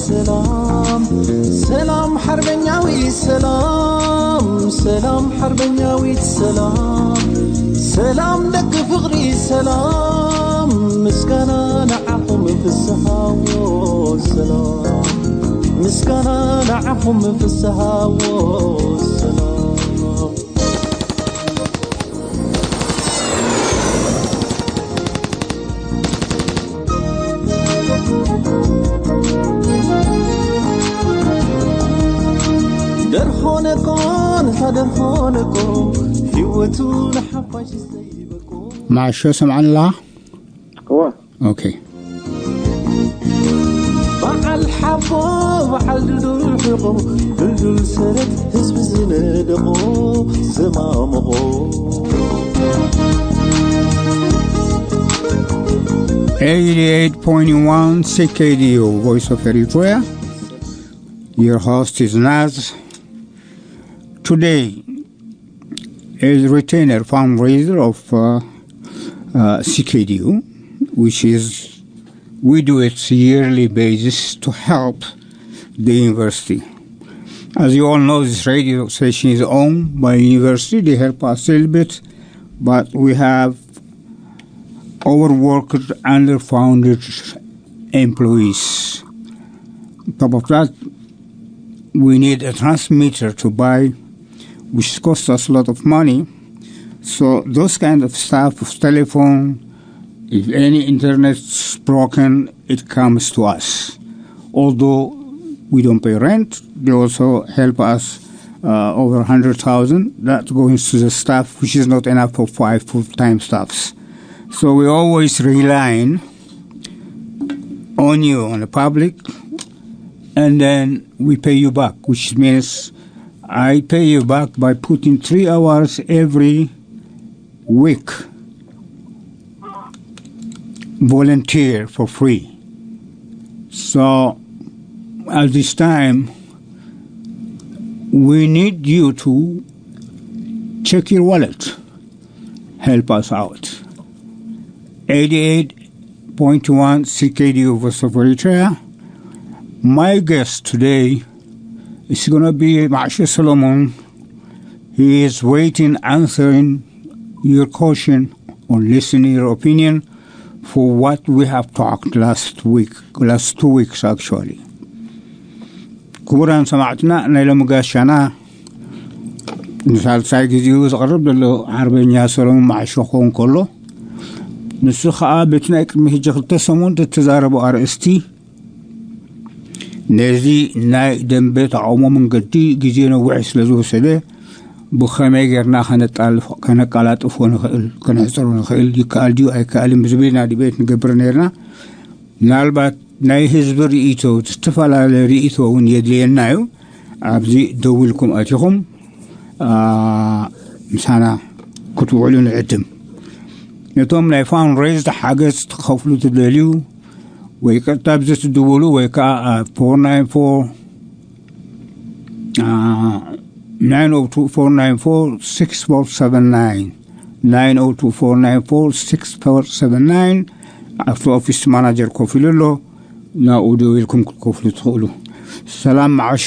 ሰላም ሰላም ሓርበኛዊት ሰላም ሰላም ሓርበኛዊት ሰላም ሰላም ደቂ ፍቕሪ ሰላም ምስጋና ንዓኹም ፍስሃዎ ሰላም ምስጋና ንዓኹም ፍስሃዎ ሰላም ደርሆነኮ ንታ ደርሆነኮ ህይወቱ ንሓፋሽ ዘይበቆ ማሾ ሰምዓላ እዋ ኦኬ በዓል ሓቦ በዓል ድልዱል ሕቆ ድልዱል ሰረት ህዝቢ ዝነደቆ ዝማምቆ eighty-eight point one C K D U, Voice of Eritrea. Your host is Naz. Today is retainer fundraiser of uh, uh, C K D U, which is we do it yearly basis to help the university. As you all know, this radio station is owned by a university. They help us a little bit, but we have overworked, underfunded employees. On top of that, we need a transmitter to buy, which costs us a lot of money. So those kind of stuff, of telephone, if any internet's broken, it comes to us. Although we don't pay rent, they also help us uh, over a hundred thousand. That goes to the staff, which is not enough for five full-time staffs. So we always relying on you, on the public, and then we pay you back, which means I pay you back by putting three hours every week volunteer for free. So at this time, we need you to check your wallet, help us out. eighty-eight point one C K D U Voice of Eritrea. My guest today is going to be Marsha Solomon. He is waiting, answering your question or listening your opinion for what we have talked last week, last two weeks actually. ክቡራን ሰማዕትና ናይ ሎሚ ጋሻና ንሳልሳይ ግዜኡ ዝቐርብ ዘሎ ሓርበኛ ሰሎሞን ማዕሾ ክኸውን ከሎ ንሱ ከዓ በቲ ናይ ቅድሚ ሕጂ ክልተ ሰሙን እተዛረቦ ኣርእስቲ ነዚ ናይ ደንበ ተቃውሞ መንገዲ ግዜ ነዊሕ ስለ ዝወሰደ ብኸመይ ጌርና ከነጣልፎ- ከነቀላጥፎ ንኽእል ከነሕፅሮ ንኽእል ይከኣል ድዩ ኣይከኣልን ብዝብል ኢና ዲቤት ንገብር ነርና። ምናልባት ናይ ህዝቢ ርእይቶ ዝተፈላለየ ርእይቶ እውን የድልየና እዩ። ኣብዚ ደው ኢልኩም ኣቲኹም ምሳና ክትውዕሉ ንዕድም። ነቶም ናይ ፋውንድሬዝ ሓገዝ ትኸፍሉ ትደልዩ ወይ ቀጥታ ብዚ ትድውሉ ወይ ከዓ ፎር ናይን ፎር nine oh two four nine four six four seven nine nine oh two four nine four six four seven nine ኣብቲ ኦፊስ ማናጀር ኮፍ ኢሉ ኣሎ። ናብኡ ደው ኢልኩም ክትከፍሉ ትኽእሉ። ሰላም ማዓሾ።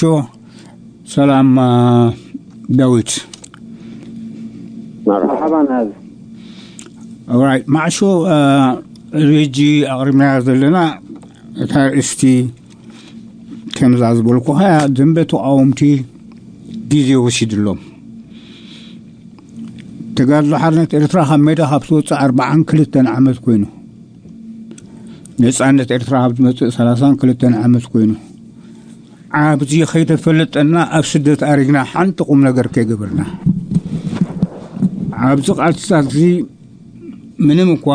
ሰላም ዳዊት። መርሓባ ናዝ። ኦራይት ማዕሾ። ሪጂ ኣቕሪብናያ ዘለና እታ ርእስቲ ከምዛ ዝበልኩኻ እያ። ደንበ ተቃወምቲ ግዜ ወሲድሎም። ተጋድሎ ሓርነት ኤርትራ ካብ ሜዳ ካብ ዝወፅእ ኣርባዓን ክልተን ዓመት ኮይኑ፣ ነፃነት ኤርትራ ካብ ዝመፅእ ሰላሳን ክልተን ዓመት ኮይኑ፣ ኣብዚ ከይተፈለጠና ኣብ ስደት ኣሪግና ሓንቲ ቁም ነገር ከይገበርና፣ ኣብዚ ቃልስታት እዚ ምንም እኳ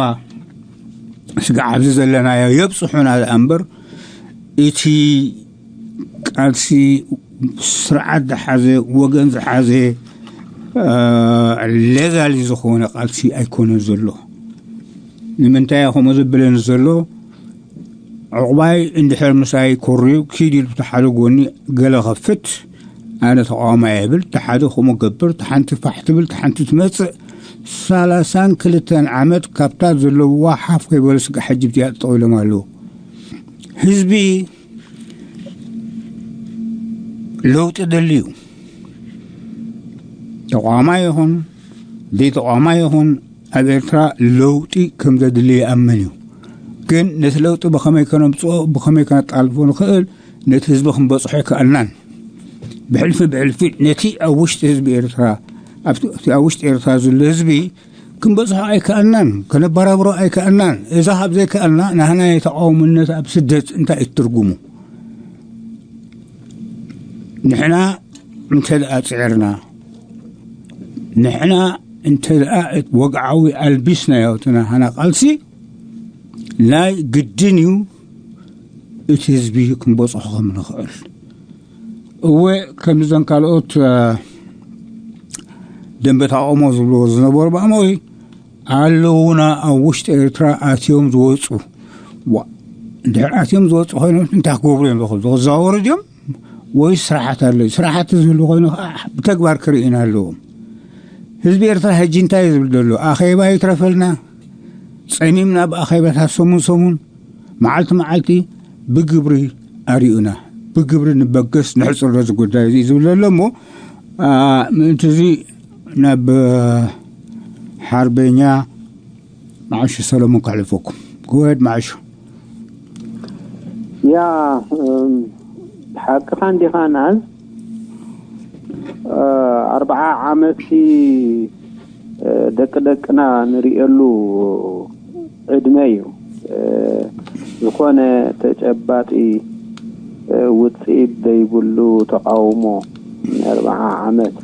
ስጋዕ ኣብዚ ዘለናዮ የብፅሑና ደኣ እምበር፣ እቲ ቃልሲ ስርዓት ዝሓዘ፣ ወገን ዝሓዘ፣ ሌጋሊ ዝኾነ ቃልሲ ኣይኮነን ዘሎ። ንምንታይ ከምኡ ዝብለኒ ዘሎ? ዕቑባይ እንድሕር ምሳይ ኮርዩ ኪድ ኢሉ ብቲ ሓደ ጎኒ ገለ ከፍት፣ ኣነ ተቃዋማይ ይብል፣ እቲ ሓደ ከምኡ ገብር፣ እቲ ሓንቲ ፋሕ ትብል፣ እቲ ሓንቲ ትመፅእ። ሰላሳን ክልተን ዓመት ካብታ ዘለውዋ ሓፍ ከይበሉ ስጋ ሕጂ ብዚኣ ጠጠው ኢሎም ኣለዉ። ህዝቢ ለውጢ ደሊ እዩ። ተቋማይ ይኹን ዘይተቋማይ ይኹን ኣብ ኤርትራ ለውጢ ከም ዘድሊ ይኣምን እዩ። ግን ነቲ ለውጢ ብኸመይ ከነምፅኦ፣ ብኸመይ ከነጣልፎ ንኽእል፣ ነቲ ህዝቢ ክንበፅሖ ኣይከኣልናን። ብሕልፊ ብሕልፊ ነቲ ኣብ ውሽጢ ህዝቢ ኤርትራ፣ ኣብቲ ኣብ ውሽጢ ኤርትራ ዘሎ ህዝቢ ክንበፅሖ ኣይከኣልናን፣ ከነበራብሮ ኣይከኣልናን። እዛ ካብ ዘይከኣልና ናህና ናይ ተቃውምነት ኣብ ስደት እንታይ እዩ ትርጉሙ? ንሕና እንተ ደኣ ጽዕርና፣ ንሕና እንተ ደኣ ወግዓዊ ኣልቢስናዮ እቲ ናህና ቃልሲ፣ ናይ ግድን እዩ እቲ ህዝቢ ክንበጽሖ ከም ንኽእል። እወ፣ ከምዘን ካልኦት ደንበ ተቃውሞ ዝብልዎ ዝነበሩ ብኣሞይ ኣለዉና ኣብ ውሽጢ ኤርትራ ኣትዮም ዝወፁ። ዋ፣ ድሕር ኣትዮም ዝወፁ ኮይኖም እንታይ ክገብሩ እዮም ዝኽእሉ? ዝዘዋወሩ ድዮም ወይ ስራሓት ኣለዩ? ስራሓት ዝህሉ ኮይኑ ከዓ ብተግባር ክርእዩና ኣለዎም። ህዝቢ ኤርትራ ሕጂ እንታይ እዩ ዝብል ዘሎ? ኣኼባ ይትረፈልና፣ ጸሚምና ብኣኼባታት ሰሙን ሰሙን፣ መዓልቲ መዓልቲ ብግብሪ ኣርእዩና፣ ብግብሪ ንበገስ፣ ንሕጽር ነዚ ጉዳይ እዚ ዝብል ዘሎ እሞ፣ ኣ፣ ምእንቲ እዚ ናብ ሓርበኛ መዓሾ ሰለሙን ከሕልፈኩም። Go ahead መዓሾ። ያ ሓቅኻ እንዲኻ ናዝ። ኣርባዓ ዓመት ደቂ ደቅና ንርእየሉ ዕድመ እዩ። ዝኾነ ተጨባጢ ውፅኢት ዘይብሉ ተቃውሞ ንኣርባዓ ዓመት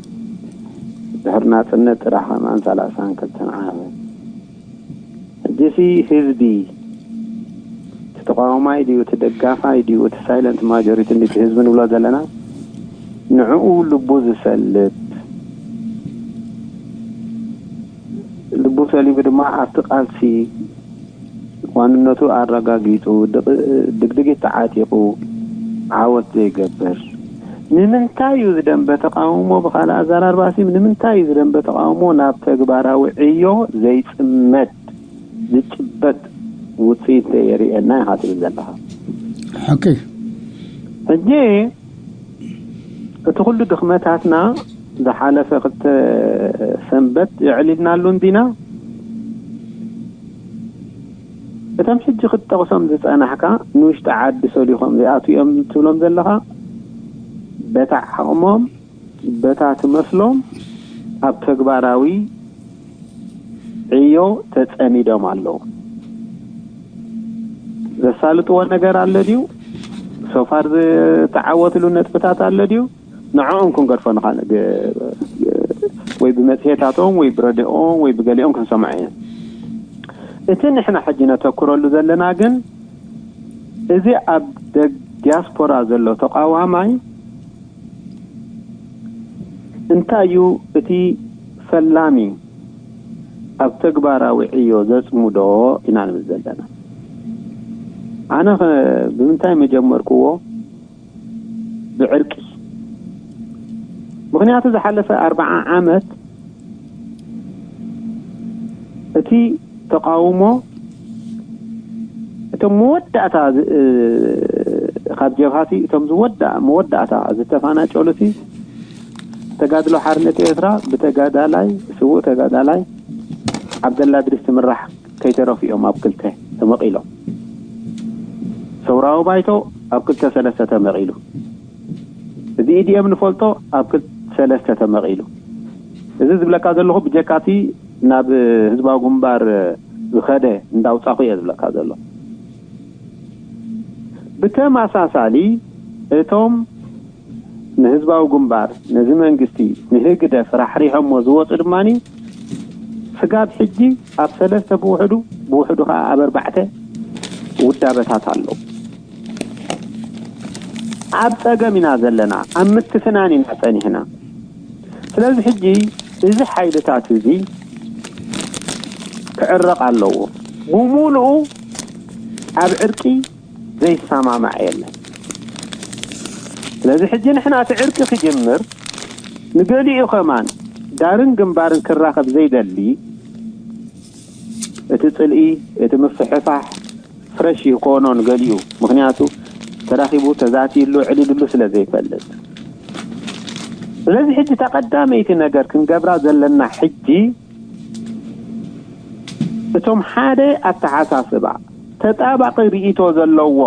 ድሕሪ ናፅነት ጥራሕ ከማን ሰላሳን ክልተን ዓመት። ሕጂሲ ህዝቢ እቲ ተቃዋማይ ድዩ እቲ ደጋፋይ ድዩ እቲ ሳይለንት ማጆሪቲ እንዲ ህዝቢ ንብሎ ዘለና ንዕኡ ልቡ ዝሰልብ ልቡ ሰሊቡ ድማ ኣብቲ ቃልሲ ዋንነቱ ኣረጋጊጹ ድግድጊት ተዓጢቑ ዓወት ዘይገብር ንምንታይ እዩ ዝደንበ ተቃውሞ ብካልእ ኣዘራርባሲ ንምንታይ እዩ ዝደንበ ተቃውሞ ናብ ተግባራዊ ዕዮ ዘይጽመድ ዝጭበጥ ውፅኢት የርእየና ኢኻ ትብል ዘለኻ። ኦኬ። ሕጂ እቲ ኩሉ ድኽመታትና ዝሓለፈ ክልተ ሰንበት የዕሊልናሉ እንዲና። እቶም ሕጂ ክትጠቕሶም ዝጸናሕካ ንውሽጢ ዓዲ ሰሊኾም ዝኣትዉ እዮም ትብሎም ዘለኻ በታ ዓቕሞም በታ ትመስሎም ኣብ ተግባራዊ ዕዮ ተጸሚዶም ኣለዉ። ዘሳልጥዎ ነገር ኣሎ ድዩ? ሶፋር ዝተዓወትሉ ነጥብታት ኣሎ ድዩ? ንዕኦም ክንገድፎ ንኻእል ወይ ብመጽሔታቶም ወይ ብረድኦም ወይ ብገሊኦም ክንሰምዖ ኢና። እቲ ንሕና ሕጂ ነተኩረሉ ዘለና ግን እዚ ኣብ ደግ ዲያስፖራ ዘሎ ተቃዋማይ እንታይ እዩ እቲ ፈላሚ ኣብ ተግባራዊ ዕዮ ዘጽምዶ ኢና ንብል ዘለና። ኣነ ኸ ብምንታይ መጀመርክዎ? ብዕርቂ። ምኽንያቱ ዝሓለፈ ኣርባዓ ዓመት እቲ ተቃውሞ እቶም መወዳእታ ዝ- እ፣ ካብ ጀብሃቲ እቶም ዝወዳ መወዳእታ ዝተፋናጨሉሲ ተጋድሎ ሓርነት ኤርትራ ብተጋዳላይ ስዉእ ተጋዳላይ ዓብደላ ድሪስ ትምራሕ ከይተረፉ እዮም ኣብ ክልተ ተመቒሎም። ሰውራዊ ባይቶ ኣብ ክልተ ሰለስተ ተመቒሉ። እዚ ኢዲኤም ንፈልጦ ኣብ ክልተ ሰለስተ ተመቒሉ። እዚ ዝብለካ ዘለኹ ብጀካቲ ናብ ህዝባዊ ግንባር ዝኸደ እንዳውፃኹ እየ ዝብለካ ዘሎ። ብተመሳሳሊ እቶም ንህዝባዊ ግንባር ነዚ መንግስቲ ንህግደፍ ራሕሪሖሞ ዝወፁ ድማ ስጋብ ሕጂ ኣብ ሰለስተ ብውሕዱ ብውሕዱ ከዓ ኣብ ኣርባዕተ ውዳበታት ኣለዉ። ኣብ ፀገም ኢና ዘለና፣ ኣብ ምትፍናን ኢና ፀኒሕና። ስለዚ ሕጂ እዚ ሓይልታት እዚ ክዕረቕ ኣለዎ። ብሙሉኡ ኣብ ዕርቂ ዘይሰማማዕ የለን። ስለዚ ሕጂ ንሕና እቲ ዕርቂ ክጅምር ንገሊኡ ከማን ዳርን ግንባርን ክራኸብ ዘይደሊ እቲ ፅልኢ እቲ ምፍሕፋሕ ፍረሽ ይኮኖ ንገሊኡ ምክንያቱ ተራኺቡ ተዛትይሉ ዕሊልሉ ስለ ዘይፈልጥ ስለዚ ሕጂ እታ ቀዳመይቲ ነገር ክንገብራ ዘለና ሕጂ፣ እቶም ሓደ ኣተሓሳስባ፣ ተጣባቒ ርእይቶ ዘለዎ፣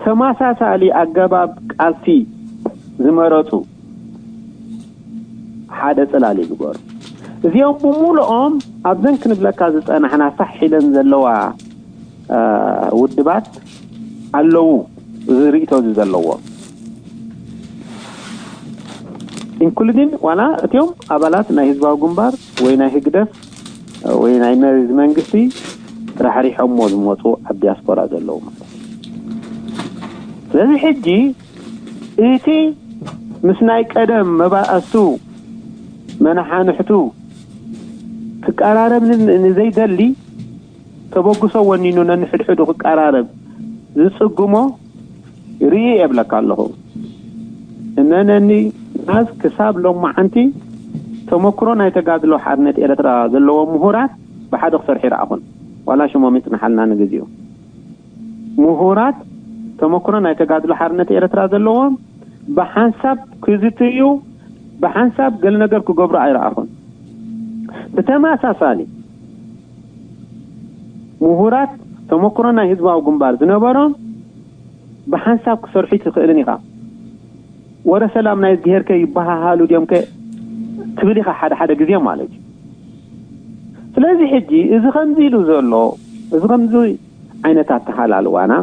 ተመሳሳሊ ኣገባብ ቃልሲ ዝመረጹ ሓደ ጽላል ይግበሩ። እዚኦም ብምሉኦም ኣብዘን ክንብለካ ዝጸናሕና ፋሕ ኢለን ዘለዋ ውድባት ኣለዉ፣ እዚ ርእይቶ እዚ ዘለዎ፣ ኢንክሉዲን ዋላ እቲኦም ኣባላት ናይ ህዝባዊ ግንባር ወይ ናይ ህግደፍ ወይ ናይ መዚ መንግስቲ ራሕሪሖሞ ዝመፁ ኣብ ዲያስፖራ ዘለዉ ማለት እዩ። ስለዚ ሕጂ እቲ ምስ ናይ ቀደም መባእስቱ መነሓንሕቱ ክቀራረብ ንዘይደሊ ተበግሶ ወኒኑ ነንሕድሕዱ ክቀራረብ ዝጽግሞ ርኢ የብለካ ኣለኹ። እመነኒ፣ ናዝ ክሳብ ሎማዓንቲ ተመክሮ ናይ ተጋድሎ ሓርነት ኤርትራ ዘለዎም ምሁራት ብሓደ ክሰርሑ ይረኣኹን። ዋላ ሽሞም ይጽንሓልና ንግዚኡ። ምሁራት ተመክሮ ናይ ተጋድሎ ሓርነት ኤርትራ ዘለዎም ብሓንሳብ ክዝትዩ፣ ብሓንሳብ ገለ ነገር ክገብሩ ኣይረኣኹን። ብተመሳሳሊ ምሁራት ተመክሮ ናይ ህዝባዊ ግንባር ዝነበሮም ብሓንሳብ ክሰርሑ ትኽእልን ኢኻ። ወረ ሰላም ናይ እዝግሄርከ ይበሃሃሉ ድዮም ከ ትብል ኢኻ ሓደ ሓደ ግዜ ማለት እዩ። ስለዚ ሕጂ እዚ ከምዚ ኢሉ ዘሎ፣ እዚ ከምዚ ዓይነት ኣተሃላልዋና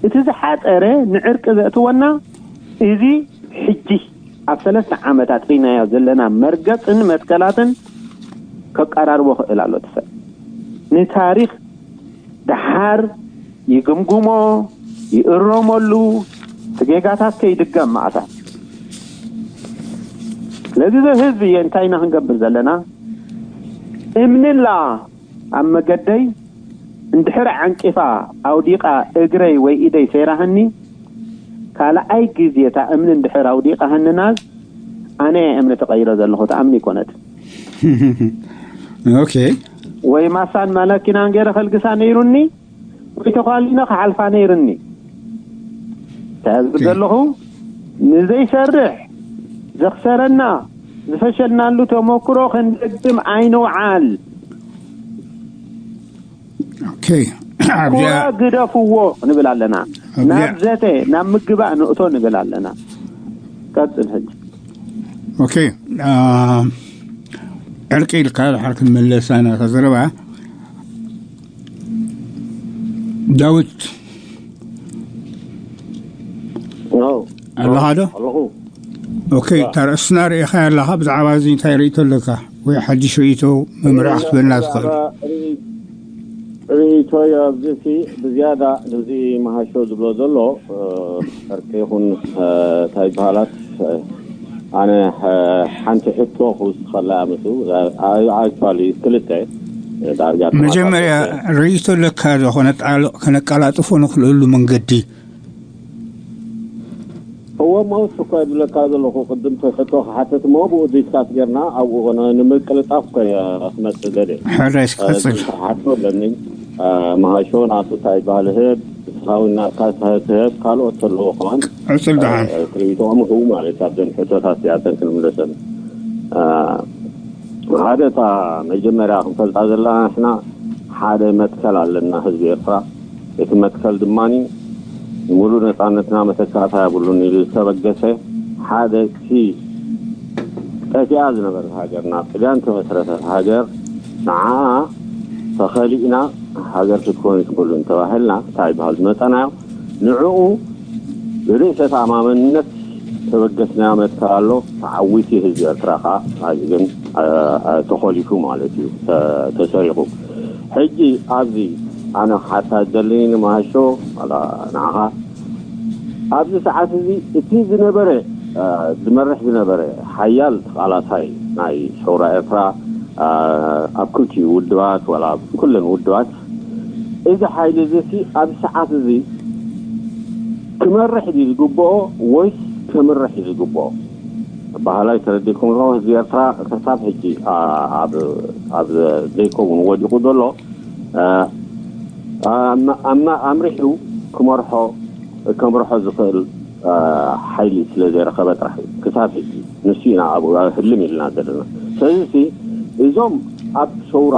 እቲ ዝሓጸረ ንዕርቂ ዘእትወና እዚ ሕጂ ኣብ ሰለስተ ዓመታት ርኢናዮ ዘለና መርገጽን መትከላትን ከቀራርቦ ክእል ኣሎ። እቲ ሰብ ንታሪኽ ደሓር ይግምግሞ፣ ይእረመሉ፣ እቲ ጌጋታት ከይድገም ማእታ። ስለዚ እዚ ህዝቢ እየ እንታይ ኢና ክንገብር ዘለና? እምንላ ኣብ መገደይ እንድሕር ዓንቂፋ ኣውዲቓ እግረይ ወይ ኢደይ ሰይራህኒ፣ ካልኣይ ግዜ እታ እምኒ እንድሕር ኣውዲቓህኒ ናዝ፣ ኣነ እየ እምኒ ተቐይረ ዘለኹ፣ እታ እምኒ ይኮነት። ኦኬ። ወይ ማሳን መለኪናን ገይረ ከልግሳ ነይሩኒ፣ ወይ ተኳሊነ ክሓልፋ ነይርኒ። እንታይ ዝብል ዘለኹ? ንዘይሰርሕ ዘኽሰረና ዝፈሸልናሉ ተመክሮ ክንደግም ኣይንውዓል። ኦኬ። ኣብዚኣ ኩራ ግደፍዎ ንብል ኣለና። ኣብዚኣ- ናብ ዘተ ናብ ምግባእ ንእቶ ንብል ኣለና። ቀጽል ሕጂ። ኦኬ። አ፣ ዕርቂ ኢልካ ድሓር ክንመለስ ኣነ ከዘረባ ዳዊት ኖ ኣለኻ ዶ? ኣለኹ። ኦኬ። እታ ርእስና ርኢኻ ኣለኻ፣ ብዛዕባ እዚ እንታይ ርእይቶ ኣለካ? ወይ ሓድሽ ርእይቶ መምርሒ ክትበና ትኽእል? ርእይቶይ ኣብዚ ሲ ብዝያዳ ነዚ መሃሾ ዝብሎ ዘሎ እ፣ ዕርቂ ይኹን እ፣ እንታይ ይበሃላት እ፣ ኣነ እ፣ ሓንቲ ሕቶ ክውስኸላ ምስ ኣክቹዋሊ ክልተ እ፣ ዳርጋ ተመሳሰልቲ። መጀመርያ ርእይቶ ኣለካ ዶ? ከነጣል- ከነቀላጥፎ ንኽልእሉ መንገዲ እወ ማውስ እኮ ዝብለካ ዘለኹ ቅድም ሕቶ ክሓትት እሞ ብኡ ዲስካስ ጌርና ኣብኡ ኾነ ንምቅልጣፍ እኮ እየ ክመፅእ ደልየ። ሕራይ እስኪ ቀፅል። ሓቶ ኣለኒ። መሃሾ ናቱ እንታይ ይበሃል ህብ ስኻዊ ናትካ ትህብ ካልኦት ተለዎ ከማን ዕፅል ደሓን። ክርኢትኦም ህቡ ማለት ኣብዘን ሕቶታት እዚኣተን ክንምለሰን ሓደ እታ መጀመርያ ክንፈልጣ ዘለና ንሕና ሓደ መትከል ኣለና ህዝቢ ኤርትራ። እቲ መትከል ድማ ሙሉእ ነፃነትና መተካእታ የብሉን ኢሉ ዝተበገሰ ሓደ እቲ ጠፊኣ ዝነበረት ሃገርና ጥልያን ተመስረተት ሃገር ንዓኣ ተኸሊእና ሃገር ክትኮን ይትክእሉን ተባሂልና እንታይ ይበሃል ዝመፀናዮ ንዕኡ ብርእሰ ተኣማመንነት ተበገስናዮ መትከል ኣሎ። ተዓዊቲ ህዝቢ ኤርትራ ከዓ ኣብዚ ግን ተኾሊፉ ማለት እዩ ተሰሪቑ። ሕጂ ኣብዚ ኣነ ክሓታ ዝደለኒ ንመሃሾ ዋላ ንዓኻ ኣብዚ ሰዓት እዚ እቲ ዝነበረ ዝመርሕ ዝነበረ ሓያል ተቓላሳይ ናይ ሰውራ ኤርትራ ኣብ ክልቲኡ ውድባት ዋላ ኣብ ኩለን ውድባት እዚ ሓይሊ እዚ ሲ ኣብዚ ሰዓት እዚ ክመርሕ ድዩ ዝግብኦ ወይስ ከምርሕ እዩ ዝግብኦ? ባህላይ ተረዲእኩም ኣለኹም ህዝቢ ኤርትራ ክሳብ ሕጂ ኣብ ዘይከውን ወዲቑ ዘሎ ኣምሪሑ ክመርሖ ከምርሖ ዝኽእል ሓይሊ ስለ ዘይረኸበ ጥራሕ እዩ ክሳብ ሕጂ። ንሱ ኢና ኣብኡ ህልም ኢልና ዘለና። ስለዚ እዞም ኣብ ሰውራ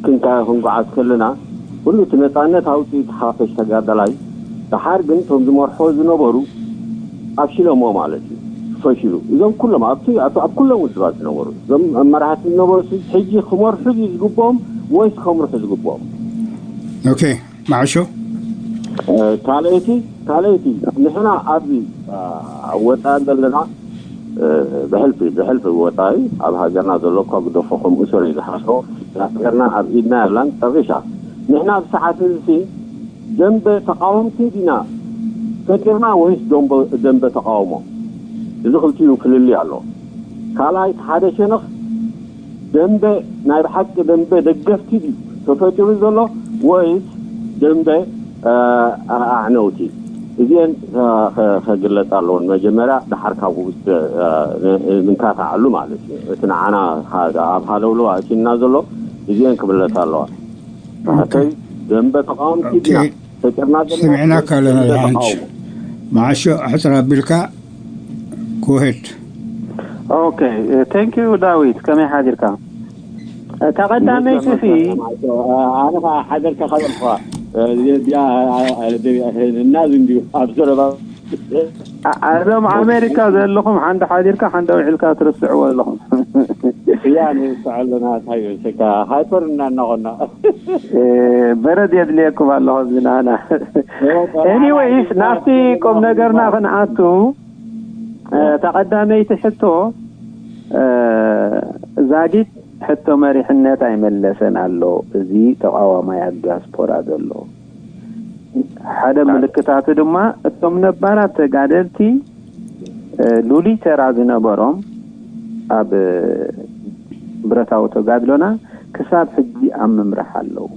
ክንካ ክንጓዓዝ ከለና፣ ኩሉ እቲ ነፃነት ኣውፅኡ፣ እቲ ሓፈሽ ተጋዳላይ፣ ደሓር ግን እቶም ዝመርሖ ዝነበሩ ኣፍሽሎሞ ማለት እዩ። ፈሽሉ እዞም ኩሎም ኣብቲ ኣብ ኩሎም ውድባት ዝነበሩ እዞም መራሕቲ ዝነበሩ ሕጂ ክመርሑ ዝግብኦም ወይስ ከምርሑ ዝግብኦም? ኦኬ፣ ማዕሾ። ካልኣይቲ ካልኣይቲ ንሕና ኣብዚ ወፃኢ ዘለና፣ ብሕልፊ ብሕልፊ ወፃኢ ኣብ ሃገርና ዘሎ እኳ ግደፎ፣ ከምኡ ስረ እዩ ዝሓስቦ። ሃገርና ኣብ ኢድና ያላን ጠፊሻ። ንሕና ኣብ ሰዓት እዚ ደንበ ተቃወምቲ ዲና ፈጢርና ወይስ ደንበ ተቃውሞ? እዚ ክልቲኡ ፍልልይ ኣሎ። ካልኣይ ሓደ ሸነኽ ደንበ ናይ ብሓቂ ደንበ ደገፍቲ ድዩ ተፈጢሩ ዘሎ ወይስ ደንበ ኣዕነውቲ? እዚአን ከግለፅ ኣለዎን መጀመርያ፣ ድሓር ካብኡ ምንካታዓሉ ማለት እዩ። እቲ ንዓና ኣብ ሃለውለው ኣእቲና ዘሎ እዚአን ክምለሳ ኣለዋ። ኣተይ ደንበ ተቃወምቲ ዲና ፈጢርና ዘለና ስምዕና ካለና ደንበ ሓንች ተቃውሞ? ማዕሾ ሕፅር ኣቢልካ ጎሄድ። ኦኬ፣ ቴንክ ዩ ዳዊት፣ ከመይ ሓዲርካ? ተቐዳመይቲ ሲ ኣነ ከዓ ሓደርካ ካበልካ እናዚ እንዲዩ ኣብ ዘረባ እዞም ኣሜሪካ ዘለኹም ሓንዲ ሓዲርካ ሓንዲ ኣውዒልካ ትርስዕዎ ኣለኹም። ያ ንርስዖ ኣለና። እንታይ እዩ ስካ ሃይፐር እናናቆና በረድ የድልየኩም ኣለኹ ዝናና። ኤኒወይስ ናብቲ ቁም ነገርና ክንኣቱ፣ ተቐዳመይቲ ሕቶ፣ ዛጊት ሕቶ መሪሕነት ኣይመለሰን ኣሎ እዚ ተቃዋማይ ኣብ ዲያስፖራ ዘሎ። ሓደ ምልክታቱ ድማ እቶም ነባራት ተጋደልቲ ሉሊ ተራ ዝነበሮም ኣብ ብረታዊ ተጋድሎና ክሳብ ሕጂ ኣብ ምምራሕ ኣለዉ።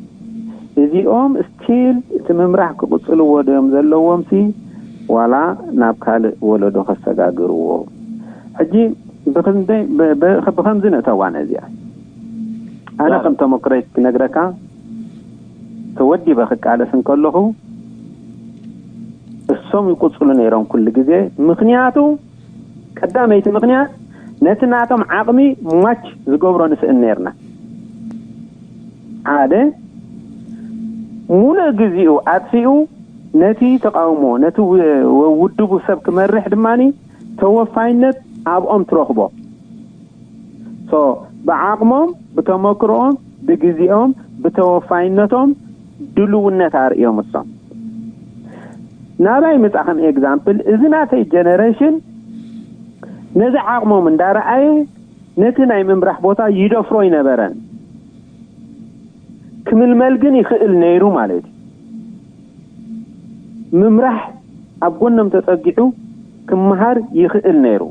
እዚኦም ስቲል እቲ ምምራሕ ክቕፅልዎ ድዮም ዘለዎም ሲ ዋላ ናብ ካልእ ወለዶ ከሰጋግርዎ? ሕጂ ብኸምዚ ንእተዋ ነዚኣ። ኣነ ከም ተመክሮይ ክነግረካ፣ ተወዲበ ክቃለስ እንከለኹ እሶም ይቁፅሉ ነይሮም ኩሉ ግዜ። ምክንያቱ ቀዳመይቲ ምክንያት ነቲ ናቶም ዓቕሚ ማች ዝገብሮ ንስእን ነይርና። ሓደ ሙሉእ ግዚኡ ኣጥፊኡ ነቲ ተቃውሞ ነቲ ውድቡ ሰብ ክመርሕ ድማ ተወፋይነት ኣብኦም ትረኽቦ። ሶ ብዓቕሞም፣ ብተመክሮኦም፣ ብግዜኦም፣ ብተወፋይነቶም ድልውነት ኣርእዮም እሶም። ናባይ ምፃ ከም ኤግዛምፕል እዚ ናተይ ጀነሬሽን ነዚ ዓቕሞም እንዳረኣየ ነቲ ናይ ምምራሕ ቦታ ይደፍሮ ኣይነበረን። ክምልመል ግን ይኽእል ነይሩ ማለት እዩ። ምምራሕ ኣብ ጎኖም ተፀጊዑ ክመሃር ይኽእል ነይሩ።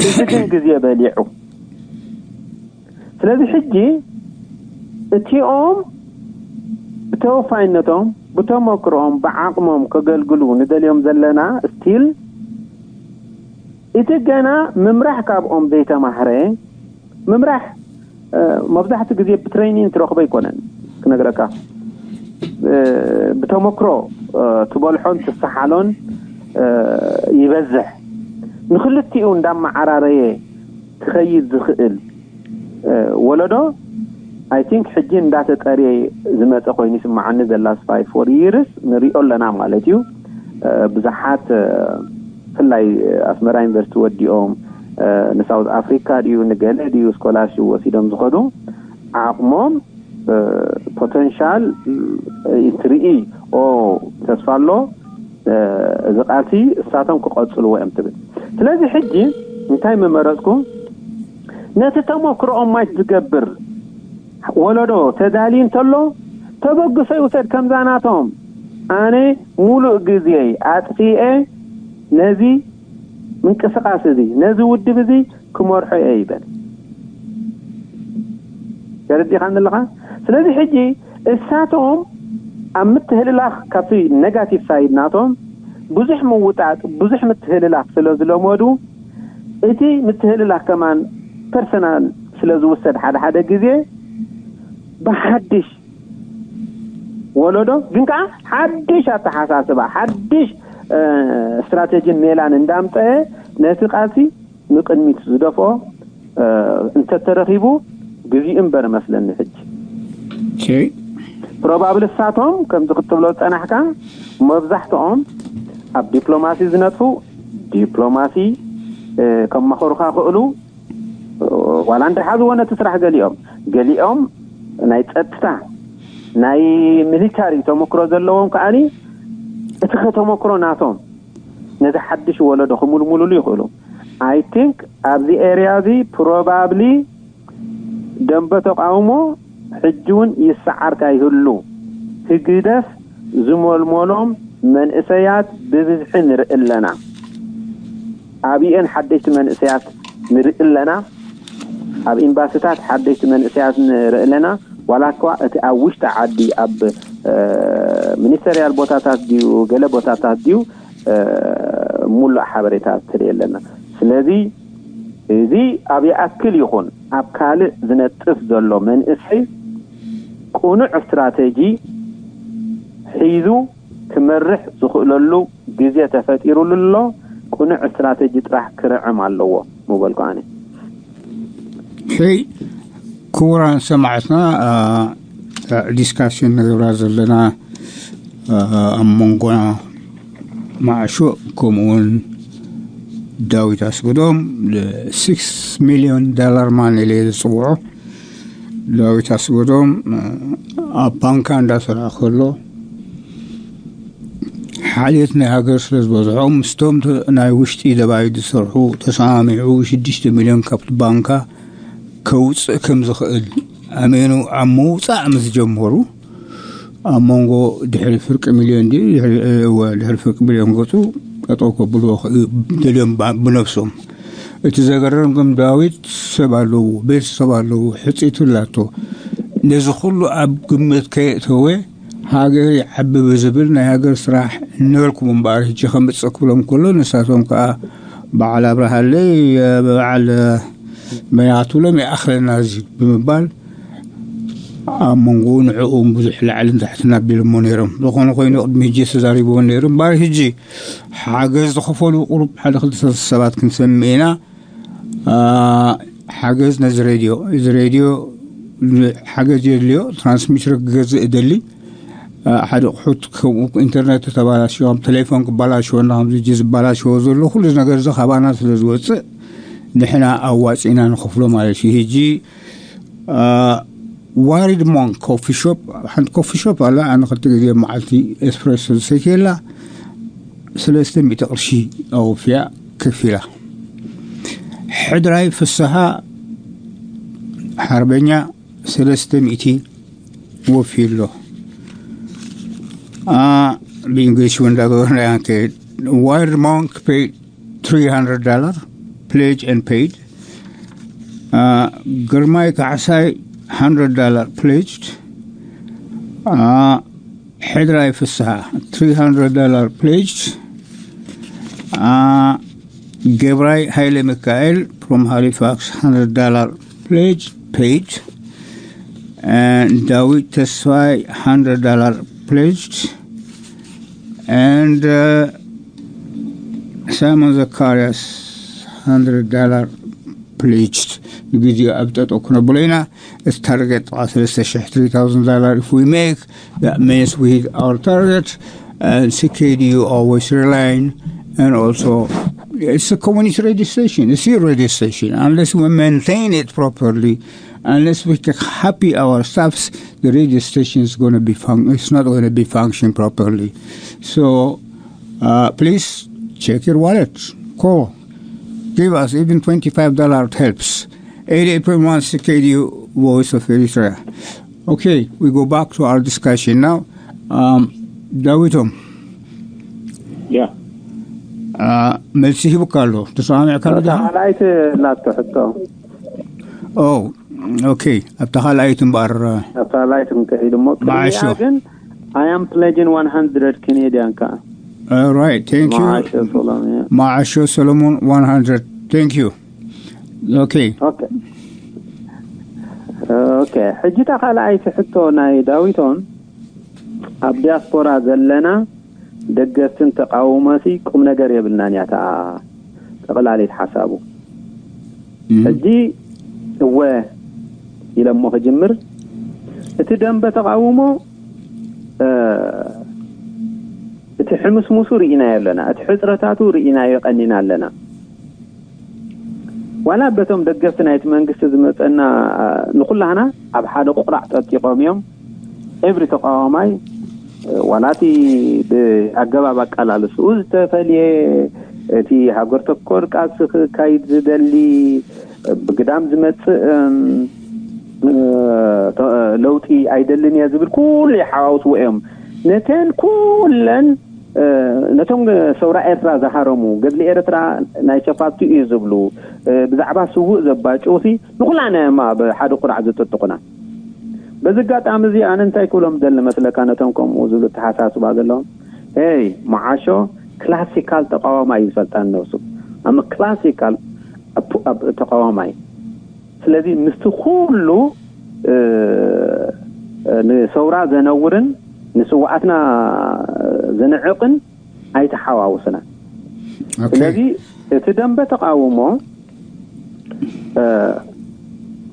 እዚ ግን ግዜ በሊዑ። ስለዚ ሕጂ እቲኦም ብተወፋይነቶም ብተመክሮኦም ብዓቕሞም ከገልግሉ ንደልዮም ዘለና ስቲል እቲ ገና ምምራሕ ካብኦም ዘይተማህረ ምምራሕ መብዛሕትኡ ግዜ ብትሬኒንግ ትረኽቦ ኣይኮነን ክነግረካ። ብተመክሮ ትበልሖን ትሰሓሎን ይበዝሕ። ንክልቲኡ እንዳመዓራረየ ክኸይድ ዝኽእል ወለዶ ኣይ ቲንክ ሕጂ እንዳተጠርየ ዝመፀ ኮይኑ ይስማዓኒ። ዘላስ ፋይቭ ፎር ይርስ ንሪኦ ኣለና ማለት እዩ። ብዙሓት ብፍላይ ኣስመራ ዩኒቨርሲቲ ወዲኦም ንሳውት ኣፍሪካ ድዩ ንገለ ድዩ ስኮላርሽፕ ወሲዶም ዝኸዱ ዓቕሞም ፖተንሻል ትርኢ ኦ ተስፋ ኣሎ። እዚ ቃልሲ እሳቶም ክቐፅልዎ እዮም ትብል። ስለዚ ሕጂ እንታይ ምመረፅኩ? ነቲ ተመክሮኦም ማች ዝገብር ወለዶ ተዳልዩ እንተሎ ተበግሶ ይውሰድ። ከምዛ ናቶም ኣነ ሙሉእ ግዜይ ኣጥፊኤ ነዚ ምንቅስቃስ እዚ ነዚ ውድብ እዚ ክመርሖ እየ ይበል። ተረዲኻኒ ኣለኻ? ስለዚ ሕጂ እሳቶም ኣብ ምትህልላኽ ካብቲ ኔጋቲቭ ሳይድ ናቶም ብዙሕ ምውጣጥ ብዙሕ ምትህልላኽ ስለ ዝለመዱ እቲ ምትህልላኽ ከማን ፐርሰናል ስለ ዝውሰድ ሓደ ሓደ ግዜ ብሓድሽ ወለዶ ግን ከዓ ሓድሽ ኣተሓሳስባ ሓድሽ ስትራቴጂን ሜላን እንዳምፀአ ነቲ ቃልሲ ንቅድሚት ዝደፍኦ እንተተረኺቡ ግዜኡ እምበር መስለኒ። ሕጂ ፕሮባብሊ እሳቶም ከምዚ ክትብሎ ዝፀናሕካ መብዛሕትኦም ኣብ ዲፕሎማሲ ዝነጥፉ፣ ዲፕሎማሲ ከማኸሩካ ክእሉ፣ ዋላ እንዳሓዝዎ ነቲ ስራሕ ገሊኦም ገሊኦም ናይ ፀጥታ ናይ ሚሊታሪ ተመክሮ ዘለዎም ከዓኒ እቲ ከተመክሮ ናቶም ነዚ ሓድሽ ወለዶ ክምልምሉሉ ይኽእሉ። I think ኣብዚ ኤርያ እዚ ፕሮባብሊ ደንበ ተቃውሞ ሕጂ እውን ይሰዓር ካይህሉ ህግደፍ ዝመልመሎም መንእሰያት ብብዝሒ ንርኢ ኣለና። ኣብኤን ሓደሽቲ መንእሰያት ንርኢ ኣለና። ኣብ ኤምባሲታት ሓደሽቲ መንእሰያት ንርኢ ኣለና። ዋላ እኳ እቲ ኣብ ውሽጢ ዓዲ ኣብ ሚኒስተርያል ቦታታት ድዩ ገለ ቦታታት ድዩ ሙሉእ ሓበሬታ ትርኢ ኣለና። ስለዚ እዚ ኣብ ይኣክል ይኹን ኣብ ካልእ ዝነጥፍ ዘሎ መንእሰይ ቅኑዕ ስትራተጂ ሒዙ ክመርሕ ዝኽእለሉ ግዜ ተፈጢሩሉ ኣሎ። ቅኑዕ ስትራተጂ ጥራሕ ክርዕም ኣለዎ ምበልኩ ኣነ። ሕይ ክቡራን ሰማዕትና፣ ዲስካሽን ንገብራ ዘለና ኣብ መንጎና ማዕሾ ከምኡውን ዳዊት ኣስገዶም፣ ስክስ ሚሊዮን ዳላር ማን ኢለ ዝፅውዖ። ዳዊት ኣስገዶም ኣብ ባንካ እንዳሰራ ከሎ ሓልየት ናይ ሃገር ስለ ዝበዝሖም ምስቶም ናይ ውሽጢ ደባይ ዝሰርሑ ተሰማሚዑ ሽዱሽተ ሚሊዮን ካብቲ ባንካ ከውፅእ ከም ዝኽእል ኣሜኑ ኣብ ምውፃእ ምስ ጀመሩ ኣብ መንጎ ድሕሪ ፍርቂ ሚሊዮን ድሕሪ ፍርቂ ሚሊዮን ገፁ ጠጠው ከብልዎ ደልዮም ብነብሶም። እቲ ዘገረም ግን ዳዊት ሰብ ኣለዎ፣ ቤተሰብ ኣለዎ፣ ሕፅይቱ ኣላቶ። ነዚ ኩሉ ኣብ ግምት ከየእተወ ሃገር ይዓቢ ብዝብል ናይ ሃገር ስራሕ እናበልኩም እምበኣር ሕጂ ከምፅእ ክብሎም ከሎ ንሳቶም ከዓ በዓል ኣብርሃለይ በዓል መያትሎም ይኣኽለና እዚ ብምባል ኣብ መንጎ ንዕኡ ብዙሕ ላዕልን ታሕትን ኣቢሎሞ ነይሮም። ዝኾነ ኮይኑ ቅድሚ ሕጂ ተዛሪብዎ ነይሩ እምበኣር ሕጂ ሓገዝ ዝኸፈሉ ቁሩብ ሓደ ክልተ ሰባት ክንሰምዕ ኢና። ሓገዝ ነዚ ሬድዮ እዚ ሬድዮ ሓገዝ የድልዮ። ትራንስሚተር ክገዝእ እደሊ። ሓደ ኣቑሑት ከምኡ ኢንተርነት ተባላሽዮም ቴሌፎን ክባላሽወና ከምዚ ዝበላሽዎ ዘሎ ኩሉ ነገር እዚ ካባና ስለ ዝወፅእ ንሕና ኣዋፂና ንኸፍሎ ማለት እዩ። ሕጂ ዋሪድ ሞንክ ኮፊ ሾፕ ሓንቲ ኮፊ ሾፕ ኣላ። ኣነ ክልተ ግዜ መዓልቲ ኤስፕሬሶ ዝሰትየላ ሰለስተ ሚእቲ ቅርሺ ኣውፍያ ከፊላ። ሕድራይ ፍስሃ ሓርበኛ ሰለስተ ሚእቲ ወፊ ኣሎ። ብእንግሊሽ እውን እንዳገበርና ንከይድ። Wild Monk paid three hundred dollar pledge and paid. Grmai Kaxai hundred dollar pledged. Hedrai Fasaha three hundred dollar pledged. Gebrai Haile Mikael from Halifax hundred dollar pledge paid. And Dawit Tesfai hundred dollar pledged. And Simon Zacharias hundred dollar pledged. ንግዜኡ ኣብ ጠጠው ክነብሎ ኢና። እቲ ታርጌት ጥቓ ሰለስተ ሽሕ three thousand dollar if we make, that means we hit our target. And C K D U always relying, and also it's a community radio station, it's your radio station. Unless we maintain it properly, unless we take happy our staffs, the radio station is going to be fun- it's not going to be functioning properly. So uh, please check your wallet, call, give us even twenty-five dollars, it helps. Eighty-eight point one C K D U, Voice of Eritrea. Okay, we go back to our discussion now. Um, ዳዊቶም ያ መልሲ ሂቡካ ኣሎ። ተሰማሚዕካ ኣሎ እታ ካልኣይቲ ላቶ ሕቶ ኦ ኦኬ። ኣብታ ካልኣይቲ እምበኣር ኣብታ ካልኣይቲ ክንከይድ እሞ ቅድሚኣ መዓሾ። ግን I am pledging one hundred Canadian ከዓ All right, thank you. መዓሾ ሰሎሞን። መዓሾ ሰሎሞን one hundred. Thank you. Okay. ኦኬ ኦኬ። ሕጂ እታ ካልኣይቲ ሕቶ ናይ ዳዊቶን ኣብ ዲያስፖራ ዘለና ደገፍትን ተቃውሞሲ ቁም ነገር የብልናን እያ እታ ጠቕላሊት ሓሳቡ። ሕጂ እወ ኢለ እሞ ክጅምር፣ እቲ ደንበ ተቃውሞ እቲ ሕምስሙሱ ርኢናዮ ኣለና፣ እቲ ሕፅረታቱ ርኢናዮ ቀኒና ኣለና። ዋላ በቶም ደገፍቲ ናይቲ መንግስቲ ዝመፀና ንኩላህና ኣብ ሓደ ቁራዕ ጠጢቆም እዮም። ኤቭሪ ተቃዋማይ ዋላቲ ብኣገባብ ኣቃላልስኡ ዝተፈልየ፣ እቲ ሃገር ተኮር ቃልሲ ክካይድ ዝደሊ፣ ብግዳም ዝመፅእ ለውጢ ኣይደልን እየ ዝብል ኩሉ ይሓዋውስዎ እዮም። ነተን ኩለን ነቶም ሰውራ ኤርትራ ዝሃረሙ፣ ገድሊ ኤርትራ ናይ ሸፋቱ እዩ ዝብሉ፣ ብዛዕባ ስውእ ዘባጭውሲ ንኩላና እዮም ኣብ ሓደ ቁራዕ ዝጥጥቁና። በዚ ኣጋጣሚ እዚ ኣነ እንታይ ክብሎም ደሊ መስለካ፣ ነቶም ከምኡ ዝብሉ ተሓሳስባ ዘለዎም፣ ሄይ መዓሾ፣ ክላሲካል ተቃዋማይ እዩ ሰልጣን ነብሱ። ኣመ ክላሲካል ተቃዋማይ። ስለዚ ምስቲ ኩሉ ንሰውራ ዘነውርን ንስዋኣትና ዘንዕቕን ኣይተሓዋውስና። ስለዚ እቲ ደንበ ተቃውሞ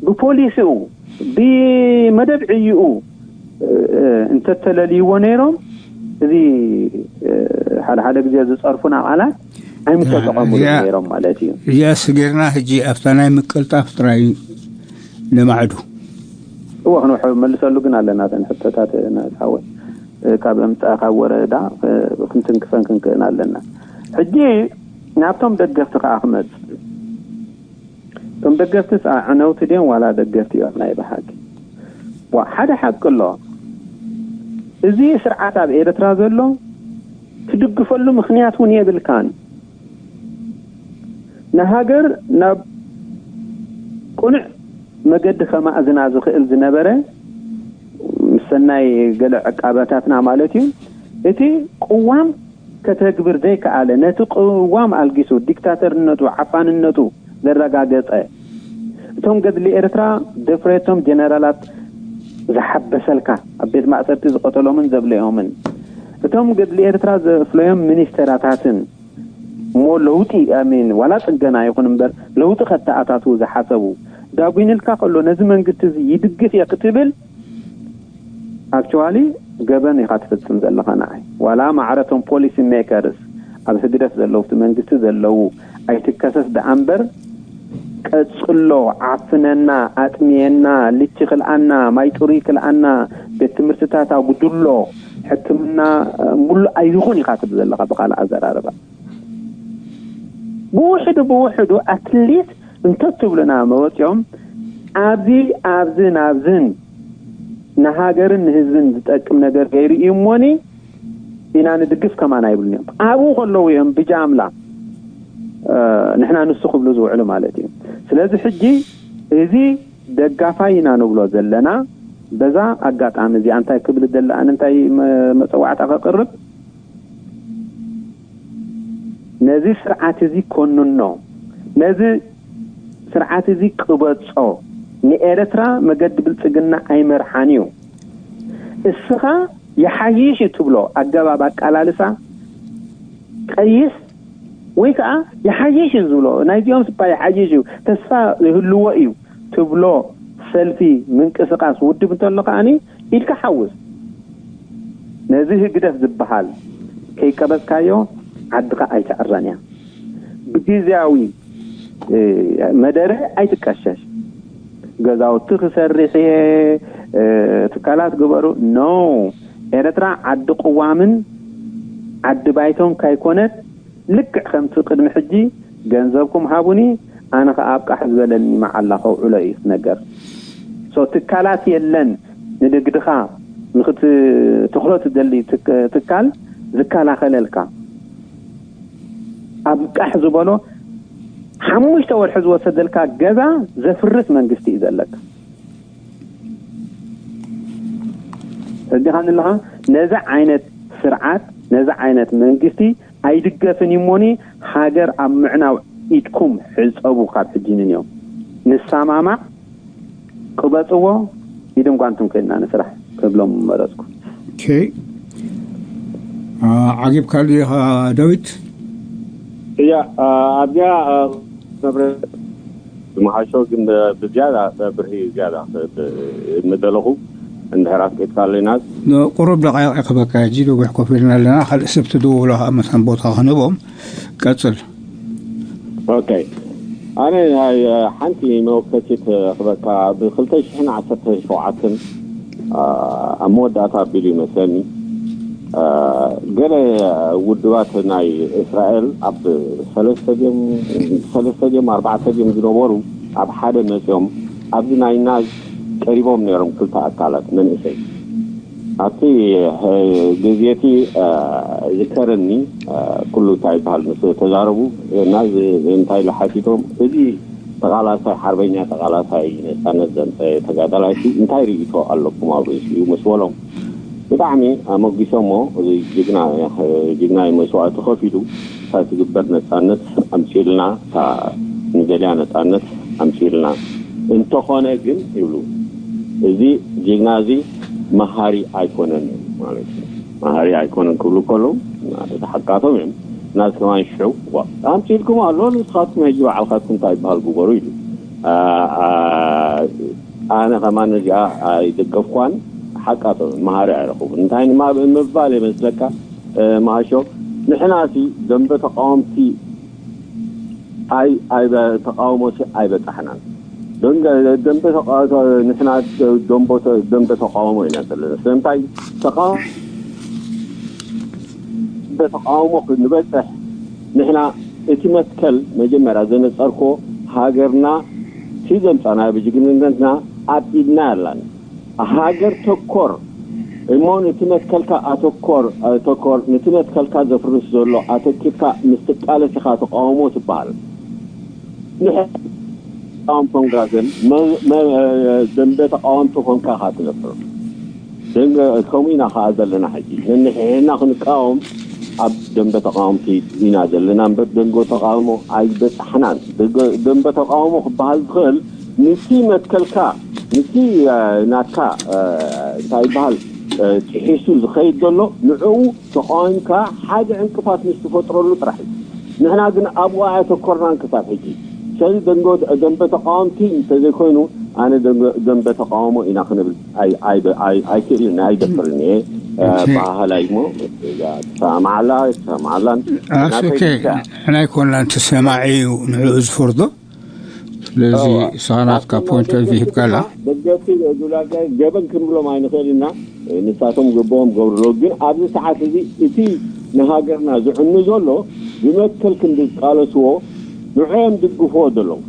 ብፖሊሲኡ ብመደብ ዕይኡ እንተተለልይዎ ነይሮም፣ እዚ ሓደ ሓደ ግዜ ዝፀርፉና ቃላት ኣይምተጠቐሙሉ ነይሮም ማለት እዩ። እዚኣ ስጊርና ሕጂ ኣብታ ናይ ምቅልጣፍ ጥራይ ንማዕዱ። እወ ክንውሕ መልሰሉ ግን ኣለና። ተን ሕቶታት ናዝሓወ ካብ እምፃ ካብ ወረዳ ክንትንክፈን ክንክእን ኣለና። ሕጂ ናብቶም ደገፍቲ ከዓ ክመፅ፣ እቶም ደገፍቲ ኣዕነውቲ ድዮም ዋላ ደገፍቲ እዮም ናይ ብሓቂ? ዋ ሓደ ሓቂ ኣሎ። እዚ ስርዓት ኣብ ኤርትራ ዘሎ ትድግፈሉ ምክንያት እውን የብልካን። ንሃገር ናብ ቅኑዕ መገዲ ከማእዝና ዝኽእል ዝነበረ ምስ ሰናይ ገለ ዕቃበታትና ማለት እዩ፣ እቲ ቅዋም ከተግብር ዘይከኣለ፣ ነቲ ቅዋም ኣልጊሱ ዲክታተርነቱ ዓፋንነቱ ዘረጋገጸ፣ እቶም ገድሊ ኤርትራ ድፍረቶም ጀነራላት ዝሓበሰልካ፣ ኣብ ቤት ማእሰርቲ ዝቐተሎምን ዘብለዮምን፣ እቶም ገድሊ ኤርትራ ዘፍለዮም ሚኒስተራታትን እሞ ለውጢ ኣሚን ዋላ ጽገና ይኹን እምበር ለውጢ ከተኣታትዉ ዝሓሰቡ ዳጒንልካ ከሎ ነዚ መንግስቲ እዚ ይድግፍ እየ ክትብል ኣክቹዋሊ ገበን ኢኻ ትፍጽም ዘለኻ ንዓይ። ዋላ ማዕረቶም ፖሊሲ ሜከርስ ኣብ ህግደፍ ዘለዉ እቲ መንግስቲ ዘለዉ ኣይትከሰስ ደኣ እምበር ቀጽሎ፣ ዓፍነና፣ ኣጥምየና፣ ልቺ ክልኣና፣ ማይ ጥሩይ ክልኣና፣ ቤት ትምህርትታት ኣጉድሎ፣ ሕክምና ሙሉእ ኣይኹን ኢኻ ትብል ዘለኻ ብኻልእ ኣዘራርባ። ብውሕዱ ብውሕዱ ኣትሊት እንተትብሉና መወፂኦም ኣብዚ ኣብዚ ናብዝን ንሃገርን ንህዝብን ዝጠቅም ነገር ገይሩ እዩ እሞኒ ኢና ንድግፍ ከማን ኣይብሉን እዮም። ኣብኡ ከለዉ እዮም ብጃምላ ንሕና ንሱ ክብሉ ዝውዕሉ ማለት እዩ። ስለዚ ሕጂ እዚ ደጋፋይ ኢና ንብሎ ዘለና። በዛ ኣጋጣሚ እዚኣ እንታይ ክብል ደለ ኣነ እንታይ መፀዋዕታ ከቅርብ፣ ነዚ ስርዓት እዚ ኮንኖ፣ ነዚ ስርዓት እዚ ቅበጾ፣ ንኤርትራ መገዲ ብልጽግና ኣይመርሓን እዩ። እስኻ ይሓይሽ እዩ ትብሎ ኣገባብ ኣቃላልሳ ቀይስ፣ ወይ ከዓ ይሓይሽ እዩ ዝብሎ ናይዚኦም ስባ ይሓይሽ እዩ፣ ተስፋ ይህልዎ እዩ ትብሎ ሰልፊ ምንቅስቃስ ውድብ እንተሎ ከዓኒ ኢድካ ሓውስ። ነዚ ህግደፍ ዝበሃል ከይቀበጽካዮ ዓድኻ ኣይትዕረን እያ። ብግዝያዊ መደረ ኣይትቀሸሽ። ገዛውቲ ክሰርሕ እየ፣ ትካላት ግበሩ፣ ኖ። ኤርትራ ዓዲ ቅዋምን ዓዲ ባይቶን ካይኮነት፣ ልክዕ ከምቲ ቅድሚ ሕጂ ገንዘብኩም ሃቡኒ ኣነ ከኣ ኣብ ቃሕ ዝበለኒ መዓላ ከውዕሎ እዩ እቲ ነገር። ሶ ትካላት የለን ንንግድኻ ንክትተኽሎ ትደሊ ትካል ዝከላኸለልካ። ኣብ ቃሕ ዝበሎ ሓሙሽተ ወርሒ ዝወሰደልካ ገዛ ዘፍርስ መንግስቲ እዩ ዘለካ። ተረዲኻኒ ኣለኻ? ነዚ ዓይነት ስርዓት ነዚ ዓይነት መንግስቲ ኣይድገፍን እዩ እሞኒ ሃገር ኣብ ምዕናው ኢድኩም ሕፀቡ ካብ ሕጂ ንንዮም። ንሰማማዕ፣ ቅበፅዎ፣ ኢድን ጓንትን ኮይንና ንስራሕ ክብሎም መረፅኩ። ዓጊብካ ዲኻ ዳዊት? እያ ኣብዚኣ መብረ ዝመሓሾ ግን ብዝያዳ ብርሂ ዝያዳ ምደለኹ እንድሕር ኣፍቂድካ ኣለና። ቁሩብ ደቃይቕ ክበካ ሕጂ ነዊሕ ኮፍ ኢልና ኣለና። ካልእ ሰብ ትድውሎ ከዓ መታን ቦታ ክንህቦም ቀፅል። ኦኬ ኣነ ናይ ሓንቲ መወከሲት ክበካ ብ ክልተ ሽሕን ዓሰርተ ሸውዓተን ኣብ መወዳእታ ኣቢሉ ይመስለኒ ገለ ውድባት ናይ እስራኤል ኣብ ሰለስተ ድዮም ሰለስተ ድዮም ኣርባዕተ ድዮም ዝነበሩ ኣብ ሓደ መፅኦም ኣብዚ ናይ ናዝ ቀሪቦም ነይሮም ክልተ ኣካላት መንእሰይ ኣብቲ ግዜ እቲ ዝከረኒ ኩሉ እንታይ ይበሃል ምስ ተዛረቡ ናዝ እንታይ ኢሉ ሓቲቶም እዚ ተቓላሳይ ሓርበኛ ተቓላሳይ ነፃነት ዘምፀ ተጋዳላይ ሲ እንታይ ርኢቶ ኣለኩም ኣብ ርእሲኡ ምስ በሎም ብጣዕሚ ኣመጒሶሞ እዚ ጅግና ጅግና መስዋእቲ ከፊሉ እታ ትግበር ነፃነት ኣምፂኡልና እታ ንደልያ ነፃነት ኣምፂኡልና እንተኾነ ግን ይብሉ እዚ ጅግና እዚ መሃሪ ኣይኮነን ማለት እዩ መሃሪ ኣይኮነን ክብሉ ከለዉ እቲ ሓቃቶም እዮም ናዚ ከማን ሽዑ ኣምፂልኩም ኣሎ ንስኻትኩም ሕጂ ባዕልካትኩም እንታይ ይበሃል ግበሩ ኢሉ ኣነ ከማን ነዚኣ ኣይደገፍኳን ሓቃቶም መሃሪ ኣይረኽቡን እንታይ ምባል የመስለካ መሃሾ ንሕና ሲ ደንበ ተቃወምቲ ኣይ ኣይበ ተቃውሞ ሲ ኣይበጻሕናን ደንገ ደንበ ተቃ- ንሕና ደንቦ ተ- ደንበ ተቃውሞ ኢና ዘለና ስለምንታይ ተቃ- ደንበ ተቃውሞ ክንበጽሕ ንሕና እቲ መትከል መጀመርያ ዘነጸርኮ ሃገርና ሲ ዘምጻና ብጅግንነትና ኣብ ኢድና ያላን ሃገር ተኮር እሞ ነቲ መትከልካ ኣተኮር ተኮር ነቲ መትከልካ ዘፍርስ ዘሎ ኣተኪርካ ምስ ትቃለስ ኢኻ ተቃውሞ ትበሃል ንሕ ተቃወምቶም ጋዘን ደንበ ተቃወምቲ ኮንካ ኢኻ ትነብር ከምኡ ኢና ከዓ ዘለና ሕጂ ንንሕና ክንቃወም ኣብ ደንበ ተቃወምቲ ኢና ዘለና እምበር ደንጎ ተቃውሞ ኣይበፃሕናን ደንበ ተቃውሞ ክበሃል ዝኽእል ንቲ መትከልካ ንቲ ናትካ እንታይ ይበሃል ጥሒሱ ዝኸይድ ዘሎ ንዕኡ ተቃዊምካ ሓደ ዕንቅፋት ምስ ትፈጥረሉ ጥራሕ እዩ ንሕና ግን ኣብኡ ኣተኮርናን ክሳብ ሕጂ ስለዚ ደንበ ተቃወምቲ እንተዘይኮይኑ ኣነ ደንበ ተቃውሞ ኢና ክንብል ኣይክእልን ኣይደፍርን እየ ባህላይ ሞ ተሰማዓላ ተሰማዓላን ሕና ኣይኮንና እንተሰማዒ እዩ ንዕኡ ዝፈርዶ ስለዚ ሳናትካ ፖይንት ኦፍ ሂብካላ ደገፍቲ ገበን ክንብሎም ኣይንኽእል ኢና ንሳቶም ገበኦም ገብርሎ ግን ኣብዚ ሰዓት እዚ እቲ ንሃገርና ዝዕኑ ዘሎ ብመትከል ክንዲ ዝቃለስዎ ንዕኦም ድግፍዎ ዘለዉ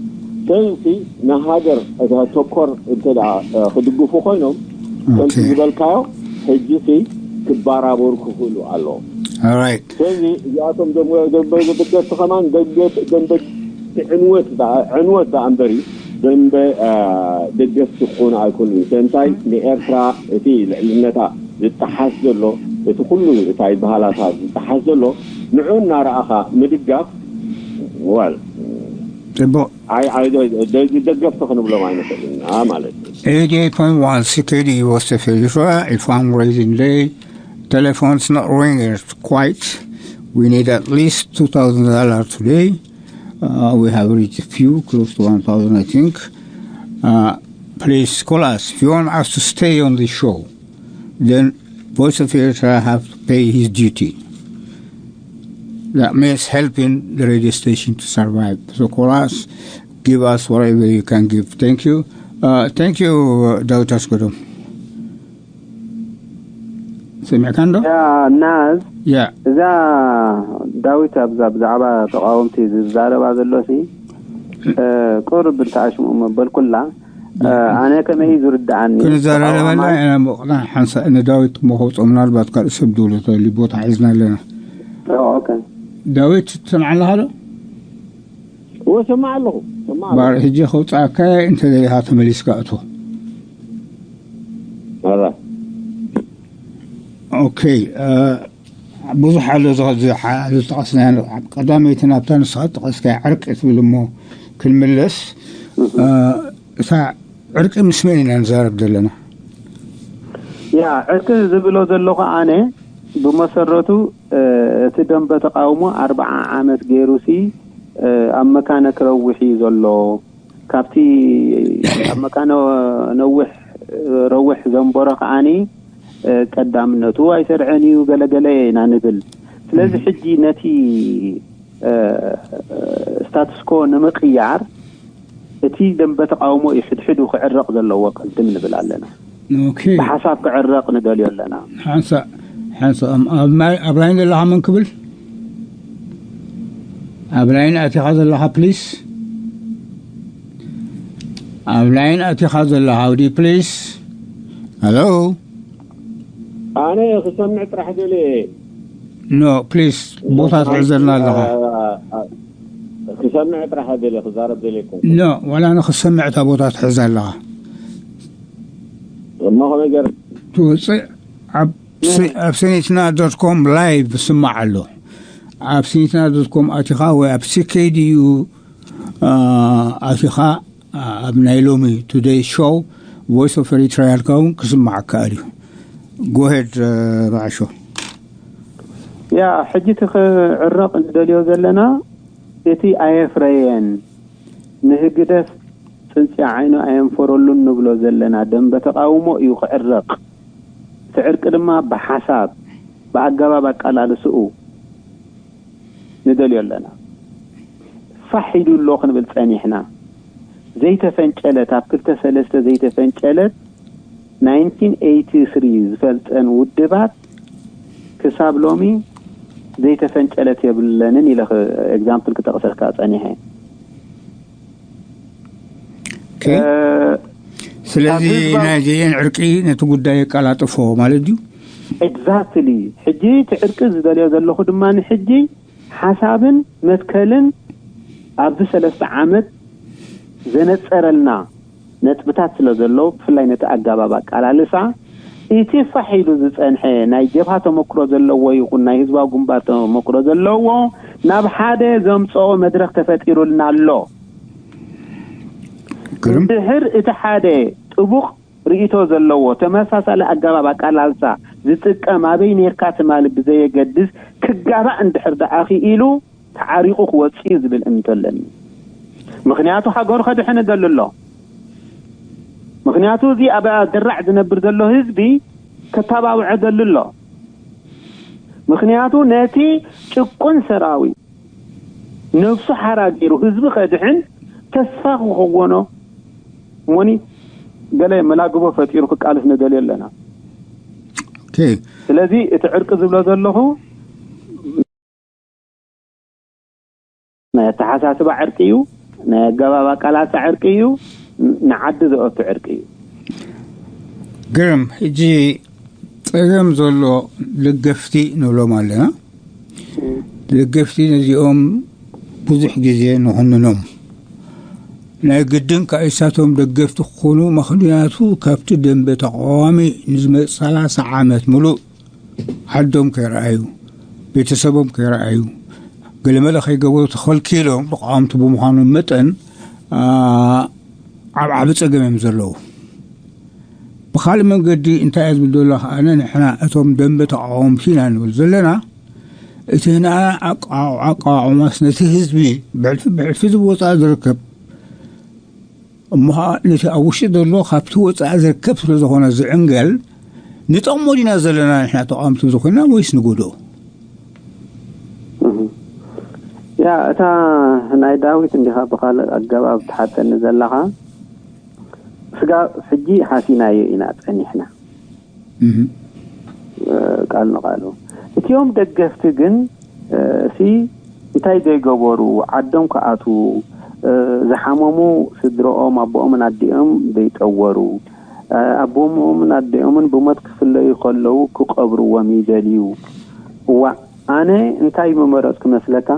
ስለዚ ንሃገር ተኮር እንተ ክድግፉ ኮይኖም ከምቲ ዝበልካዮ ሕጂ ሲ ክባራበሩ ክኽእሉ ኣለዎም ስለዚ እዚኣቶም ደንበ ዝብገርቲ ከማን ደንበ ዕንወት ዕንወት ደኣ እምበሪ ደንበ ደገፍቲ ክኾኑ ኣይኮኑን። ስለምንታይ ንኤርትራ እቲ ልዕልነታ ዝጠሓስ ዘሎ እቲ ኩሉ እታ ይበሃላታ ዝጠሓስ ዘሎ ንዑ እናረኣኻ ምድጋፍ ዋል ጽቡቅ ኣይ ኣይ ደገፍቲ ክንብሎም ኣይንኽእልና ማለት እዩ። eighty-eight point one C K D U S F Eritrea, a fundraising day. Telephone's not ringing quite. We need at least two thousand dollars today. Uh, we have reached a few, close to one thousand, I think. Uh, please call us if you want us to stay on the show. Then Voice of Eritrea have to pay his duty. That means helping the radio station to survive. So call us, give us whatever you can give. Thank you. Uh, thank you, uh, Dr. Skodom. سمعكان ده؟ يا ناز يا እዛ ዳዊት ኣብዛ ብዛዕባ ተቃወምቲ ዝዛረባ ዘሎ ሲ ቁርብ እንተኣሽሙ መበልኩላ ኣነ ከመይ እዩ ዝርድኣኒ ክንዘራረበላ ኢና ሞቕና ሓንሳእ ንዳዊት እሞ ከውፅኦ ምናልባት ካልእ ሰብ ድውሎ ተልዩ ቦታ ሒዝና ኣለና ኦኬ ዳዊት ትሰምዓለኻ ዶ እወ ሰማዕ ኣለኹ ሰማዕ ኣለኹ ባር ሕጂ ከውፅኣካ እንተ ደሊኻ ተመሊስካ እቶ ኣራ ኦኬ ብዙሕ ኣሎ ዝጠቐስና ቀዳመይቲ ናብታ ንስኻ ጠቐስካ ዕርቂ ትብል እሞ ክንምለስ እታ ዕርቂ ምስ መን ኢና ንዛረብ ዘለና ያ ዕርቂ ዝብሎ ዘለኹ ኣነ ብመሰረቱ እቲ ደንበ ተቃውሞ ኣርባዓ ዓመት ገይሩሲ ኣብ መካነ ክረውሕ እዩ ዘሎ። ካብቲ ኣብ መካነ ነዊሕ ረውሕ ዘንበሮ ከዓኒ ቀዳምነቱ ኣይሰርዐን እዩ ገለገለ ኢና ንብል። ስለዚ ሕጂ ነቲ ስታትስኮ ንምቕያር እቲ ደንበ ተቃውሞ እዩ ሕድሕዱ ክዕረቕ ዘለዎ ቅድም ንብል ኣለና። ብሓሳብ ክዕረቕ ንደልዮ ኣለና። ሓንሳእ ሓንሳእ ኣብ ላይን ዘለኻ መን ክብል? ኣብ ላይን ኣቲኻ ዘለኻ ፕሊስ? ኣብ ላይን ኣቲኻ ዘለኻ ኣውዲ ፕሊስ? ሃሎ? ኣነ ክሰምዕ ጥራሕ ደልየ። ኖ ፕሊስ፣ ቦታ ትሕዘልና ኣለኻ። ክሰምዕ ጥራሕ ደልየ፣ ክዛረብ ደልየ። ኖ ዋላ ንክሰምዕ እታ ቦታ ትሕዘ ኣለኻ። እሞ ከመይ ገር ትውፅእ? ኣብ ሰኒትና ዶት ኮም ላይቭ ስማዕ ኣሎ። ኣብ ሰኒትና ዶት ኮም ኣቲኻ ወይ ኣብ ሲኬዲዩ ኣቲኻ ኣብ ናይ ሎሚ ቱደይ ሾው ቮይስ ኦፍ ኤሪትሪያ ኢልካ እውን ክስማዕ ከኣል እዩ። ጎሄድ ራዕሾ። ያ ሕጂ እቲ ክዕረቕ ንደልዮ ዘለና እቲ ኣየፍረየን ንህግደፍ ፅንፂያ ዓይኑ ኣየንፈረሉን ንብሎ ዘለና ደንበ ተቃውሞ እዩ ክዕረቕ። እቲ ዕርቂ ድማ ብሓሳብ ብኣገባብ ኣቃላልስኡ ንደልዮ ኣለና። ፋሕ ኢሉ ኣሎ ክንብል ጸኒሕና። ዘይተፈንጨለት ኣብ ክልተ ሰለስተ ዘይተፈንጨለት ናይንቲን ኤይቲ ስሪ ዝፈልጠን ውድባት ክሳብ ሎሚ ዘይተፈንጨለት የብለንን ኢለ ኤግዛምፕል ክጠቕሰልካ ጸኒሐ። ስለዚ ናይ ጀየን ዕርቂ ነቲ ጉዳይ የቀላጥፎ ማለት ድዩ? ኤግዛክትሊ። ሕጂ እቲ ዕርቂ ዝደልዮ ዘለኹ ድማ ንሕጂ ሓሳብን መትከልን ኣብዚ ሰለስተ ዓመት ዘነጸረልና ነጥብታት ስለ ዘሎ ብፍላይ ነቲ ኣጋባብ ኣቃላልሳ እቲ ፋሕ ኢሉ ዝጸንሐ ናይ ጀብሃ ተመክሮ ዘለዎ ይኹን ናይ ህዝባዊ ግንባር ተመክሮ ዘለዎ ናብ ሓደ ዘምጽኦ መድረኽ ተፈጢሩልና ኣሎ። እንድሕር እቲ ሓደ ጥቡቕ ርእይቶ ዘለዎ ተመሳሳሊ ኣገባብ ኣቃላልሳ ዝጥቀም ኣበይ ኔርካ ትማሊ ብዘየገድስ ክጋባእ እንድሕር ደኣ ክኢሉ ተዓሪቑ ክወጽእ እዩ ዝብል እምንቶ ኣለኒ። ምኽንያቱ ሃገሩ ከድሕን እደሊ ኣሎ። ምኽንያቱ እዚ ኣብ ኣደራዕ ዝነብር ዘሎ ህዝቢ ከተባብዖ እደሊ ኣሎ። ምኽንያቱ ነቲ ጭቁን ሰራዊት ነብሱ ሓራ ገይሩ ህዝቢ ከድሕን ተስፋ ክኸወኖ እሞኒ ገለ መላግቦ ፈጢሩ ክቃልስ ንደልዮ ኣለና። ስለዚ እቲ ዕርቂ ዝብሎ ዘለኹ ናይ ኣተሓሳስባ ዕርቂ እዩ፣ ናይ ኣገባብ ኣቃላልሳ ዕርቂ እዩ፣ ንዓዲ ዘእቱ ዕርቂ እዩ። ግርም። ሕጂ ጸገም ዘሎ ደገፍቲ ንብሎም ኣለና። ደገፍቲ ነዚኦም ብዙሕ ግዜ ንኹንኖም ናይ ግድን ከኣ እሳቶም ደገፍቲ ክኾኑ፣ ምኽንያቱ ካብቲ ደንበ ተቃዋሚ ንዝመጽእ ሰላሳ ዓመት ምሉእ ዓዶም ከይረኣዩ፣ ቤተሰቦም ከይረኣዩ፣ ገለመለ ከይገበሩ ተኸልኪሎም ተቃወምቲ ብምዃኖም መጠን ዓብዓቢ ጸገም እዮም ዘለዉ። ብኻልእ መንገዲ እንታይ እየ ዝብል ዘሎ ከኣ ንሕና እቶም ደንበ ተቃወምቲ ኢና ንብል ዘለና እቲ ንኣ ኣቃዋዕማስ ነቲ ህዝቢ ብሕልፊ ብሕልፊ ዝወፃእ ዝርከብ እሞ ከዓ ነቲ ኣብ ውሽጢ ዘሎ ካብቲ ወፃኢ ዝርከብ ስለ ዝኾነ ዝዕንገል ንጠቕሞ ዲና ዘለና ንሕና ተቃወምቲ ዝኾንና ወይስ ንጎድኦ? ያ እታ ናይ ዳዊት እንዲኻ ብኻልእ ኣገባብ ትሓተኒ ዘለኻ ስጋብ ሕጂ ሓሲናዮ ኢና ጸኒሕና። ቃል ንቃሉ እቲኦም ደገፍቲ ግን እሲ እንታይ ዘይገበሩ ዓዶም ክኣትዉ ዝሓመሙ ስድረኦም ኣቦኦምን ኣዲኦም ዘይጠወሩ ኣቦኦምን ኣዲኦምን ብሞት ክፍለዩ ከለዉ ክቀብርዎም ይደልዩ። እዋ ኣነ እንታይ ምመረጽኩ መስለካ?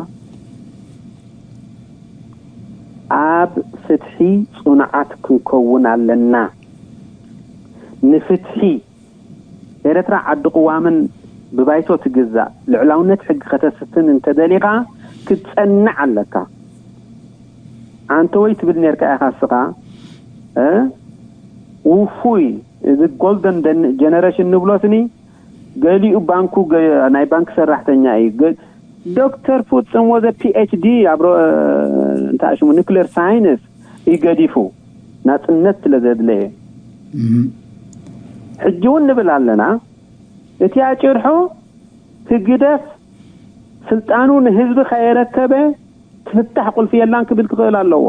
ኣብ ፍትሒ ጽኑዓት ክንከውን ኣለና። ንፍትሒ ኤረትራ ዓዲ ቅዋምን ብባይቶ ትግዛእ ልዕላውነት ሕጊ ከተስፍን እንተደሊኻ ክትጸንዕ ኣለካ። ኣንተ ወይ ትብል ኔርካ ኢኻ እስኻ እ ውፉይ እዚ ጎልደን ጀነሬሽን ንብሎ ስኒ ገሊኡ ባንኩ ገ- ናይ ባንክ ሰራሕተኛ እዩ። ገ- ዶክተር ፍጹም ወዘ ፒኤችዲ ኣብ ሮ- እንታይ ሽሙ ኒክሌር ሳይንስ እዩ ገዲፉ፣ ናጽነት ስለ ዘድለየ። ሕጂ እውን ንብል ኣለና፣ እቲ ኣጭርሖ ህግደፍ ስልጣኑ ንህዝቢ ከየረከበ ትፍታሕ ቁልፊ የላን ክብል ክኽእል ኣለዎ።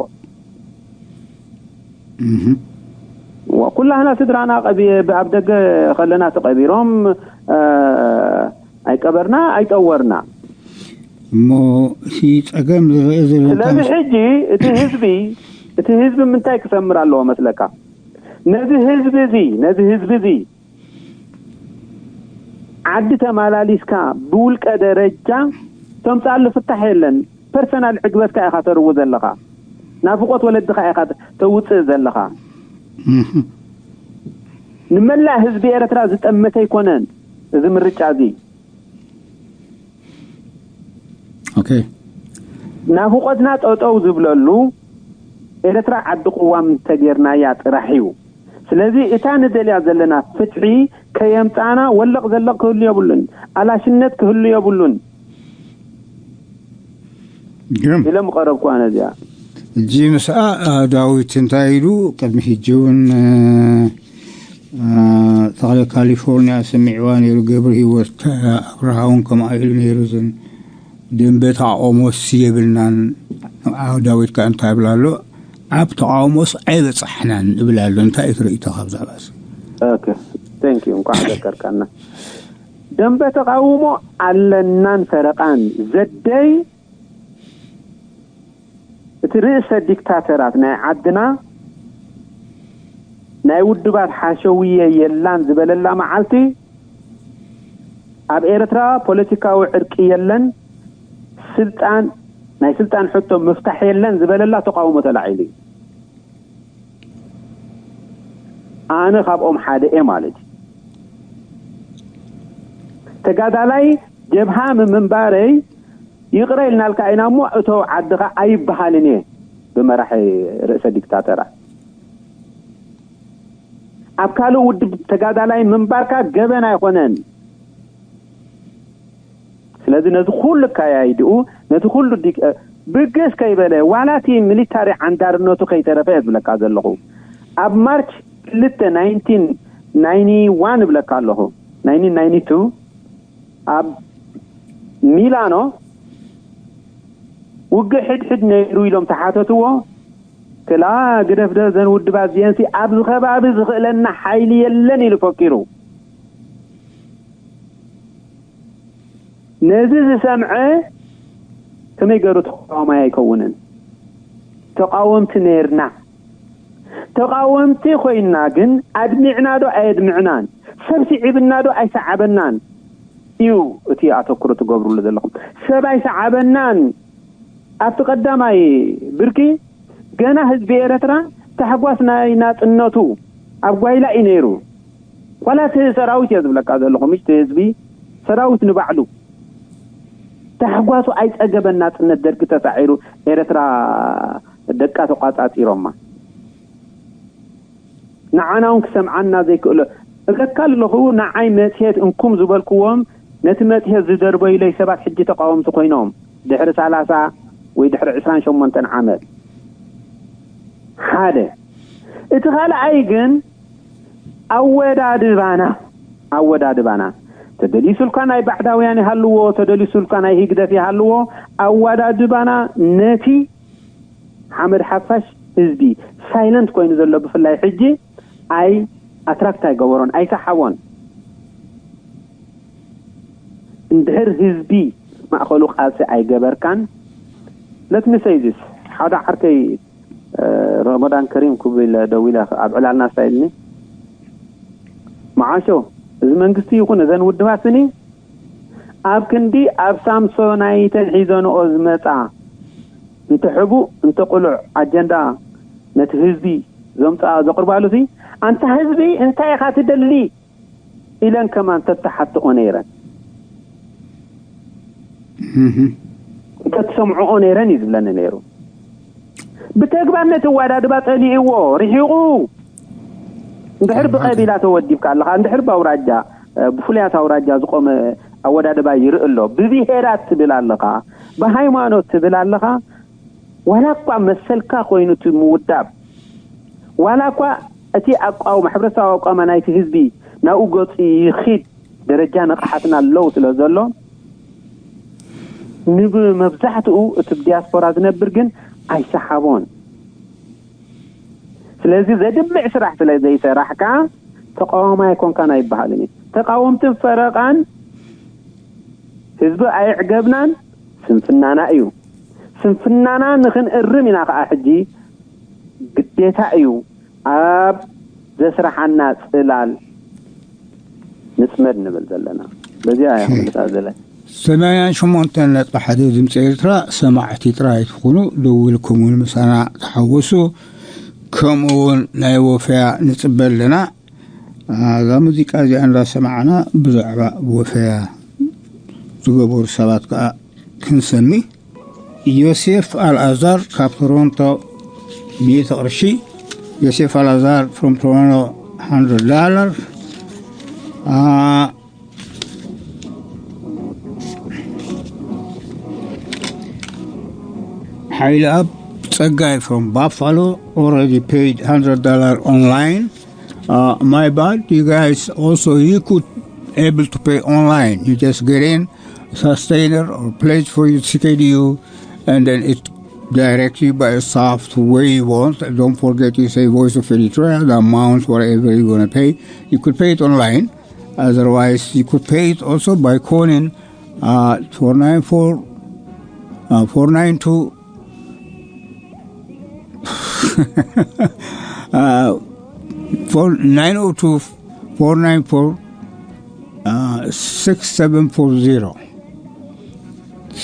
ኩላህና ስድራና ኣብ ደገ ከለና ተቐቢሮም፣ ኣይቀበርና ኣይጠወርና። እሞ እቲ ጸገም ዝረአ ዘሎ ስለዚ ሕጂ እቲ ህዝቢ እቲ ህዝቢ ምንታይ ክሰምር ኣለዎ መስለካ? ነዚ ህዝቢ እዚ ነዚ ህዝቢ እዚ ዓዲ ተማላሊስካ ብውልቀ ደረጃ ተምጻሉ ፍታሕ የለን። ፐርሰናል ዕግበትካ ኢኻ ተርው ዘለኻ፣ ናፍቆት ወለድኻ ኢኻ ተውፅእ ዘለኻ። ንመላእ ህዝቢ ኤርትራ ዝጠመተ ኣይኮነን እዚ ምርጫ እዚ። ኦኬ ናፍቆትና ጠጠው ዝብለሉ ኤርትራ ዓዲ ቅዋም እንተጌርናያ ጥራሕ እዩ። ስለዚ እታ ንደልያ ዘለና ፍትሒ ከየምጻና ወለቕ ዘለቕ ክህሉ የብሉን፣ ኣላሽነት ክህሉ የብሉን ግርም ኢለ ምቐረብኩ ኣነ እዚኣ። እጂ ምስኣ ዳዊት እንታይ ኢሉ ቅድሚ ሕጂ እውን ተኽለ ካሊፎርኒያ ሰሚዕዋ ነይሩ። ገብረ ህይወት ኣብርሃ እውን ከምኣ ኢሉ ነይሩ። እዘን ደንበ ተቃውሞስ የብልናን። ዳዊት ከ እንታይ ይብል ኣሎ? ኣብ ተቃውሞስ ኣይበጻሕናን እብል ኣሎ። እንታይ እዩ ትርእይቶ ካብ ዛዕባ እዚ? ኦኬ፣ ቴንክ ዩ፣ እንኳዕ ዘከርካና። ደንበ ተቃውሞ ኣለናን ፈረቃን ዘደይ እቲ ርእሰ ዲክታተራት ናይ ዓድና ናይ ውድባት ሓሸውየ የላን ዝበለላ መዓልቲ ኣብ ኤርትራ ፖለቲካዊ ዕርቂ የለን፣ ስልጣን ናይ ስልጣን ሕቶ ምፍታሕ የለን ዝበለላ ተቃውሞ ተላዒሉ እዩ። ኣነ ካብኦም ሓደ እየ ማለት እዩ። ተጋዳላይ ጀብሃ ምምንባረይ ይቕረ ኢልናልካ ኢና እሞ እቶ ዓድኻ ኣይበሃልን እየ ብመራሒ ርእሰ ዲክታተራት። ኣብ ካልእ ውድብ ተጋዳላይ ምንባርካ ገበን ኣይኮነን። ስለዚ ነዚ ኩሉ ኣካያይድኡ ነቲ ኩሉ ዲ- ብግስ ከይበለ ዋላ እቲ ሚሊታሪ ዓንዳርነቱ ከይተረፈ እየ ዝብለካ ዘለኹ። ኣብ ማርች ክልተ ናይንቲን ናይንቲ ዋን እብለካ ኣለኹ፣ ናይንቲን ናይንቲ ቱ ኣብ ሚላኖ ውግእ ሕድሕድ ነይሩ ኢሎም ተሓተትዎ። ክላ ግደፍ ዶ እዘን ውድባት እዚአንሲ ኣብዚ ከባቢ ዝኽእለና ሓይሊ የለን ኢሉ ፈኪሩ። ነዚ ዝሰምዐ ከመይ ገሩ ተቃዋማይ ኣይከውንን? ተቃወምቲ ነርና። ተቃወምቲ ኮይና ግን ኣድሚዕና ዶ ኣየድምዕናን? ሰብ ስዒብና ዶ ኣይሰዓበናን? እዩ እቲ ኣተኩሮ ትገብሩሉ ዘለኹም። ሰብ ኣይሰዓበናን። ኣብቲ ቀዳማይ ብርኪ ገና ህዝቢ ኤረትራ ታሕጓስ ናይ ናጽነቱ ኣብ ጓይላ እዩ ነይሩ። ዋላ እቲ ሰራዊት እየ ዝብለካ ዘለኹ፣ ምሽ እቲ ህዝቢ ሰራዊት ንባዕሉ ታሕጓሱ ኣይጸገበን። ናጽነት ደርጊ ተሳዒሩ ኤረትራ ደቃ ተቋጻጺሮማ። ንዓና እውን ክሰምዓና ዘይክእሎ እብለካ ኣለኹ። ንዓይ መጽሔት እንኩም ዝበልክዎም ነቲ መጽሔት ዝደርበዩለይ ሰባት ሕጂ ተቃወምቲ ኮይኖም ድሕሪ ሰላሳ ወይ ድሕሪ ዕስራን ሸሞንተን ዓመት። ሓደ እቲ ካልኣይ ግን ኣወዳድባና ኣወዳድባና ተደሊሱልካ ናይ ባዕዳውያን ይሃልዎ፣ ተደሊሱልካ ናይ ህግደፍ ይሃልዎ፣ ኣወዳድባና ነቲ ሓመድ ሓፋሽ ህዝቢ ሳይለንት ኮይኑ ዘሎ ብፍላይ ሕጂ ኣይ ኣትራክት ኣይገበሮን ኣይሰሓቦን። እንድሕር ህዝቢ ማእኸሉ ቃልሲ ኣይገበርካን ለትሚ ሰይዝስ ሓደ ዓርከይ ረመዳን ከሪም ክብል ደዊለ ኣብ ዕላልና ስታይልኒ መዓሾ እዚ መንግስቲ ይኹን እዘን ውድባት ስኒ ኣብ ክንዲ ኣብ ሳምሶናይተን ሒዘንኦ ዝመጻ እንተ ሕቡእ እንተ ቅሉዕ ኣጀንዳ ነቲ ህዝቢ ዘምጽኣ ዘቕርባሉ ሲ ኣንታ ህዝቢ እንታይ ኢኻ ትደሊ ኢለን ከማን ተተሓትኦ ነይረን እንተትሰምዕኦ ነይረን እዩ ዝብለኒ ነይሩ። ብተግባር ነቲ ኣወዳድባ ጸሊእዎ ርሒቑ እንድሕር ብቐቢላ ተወዲብካ ኣለኻ እንድሕር ብኣውራጃ ብፍሉያት ኣውራጃ ዝቆመ ኣወዳድባ ይርኢ ኣሎ። ብብሄራት ትብል ኣለኻ፣ ብሃይማኖት ትብል ኣለኻ። ዋላ እኳ መሰልካ ኮይኑ እቲ ምውዳብ፣ ዋላ እኳ እቲ ኣቋውማ፣ ሕብረተሰባዊ ኣቋውማ ናይቲ ህዝቢ ናብኡ ገፁ ይኺድ፣ ደረጃ ንቕሓትና ሎው ስለ ዘሎ፣ ንብመብዛሕትኡ እቲ ብዲያስፖራ ዝነብር ግን ኣይሰሓቦን። ስለዚ ዘድምዕ ስራሕ ስለ ዘይሰራሕካ ተቃዋማይ ኣይኮንካን ኣይበሃልን እዩ። ተቃወምትን ፈረቃን ህዝቢ ኣየዕገብናን፣ ስንፍናና እዩ። ስንፍናና ንኽንእርም ኢና ከዓ ሕጂ ግዴታ እዩ ኣብ ዘስራሓና ጽላል ንጽመድ ንብል ዘለና። በዚኣ እያ ክምልሳ ዝደለ። ሰማንያን ሸሞንተን ነጥቢ ሓደ ድምፂ ኤርትራ ሰማዕቲ ጥራይ ትኹኑ፣ ደዊልኩም እውን ምሳና ተሓወሱ። ከምኡ እውን ናይ ወፈያ ንጽበ ኣለና። እዛ ሙዚቃ እዚኣ እንዳሰማዕና ብዛዕባ ወፈያ ዝገበሩ ሰባት ከዓ ክንሰሚ። ዮሴፍ ኣልኣዛር ካብ ቶሮንቶ፣ ሚእቲ ቅርሺ። ዮሴፍ ኣልኣዛር from Toronto, hundred dollar. ሓይለ ኣብ ጸጋይ from Buffalo already paid hundred dollar online. Uh, my bad, you guys also, you could able to pay online. You just get in, sustainer or pledge for your C K D U, and then it direct you by itself to where you want. Don't forget, you say Voice of Eritrea, the amount, whatever you're gonna pay, you could pay it online. Otherwise, you could pay it also by calling uh, four nine four, uh, four nine two, uh, four nine oh two, four nine four, uh, six seven four zero.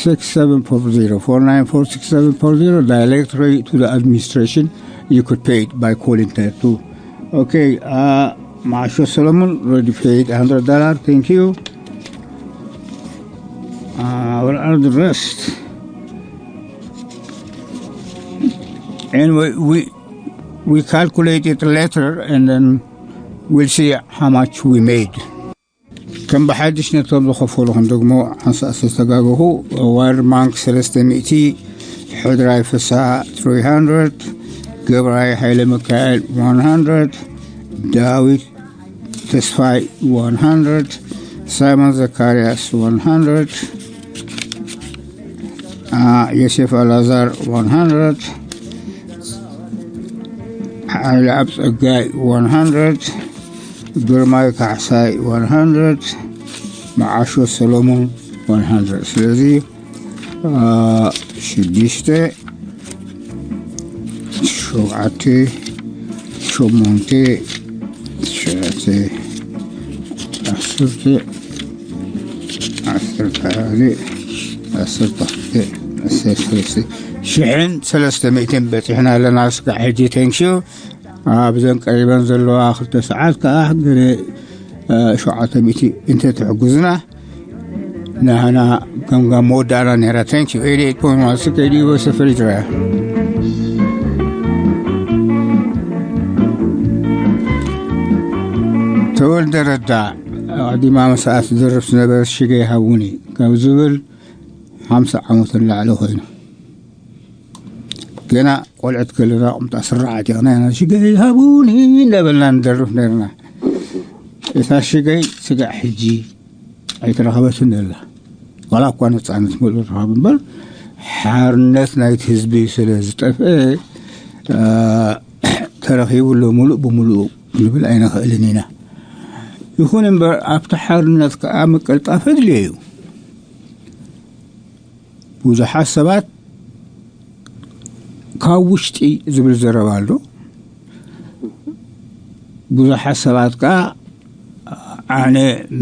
Six seven four zero, four nine four six seven four zero, directly to the administration. You could pay it by calling there too. Okay, uh, Marsha Solomon already paid hundred dollar. Thank you. Uh, what are the rest? Anyway, we we calculate it later, and then we'll see how much we made. ከም ብሓድሽ ነቶም ዝኸፈሉ ክንደግሞ ሓንሳእ ዝተጋገኹ። ዋይር ማንክ ሰለስተ ሚእቲ፣ ሕድራይ ፍስሓ three hundred፣ ገብራይ ሓይለ ሚካኤል one hundred፣ ዳዊት ተስፋይ one hundred፣ ሳይሞን ዘካርያስ one hundred፣ ዮሴፍ ኣላዛር one hundred፣ ሓይለ ኣብ ጸጋይ one hundred፣ ግርማይ ካሕሳይ one hundred፣ መዓሾ ሰሎሞን one hundred። ስለዚ ሽዱሽተ፣ ሸውዓተ፣ ሸሞንተ፣ ትሽዓተ፣ ዓሰርተ፣ ዓሰርተ ሓደ፣ ዓሰርተ ክልተ፣ ዓሰርተ ሰለስተ፣ ሽሕን ሰለስተ ሚእትን በፂሕና ኣለና። እስካዕ ሕጂ። ቴንክዩ። ኣብዘን ቀሪበን ዘለዋ ክልተ ሰዓት ከዓ ገለ ሸውዓተ ሚእቲ እንተትሕግዙና፣ ንሕና ገምጋም መወዳእና ነይራ። Thank you. Eighty-eight point one C K D U S F Eritrea. ተወልደ ረዳ ኣቐዲማ ምስኣ ትደርፍ ዝነበረት ሽገይ ሃቡኒ ካብ ዝብል ሓምሳ ዓመት ንላዕሊ ኮይኑ፣ ገና ቆልዕት ከለና ቁምጣ ስራዓት ኢና ሽገይ ሃቡኒ እንዳበልና ንደርፍ ነርና። እታ ሽገይ ስጋዕ ሕጂ ኣይተረኸበትን ዘላ። ዋላ እኳ ነፃነት መሉ ረኸብ እምበር፣ ሓርነት ናይቲ ህዝቢ ስለ ዝጠፍአ፣ ተረኺቡ ኣሎ ሙሉእ ብሙሉእ ክንብል ኣይንኽእልን ኢና። ይኹን እምበር ኣብቲ ሓርነት ከዓ ምቅልጣፍ ኣድልዮ እዩ። ብዙሓት ሰባት ካብ ውሽጢ ዝብል ዘረባ ኣሎ። ብዙሓት ሰባት ከዓ ኣነ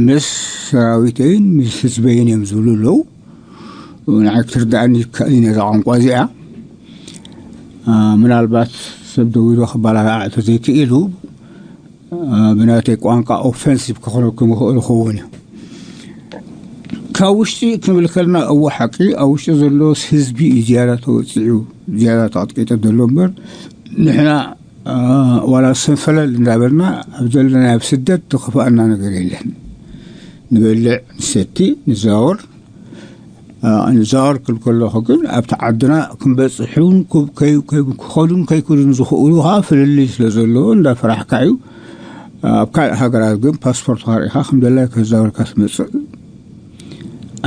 ምስ ሰራዊተይን ምስ ህዝበይን እዮም ዝብሉ ኣለዉ። ንዓይ ክትርዳእኒ ይከኣል እዩ ነዛ ቋንቋ እዚኣ። ምናልባት ሰብ ደዊሉ ክባላዕ ተዘይክኢሉ፣ ብናተይ ቋንቋ ኦፈንሲቭ ክኾነኩም ይኽእል ይኸውን እዩ። ካብ ውሽጢ ክንብል ከለና፣ እወ ሓቂ፣ ኣብ ውሽጢ ዘሎ ህዝቢ እዩ ዝያዳ ተወፂዑ፣ ዝያዳ ተቐጥቂጡ ዘሎ እምበር፣ ንሕና ዋላ ሰንፈለል እንዳበልና ኣብ ዘለና ኣብ ስደት ዝኸፍኣና ነገር የለን። ንበልዕ፣ ንሰቲ፣ ንዛወር። ንዛወር ክብል ከለኹ ግን ኣብቲ ዓድና ክንበፅሕ እውን ክኸዱን ከይክዱን ዝኽእሉ ከዓ ፍልልይ ስለ ዘለዎ እንዳፈራሕካ እዩ። ኣብ ካልእ ሃገራት ግን ፓስፖርትካ ርኢኻ ከም ደላይ ከዛወርካ ትመፅእ።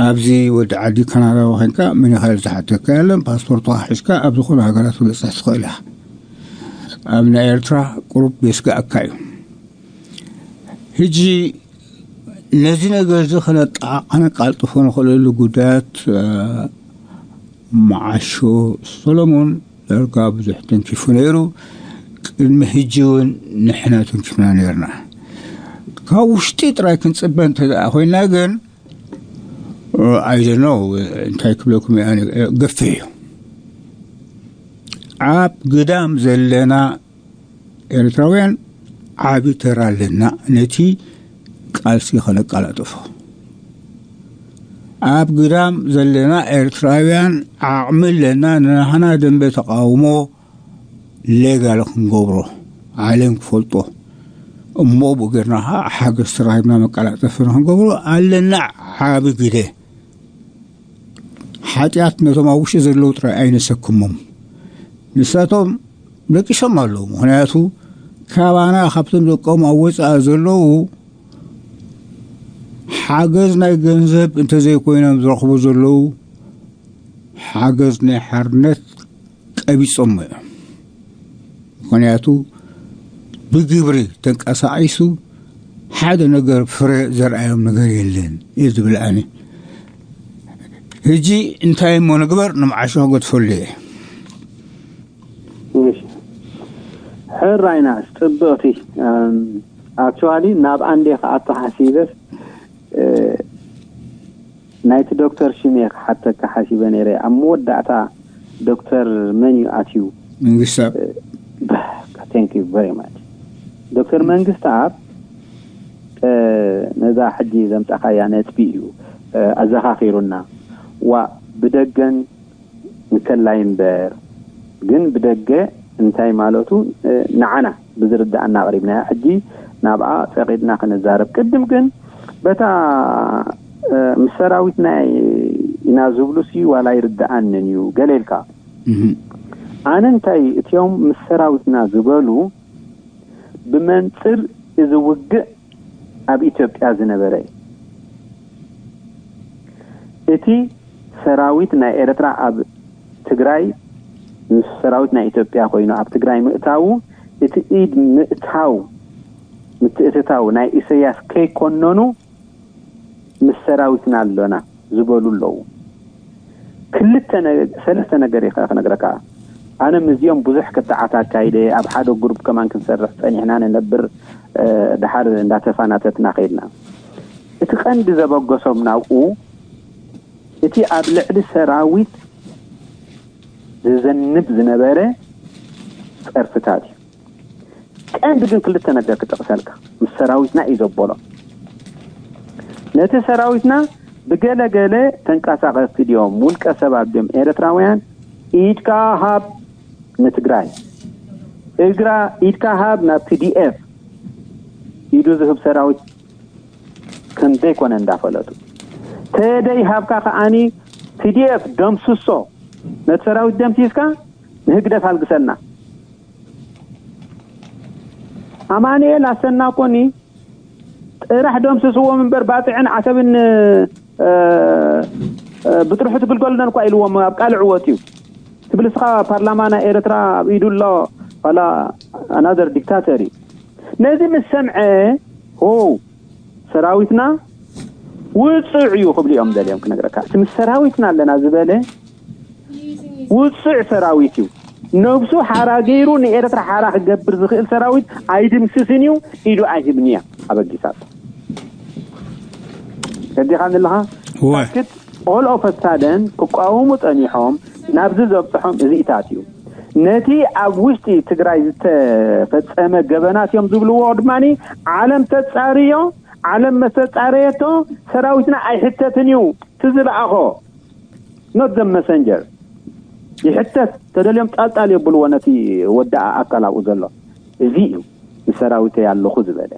ኣብዚ ወዲ ዓዲ ካናዳዊ ኮይንካ መን ኢኻ ዝሓተካ የለን። ፓስፖርትካ ሒዝካ ኣብ ዝኾነ ሃገራት ክትበፅሕ ትኽእል ኢኻ። ኣብ ናይ ኤርትራ ቁሩብ የስግኣካ እዩ። ሕጂ ነዚ ነገር እዚ ከነቃልጥፎ ንኽእለሉ ጉዳያት መዓሾ ሰሎሞን ዳርጋ ብዙሕ ተንኪፉ ነይሩ። ቅድሚ ሕጂ እውን ንሕና ተንኪፍና ነይርና። ካብ ውሽጢ ጥራይ ክንፅበ እንተ ኮይና ግን ኣይደኖ እንታይ ክብለኩም ገፍሕ እዩ። ኣብ ግዳም ዘለና ኤርትራውያን ዓቢ ተራ ኣለና። ነቲ ቃልሲ ከነቃላጥፎ ኣብ ግዳም ዘለና ኤርትራውያን ዓቕሚ ኣለና። ንናህና ደንበ ተቃውሞ ሌጋል ክንገብሮ ዓለም ክፈልጦ እሞ ብኡ ጌርና ከዓ ሓገዝ ተራሂብና መቀላጠፊ ንክንገብሮ ኣለና ዓቢ ግደ። ሓጢኣት ነቶም ኣብ ውሽጢ ዘለዉ ጥራይ ኣይነሰክሞም። ንሳቶም ደቂሶም ኣለዉ። ምኽንያቱ ካባና ካብቶም ደቆም ኣብ ወፃኢ ዘለዉ ሓገዝ ናይ ገንዘብ እንተዘይኮይኖም ዝረኽቡ ዘለዉ ሓገዝ ናይ ሓርነት ቀቢጾም እዮም። ምኽንያቱ ብግብሪ ተንቀሳቒሱ ሓደ ነገር ፍረ ዘርኣዮም ነገር የለን እየ ዝብል ኣነ። ሕጂ እንታይ እሞ ንግበር? ንመዓሾ ክገድፈሉ እየ። ሕራይና ጽብቕቲ ኣክቹዋሊ ናብ ኣንዴ ከኣቶ ሓሲበስ ናይቲ ዶክተር ሽሜ ክሓተካ ሓሲበ ነይረ ኣብ መወዳእታ ዶክተር መን እዩ ኣትዩ መንግስታብ thank you very much ዶክተር መንግስታብ ነዛ ሕጂ ዘምጻኻያ ነጥቢ እዩ ኣዘኻኺሩና ዋ ብደገን እንከላይ እምበር ግን ብደገ እንታይ ማለቱ ንዓና ብዝርዳኣና ኣቕሪብናያ ሕጂ ናብኣ ፈቒድና ክንዛረብ ቅድም ግን በታ ምስ ሰራዊትና ኢና ዝብሉሲ ዋላ ይርድኣንን እዩ ገለ ኢልካ ኣነ እንታይ እቲኦም ምስ ሰራዊትና ዝበሉ ብመንፅር እዚ ውግእ ኣብ ኢትዮጵያ ዝነበረ እቲ ሰራዊት ናይ ኤርትራ ኣብ ትግራይ ምስ ሰራዊት ናይ ኢትዮጵያ ኮይኑ ኣብ ትግራይ ምእታዉ እቲ ኢድ ምእታው ምትእትታው ናይ ኢሰያስ ከይኮነኑ ምስ ሰራዊትና ኣሎና ዝበሉ ኣለዉ። ክልተ ሰለስተ ነገር ኢኻ ክነግረካ። ኣነ ምስዚኦም ብዙሕ ክትዓት ኣካይደ ኣብ ሓደ ግሩፕ ከማን ክንሰርሕ ጸኒሕና ንነብር ድሓር እንዳተፋናተትና ከይድና። እቲ ቀንዲ ዘበገሶም ናብኡ እቲ ኣብ ልዕሊ ሰራዊት ዝዘንብ ዝነበረ ጸርፍታት እዩ። ቀንዲ ግን ክልተ ነገር ክጠቕሰልካ ምስ ሰራዊትና እዩ ዘበሎ ነቲ ሰራዊትና ብገለገለ ተንቀሳቐስቲ ድዮም ውልቀ ሰባት ድዮም ኤርትራውያን ኢድካ ሃብ ንትግራይ እግራ ኢድካ ሃብ ናብ ቲዲኤፍ ኢዱ ዝህብ ሰራዊት ከም ዘይኮነ እንዳፈለጡ ተደይ ሃብካ ከዓኒ ቲዲኤፍ ደምስሶ ነቲ ሰራዊት ደምሲስካ ንህግደፍ ኣልግሰልና ኣማንኤል ኣሰና ኮኒ ጥራሕ ደምስስዎም እምበር ባፅዕን ዓሰብን ብጥርሑ ትግልገሉና እኳ ኢልዎም ኣብ ቃል ዕወት እዩ ትብል እስኻ ፓርላማ ናይ ኤርትራ ኣብ ኢዱ ኣሎ ዋላ ኣናዘር ዲክታተር እዩ ነዚ ምስ ሰምዐ ሆ ሰራዊትና ውፁዕ እዩ ክብሉ እዮም ደልዮም ክነግረካ እቲ ምስ ሰራዊትና ኣለና ዝበለ ውፁዕ ሰራዊት እዩ ነብሱ ሓራ ገይሩ ንኤርትራ ሓራ ክገብር ዝኽእል ሰራዊት ኣይድምስስን እዩ ኢዱ ኣይህብን እያ ኣበጊሳቶ ከዲኻ ንለኻ ወክት all of a sudden ክቃወሙ ጸኒሖም ናብዚ ዘብጽሖም እዚኢታት እዩ ነቲ ኣብ ውሽጢ ትግራይ ዝተፈጸመ ገበናት እዮም ዝብልዎ ድማ ዓለም ተጻርዮ ዓለም መስተጻረየቶ ሰራዊትና ኣይሕተትን እዩ ትዝለኣኾ not the messenger ይሕተት ተደልዮም ጣልጣል የብልዎ ነቲ ወዳኣ ኣካል ኣብኡ ዘሎ እዚ እዩ ንሰራዊተይ ኣለኹ ዝበለ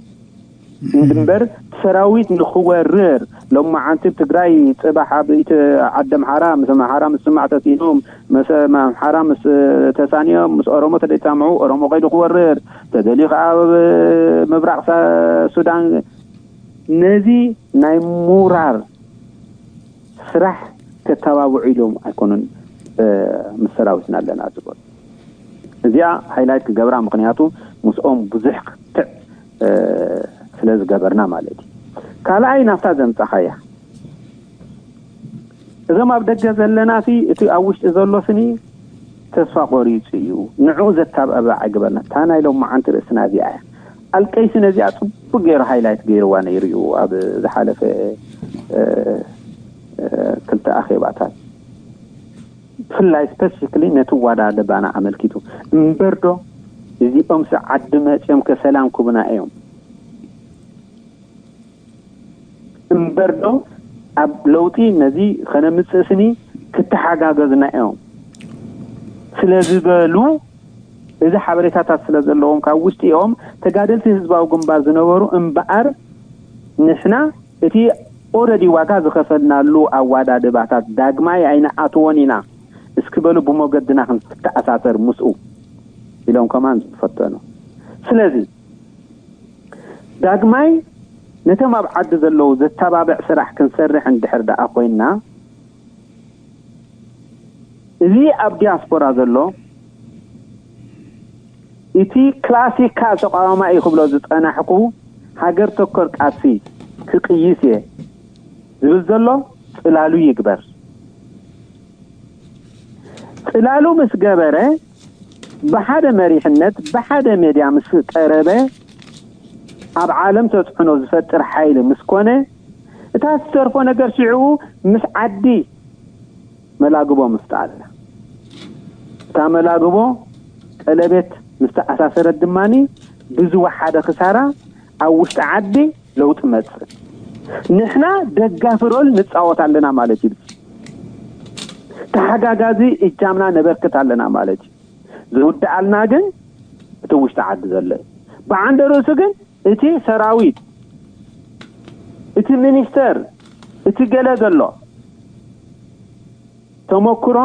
እምበር ሰራዊት ንክወርር ሎማዓንቲ ትግራይ ፅባሕ ኣብ ኢት ዓዲ ኣምሓራ ምስ ኣምሓራ ምስ ስማዕ ተሲኖም ምስ ኣምሓራ ምስ ተሳኒዮም ምስ ኦሮሞ ተደይሳምዑ ኦሮሞ ከይዱ ክወርር ተደልዩ ከዓ ኣብ ምብራቅ ሳ- ሱዳን ነዚ ናይ ምውራር ስራሕ ከተባብዑ ኢሎም ኣይኮኑን ምስ ሰራዊትና ኣለና ዝበሉ። እዚኣ ሃይላይት ክገብራ ምክንያቱ ምስኦም ብዙሕ ክትዕ ስለ ዝገበርና ማለት እዩ። ካልኣይ ናብታ ዘምፃኻያ እዞም ኣብ ደገ ዘለና እቲ ኣብ ውሽጢ ዘሎ ስኒ ተስፋ ቆሪፁ እዩ። ንዕኡ ዘታባብዕ ኣይግበርና። እታ ናይ ሎማዓንቲ ርእስና እዚኣ እያ። ኣልቀይሲ ነዚኣ ፅቡቅ ገይሩ ሃይላይት ገይርዋ ነይሩ እዩ ኣብ ዝሓለፈ ክልተ ኣኼባታት ብፍላይ ስፐሲፊክሊ ነቲ ዋዳደባና ኣመልኪቱ እምበር ዶ እዚኦም ሲ ዓዲ መፅዮም ከሰላም ክቡና እዮም እምበር ዶ ኣብ ለውጢ ነዚ ከነምፅእ ስኒ ክተሓጋገዝና እዮም ስለ ዝበሉ እዚ ሓበሬታታት ስለ ዘለዎም ካብ ውሽጢኦም ተጋደልቲ ህዝባዊ ግንባር ዝነበሩ እምበኣር ንሕና እቲ ኦረዲ ዋጋ ዝኸፈልናሉ ኣዋዳድባታት ዳግማይ ኣይንኣትዎን ኢና እስኪ በሉ ብሞገድና ክንተኣሳሰር ምስኡ ኢሎም ከማን ዝፈተኑ። ስለዚ ዳግማይ ነቶም ኣብ ዓዲ ዘለዉ ዘተባብዕ ስራሕ ክንሰርሕ እንድሕር ደኣ ኮይንና እዚ ኣብ ዲያስፖራ ዘሎ እቲ ክላሲካል ተቃዋማይ ክብሎ ዝጸናሕኩ ሃገር ተኮር ቃልሲ ክቅይስ እየ ዝብል ዘሎ ጽላሉ ይግበር። ጽላሉ ምስ ገበረ ብሓደ መሪሕነት ብሓደ ሜድያ ምስ ቀረበ ኣብ ዓለም ተጽዕኖ ዝፈጥር ሓይሊ ምስ ኮነ እታ ትተርፎ ነገር ሽዕኡ ምስ ዓዲ መላግቦ ምፍጣር እያ። እታ መላግቦ ቀለቤት ምስ ተኣሳሰረት ድማ ብዝወሓደ ክሳራ ኣብ ውሽጢ ዓዲ ለውጢ መጽእ። ንሕና ደጋፊ ሮል ንጻወት ኣለና ማለት እዩ። ተሓጋጋዚ እጃምና ነበርክት ኣለና ማለት እዩ። ዝውድኣልና ግን እቲ ውሽጢ ዓዲ ዘሎ እዩ። ብዓንደ ርእሱ ግን እቲ ሰራዊት፣ እቲ ሚኒስተር፣ እቲ ገለ ዘሎ ተመክሮ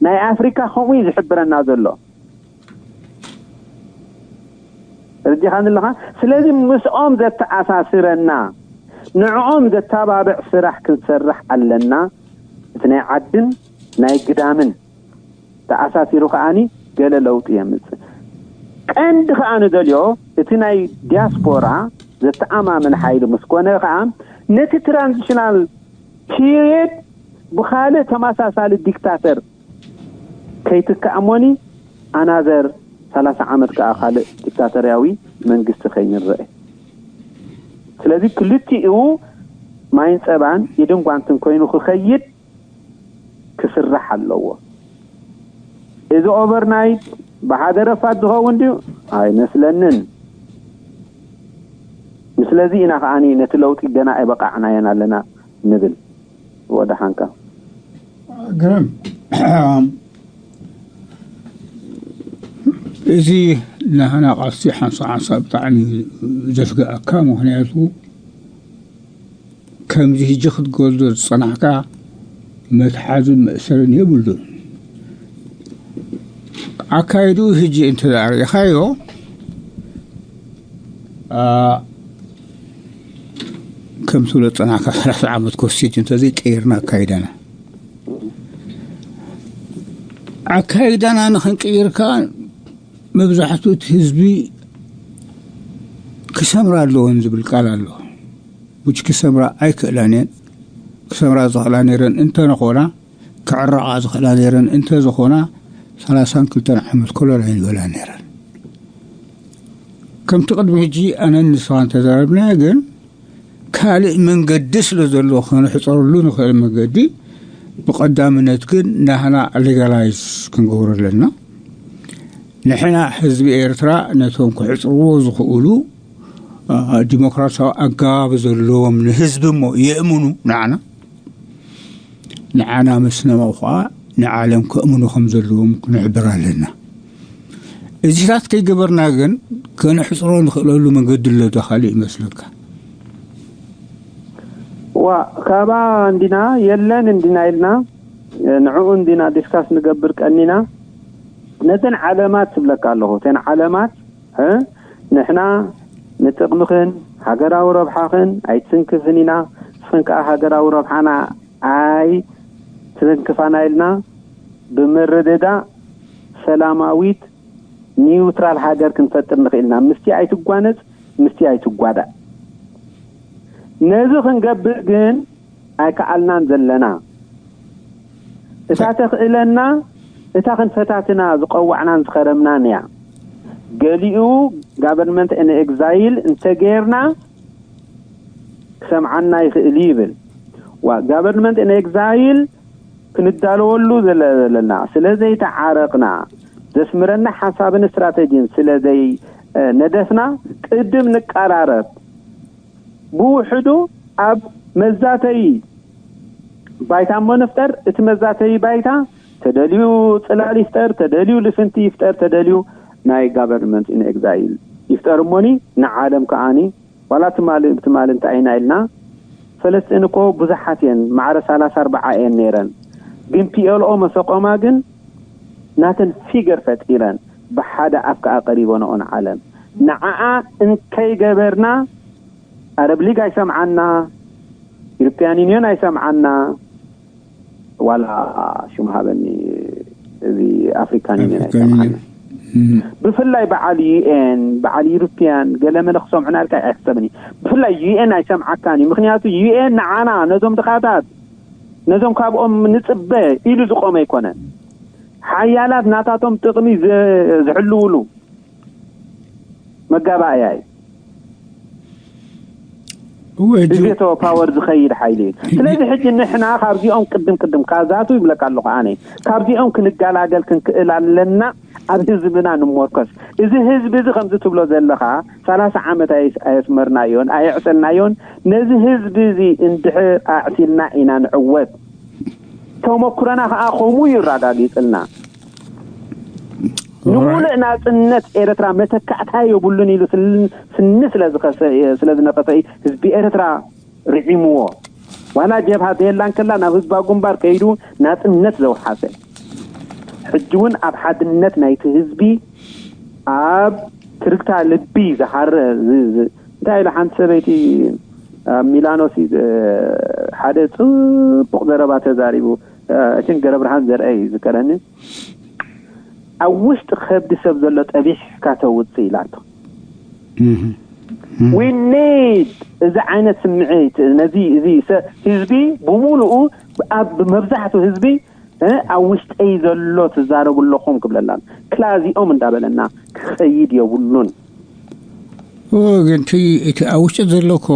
ናይ ኣፍሪካ ከምኡ እዩ ዝሕብረና ዘሎ። ተረዲኻኒ ኣለኻ? ስለዚ ምስኦም ዘተኣሳስረና ንዕኦም ዘተባብዕ ስራሕ ክንሰርሕ ኣለና። እቲ ናይ ዓድን ናይ ግዳምን ተኣሳሲሩ ከኣኒ ገለ ለውጢ የምፅእ። ቀንዲ ከኣ ንደልዮ እቲ ናይ ዲያስፖራ ዘተኣማምን ሓይሊ ምስ ኮነ ከኣ ነቲ ትራንዚሽናል ፒሪየድ ብኻልእ ተመሳሳሊ ዲክታተር ከይትካእ እሞኒ ኣናዘር ሰላሳ ዓመት ከኣ ካልእ ዲክታተርያዊ መንግስቲ ከይንረአ። ስለዚ ክልቲኡ ማይን ፀባን ኢድን ጓንትን ኮይኑ ክኸይድ ክስራሕ ኣለዎ። እዚ ኦቨርናይት ብሓደ ረፋድ ዝኸውን ድዩ? ኣይመስለንን። ምስለዚ ኢና ከዓኒ ነቲ ለውጢ ገና ኣይበቃዕናዮን ኣለና ንብል። ወደሓንካ። ግርም። እዚ ናህና ቃልሲ ሓንሳ ሓንሳ ብጣዕሚ ዘስግኣካ፣ ምክንያቱ ከምዚ ሕጂ ክትገዝዶ ዝጸናሕካ መትሓዝን መእሰርን የብሉን። ኣካይድኡ ሕጂ እንተ ርኢኻዮ፣ ከም ትብሎ ዝጸናሕካ ሰላሳ ዓመት ክወስድ እዩ እንተዘይቀይርና ኣካይዳና። ኣካይዳና ንኽንቅይር ከኣ መብዛሕትኡ እቲ ህዝቢ ክሰምራ ኣለወን ዝብል ቃል ኣሎ። ውጭ ክሰምራ ኣይክእላን እየን። ክሰምራ ዝኽእላ ነይረን እንተነኾና፣ ክዕረቓ ዝኽእላ ነይረን እንተዝኾና፣ ሰላሳን ክልተን ዓመት ኮለል ኣይንበላ ነይረን። ከምቲ ቅድሚ ሕጂ ኣነን ንስኻን ተዛረብናዮ፣ ግን ካልእ መንገዲ ስለ ዘሎ ከነሕፀረሉ ንኽእል መንገዲ ብቐዳምነት ግን ናህና ሌጋላይዝ ክንገብሮ ኣለና። ንሕና ህዝቢ ኤርትራ ነቶም ክሕፅርዎ ዝኽእሉ ዲሞክራሲያዊ ኣገባብ ዘለዎም ንህዝቢ እሞ የእምኑ ንዓና ንዓና መስነማው ከዓ ንዓለም ከእምኑ ከም ዘለዎም ክንሕብር ኣለና። እዚታት ከይገበርና ግን ከነሕፅሮ ንኽእለሉ መንገዲ ኣሎ ዶ? ካልእ ይመስለካ? ዋ፣ ካባ እንዲና የለን እንዲና ኢልና ንዕኡ እንዲና ዲስካስ ንገብር ቀኒና። ነተን ዓለማት ትብለካ ኣለኹ፣ እተን ዓለማት፣ እ፣ ንሕና ንጥቕምኽን ሃገራዊ ረብሓኽን ኣይትስንክፍን ኢና፣ ንስኽን ከኣ ሃገራዊ ረብሓና ኣይትንክፋና ኢልና ብምርድዳእ ሰላማዊት ኒውትራል ሃገር ክንፈጥር ንኽእልና። ምስቲ ኣይትጓነጽ፣ ምስቲ ኣይትጓዳእ። ነዚ ክንገብር ግን ኣይከኣልናን ዘለና። እታ ተኽእለና፣ እታ ክንፈታትና ዝቐዋዕናን ዝኸረምናን እያ። ገሊኡ ጋቨርንመንት ኤን ኤግዛይል እንተገይርና ክሰምዓና ይኽእል እዩ ይብል። ዋ፣ ጋቨርንመንት ኤን ኤግዛይል ክንዳለወሉ ዘለ-፣ ዘለና ስለ ዘይተዓረቕና፣ ዘስምረና ሓሳብን ስትራተጂን ስለ ዘይ-፣ እ፣ ነደፍና፣ ቅድም ንቀራረብ። ብውሕዱ ኣብ መዛተይ ባይታ እሞ ንፍጠር። እቲ መዛተይ ባይታ ተደልዩ ጽላል ይፍጠር፣ ተደልዩ ልፍንቲ ይፍጠር፣ ተደልዩ ናይ ጋቨርንመንት ኢን ኤግዛይል ይፍጠር እሞኒ፣ ንዓለም ከኣኒ ዋላ ትማሊ፣ ትማሊ እንታይ ኢና ኢልና? ፈለስጢን እኮ ብዙሓት እየን፣ ማዕረ ሰላሳ ኣርባዓ እየን ነይረን። ግን ፒኤልኦ መሰቆማ ግን ናተን ፊገር ፈጢረን ብሓደ ኣፍ ከኣ ቀሪበንኦ ንዓለም። ንዓኣ እንከይገበርና፣ ኣረብ ሊግ ኣይሰምዓና፣ ዩሮፒያን ዩኒዮን ኣይሰምዓና፣ ዋላ ሽም ሃበኒ፣ እዚ ኣፍሪካን ዩኒየን ኣፍሪካን ኣይሰምዓን። ዩኒየን። እም። ብፍላይ በዓል ዩኤን፣ በዓል ዩሮፒያን፣ ገለመለ ክሰምዑና ኢልካ ኣይሕሰብን እዩ። ብፍላይ ዩኤን ኣይሰምዓካን እዩ። ምኽንያቱ ዩኤን ንዓና፣ ነዞም ድኻታት፣ ነዞም ካብኦም ንጽበ ኢሉ ዝቆመ ኣይኮነን። ሓያላት ናታቶም ጥቕሚ ዘ-፣ ዝሕልውሉ መጋባእያ እዩ። እወ፣ እዚ ጆ- ቬቶ ፓወር ዝኸይድ ሓይሊ እዩ። ስለዚ ሕጂ ንሕና ካብዚኦም ቅድም ቅድም ካዛቱ ይብለካ ኣለኹ ኣነ፣ ካብዚኦም ክንገላገል ክንክእል ኣለና። ኣብ ህዝብና ንሞርከስ። እዚ ህዝቢ እዚ ከምዚ ትብሎ ዘለኻ ሰላሳ ዓመት ኣየስ-፣ ኣየስመርናዮን ኣየዕሰልናዮን። ነዚ ህዝቢ እዚ እንድሕር ኣዕሲልና ኢና ንዕወት። ተመኩረና ከዓ ከምኡ እዩ ኣረጋጊፅልና። ንሙሉእ ናፅነት ኤርትራ መተካእታ የብሉን ኢሉ ስል-፣ ስኒ ስለ ዝኸሰ-፣ ስለ ዝነኸሰ እዩ ህዝቢ ኤርትራ ርዒምዎ። ዋላ ጀብሃ ዘየላ እንከላ ናብ ህዝባዊ ግንባር ከይዱ ናፅነት ዘውሓሰ። ሕጂ እውን ኣብ ሓድነት ናይቲ ህዝቢ ኣብ ትርግታ ልቢ ዝሃረ ዝ-፣ ዝ-፣ እንታይ ኢሉ ሓንቲ ሰበይቲ ኣብ ሚላኖ ሲ፣ እ፣ ሓደ ጽቡቕ ዘረባ ተዛሪቡ፣ እ፣ እችን ገረብርሃን ዘርአ እዩ ዝከረኒ። ኣብ ውሽጢ ከብዲ ሰብ ዘሎ ጠቢሕካ ተውጽእ ኢላቶ። እህ። እህ። We need እዚ ዓይነት ስምዒት፣ ነዚ፣ እዚ ሰ-፣ ህዝቢ ብምሉኡ ኣብ መብዛሕትኡ ህዝቢ፣ እ፣ ኣብ ውሽጠይ ዘሎ ትዛረቡ ኣለኹም ክብለና፣ ክላዚኦም እንዳበለና ክኸይድ የብሉን። ኦ፣ ግን እቲ፣ እቲ ኣብ ውሽጢ ዘሎ እኮ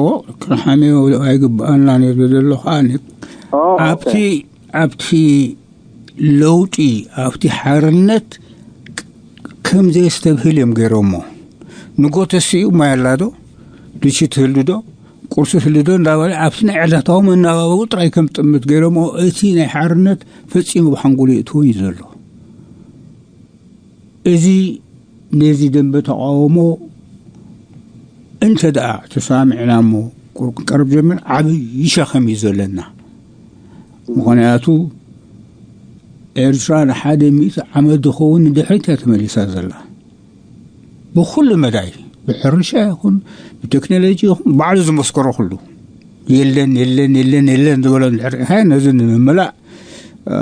ክንሓምዮ ኣይግብኣናን እዩ ዘሎ። ከኣ ኦ፣ ኣብቲ፣ ኦኬ። ኣብቲ ለውጢ፣ ኣብቲ ሓርነት ከም ዘየስተብህል እዮም ገይሮሞ። ንጎተሲ እዩ ማይ ኣላ ዶ? ድሺ ትህሉ ዶ? ቁርሲ ትህሉ ዶ? እንዳበለ ኣብቲ ናይ ዕለታዊ መናባብኡ ጥራይ ከም ጥምት ገይሮሞ። እቲ ናይ ሓርነት ፈጺሙ ብሓንጎሉ የእትዎን እዩ ዘሎ። እዚ ነዚ ደንበ ተቃውሞ እንተ ደኣ ተሰማሚዕና እሞ ቁሩብ ክንቀርብ ጀምር፣ ዓብዪ ሸኸም እዩ ዘለና። ምኽንያቱ ኤርትራ ንሓደ ሚእቲ ዓመት ዝኸውን ንድሕሪት እያ ተመሊሳ ዘላ። ብኹሉ መዳይ፣ ብሕርሻ ይኹን፣ ብቴክኖሎጂ ይኹን፣ ባዕሉ ዝመስከሮ ኩሉ። የለን፣ የለን፣ የለን፣ የለን ዝበሎ እንድሕር ርኢኻ፣ ነዚ ንምምላእ፣ እ፣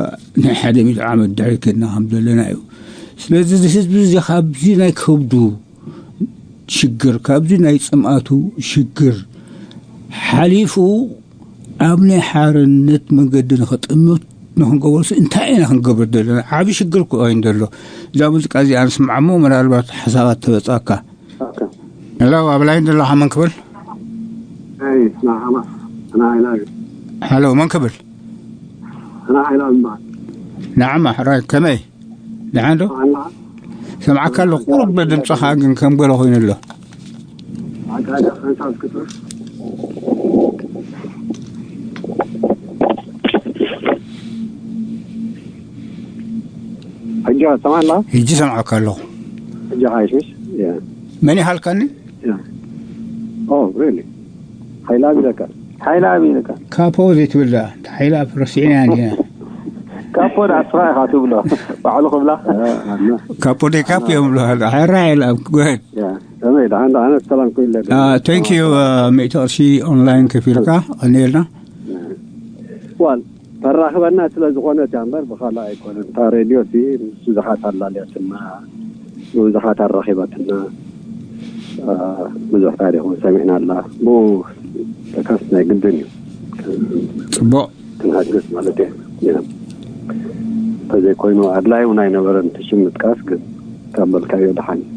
ናይ ሓደ ሚእቲ ዓመት ድሕሪት ከድና ከም ዘለና እዩ። ስለዚ፣ እዚ ህዝቢ እዚ ካብዚ ናይ ከብዱ ሽግር፣ ካብዚ ናይ ጽምኣቱ ሽግር ሓሊፉ፣ ኣብ ናይ ሓርነት መንገዲ ንኸጥምት ንኽንገብርሲ እንታይ ኢና ክንገብር ዘለና? ዓቢ ሽግር እኮ እዩ ዘሎ። እዛ ሙዚቃ እዚኣ ንስምዓ እሞ፣ ምናልባት ሓሳባት ተበጻካ። ኦኬ። ሄሎ፣ ኣብ ላይን ዘለኻ መን ክብል? ኣይ፣ ናዓማ፣ ናዓማ። ሄሎ፣ መን ክብል? ናዓማ ይበሃል። ናዓማ፣ ሕራይ፣ ከመይ? ደሓን ዶ? ናዓማ። ሰምዓካ ኣለኹ፣ ቁሩብ ድምፅኻ ግን ከም ገለ ኮይኑ ኣሎ። ኣታ፣ ኣታ፣ ሓንሳብ ክትርፍ። ሕጂ ትሰምዓና? ሕጂ ሰምዓካ ኣለኹ። ጃሓይሽ ምሽ? Yeah. መን ይሃልካኒ? Yeah. Oh, really? ሓይላ ቢለካ። ሓይላ ቢለካ። ካፖ ዘይትብል ደኣ። ሓይላ ረሲዕና ኢና። ካፖ ደኣ ስራ ኢኻ ትብሎ። ባዕሉ ክብላ። ካፖ ደ ካፕ እዮም ብሎ። ሓራ ኢላ። Go ahead. Yeah. ከመይ ደሓን ደሓን ሰላም ኩለ። Thank you. ሚእቲ ቅርሺ ኦንላይን ከፊልካ ቀኒልና። ዋል ተራኽበና ስለ ዝኾነት እያ እምበር ብኻልእ ኣይኮነን። እታ ሬድዮ ሲ ምስ ብዙሓት ኣላልያትና፣ ብብዙሓት ኣራኺባትና፣ ብዙሕ ታሪኽ እውን ሰሚዕና ኣላ። ብኡ ተካስ ናይ ግድን እዩ። ጽቡቕ። ክንሃግዝ ማለት እዩ። ያ። እንተዘይኮይኑ ኣድላይ እውን ኣይነበረን እቲ ሽም ምጥቃስ፣ ግን ካብ በልካዮ ደሓን እዩ።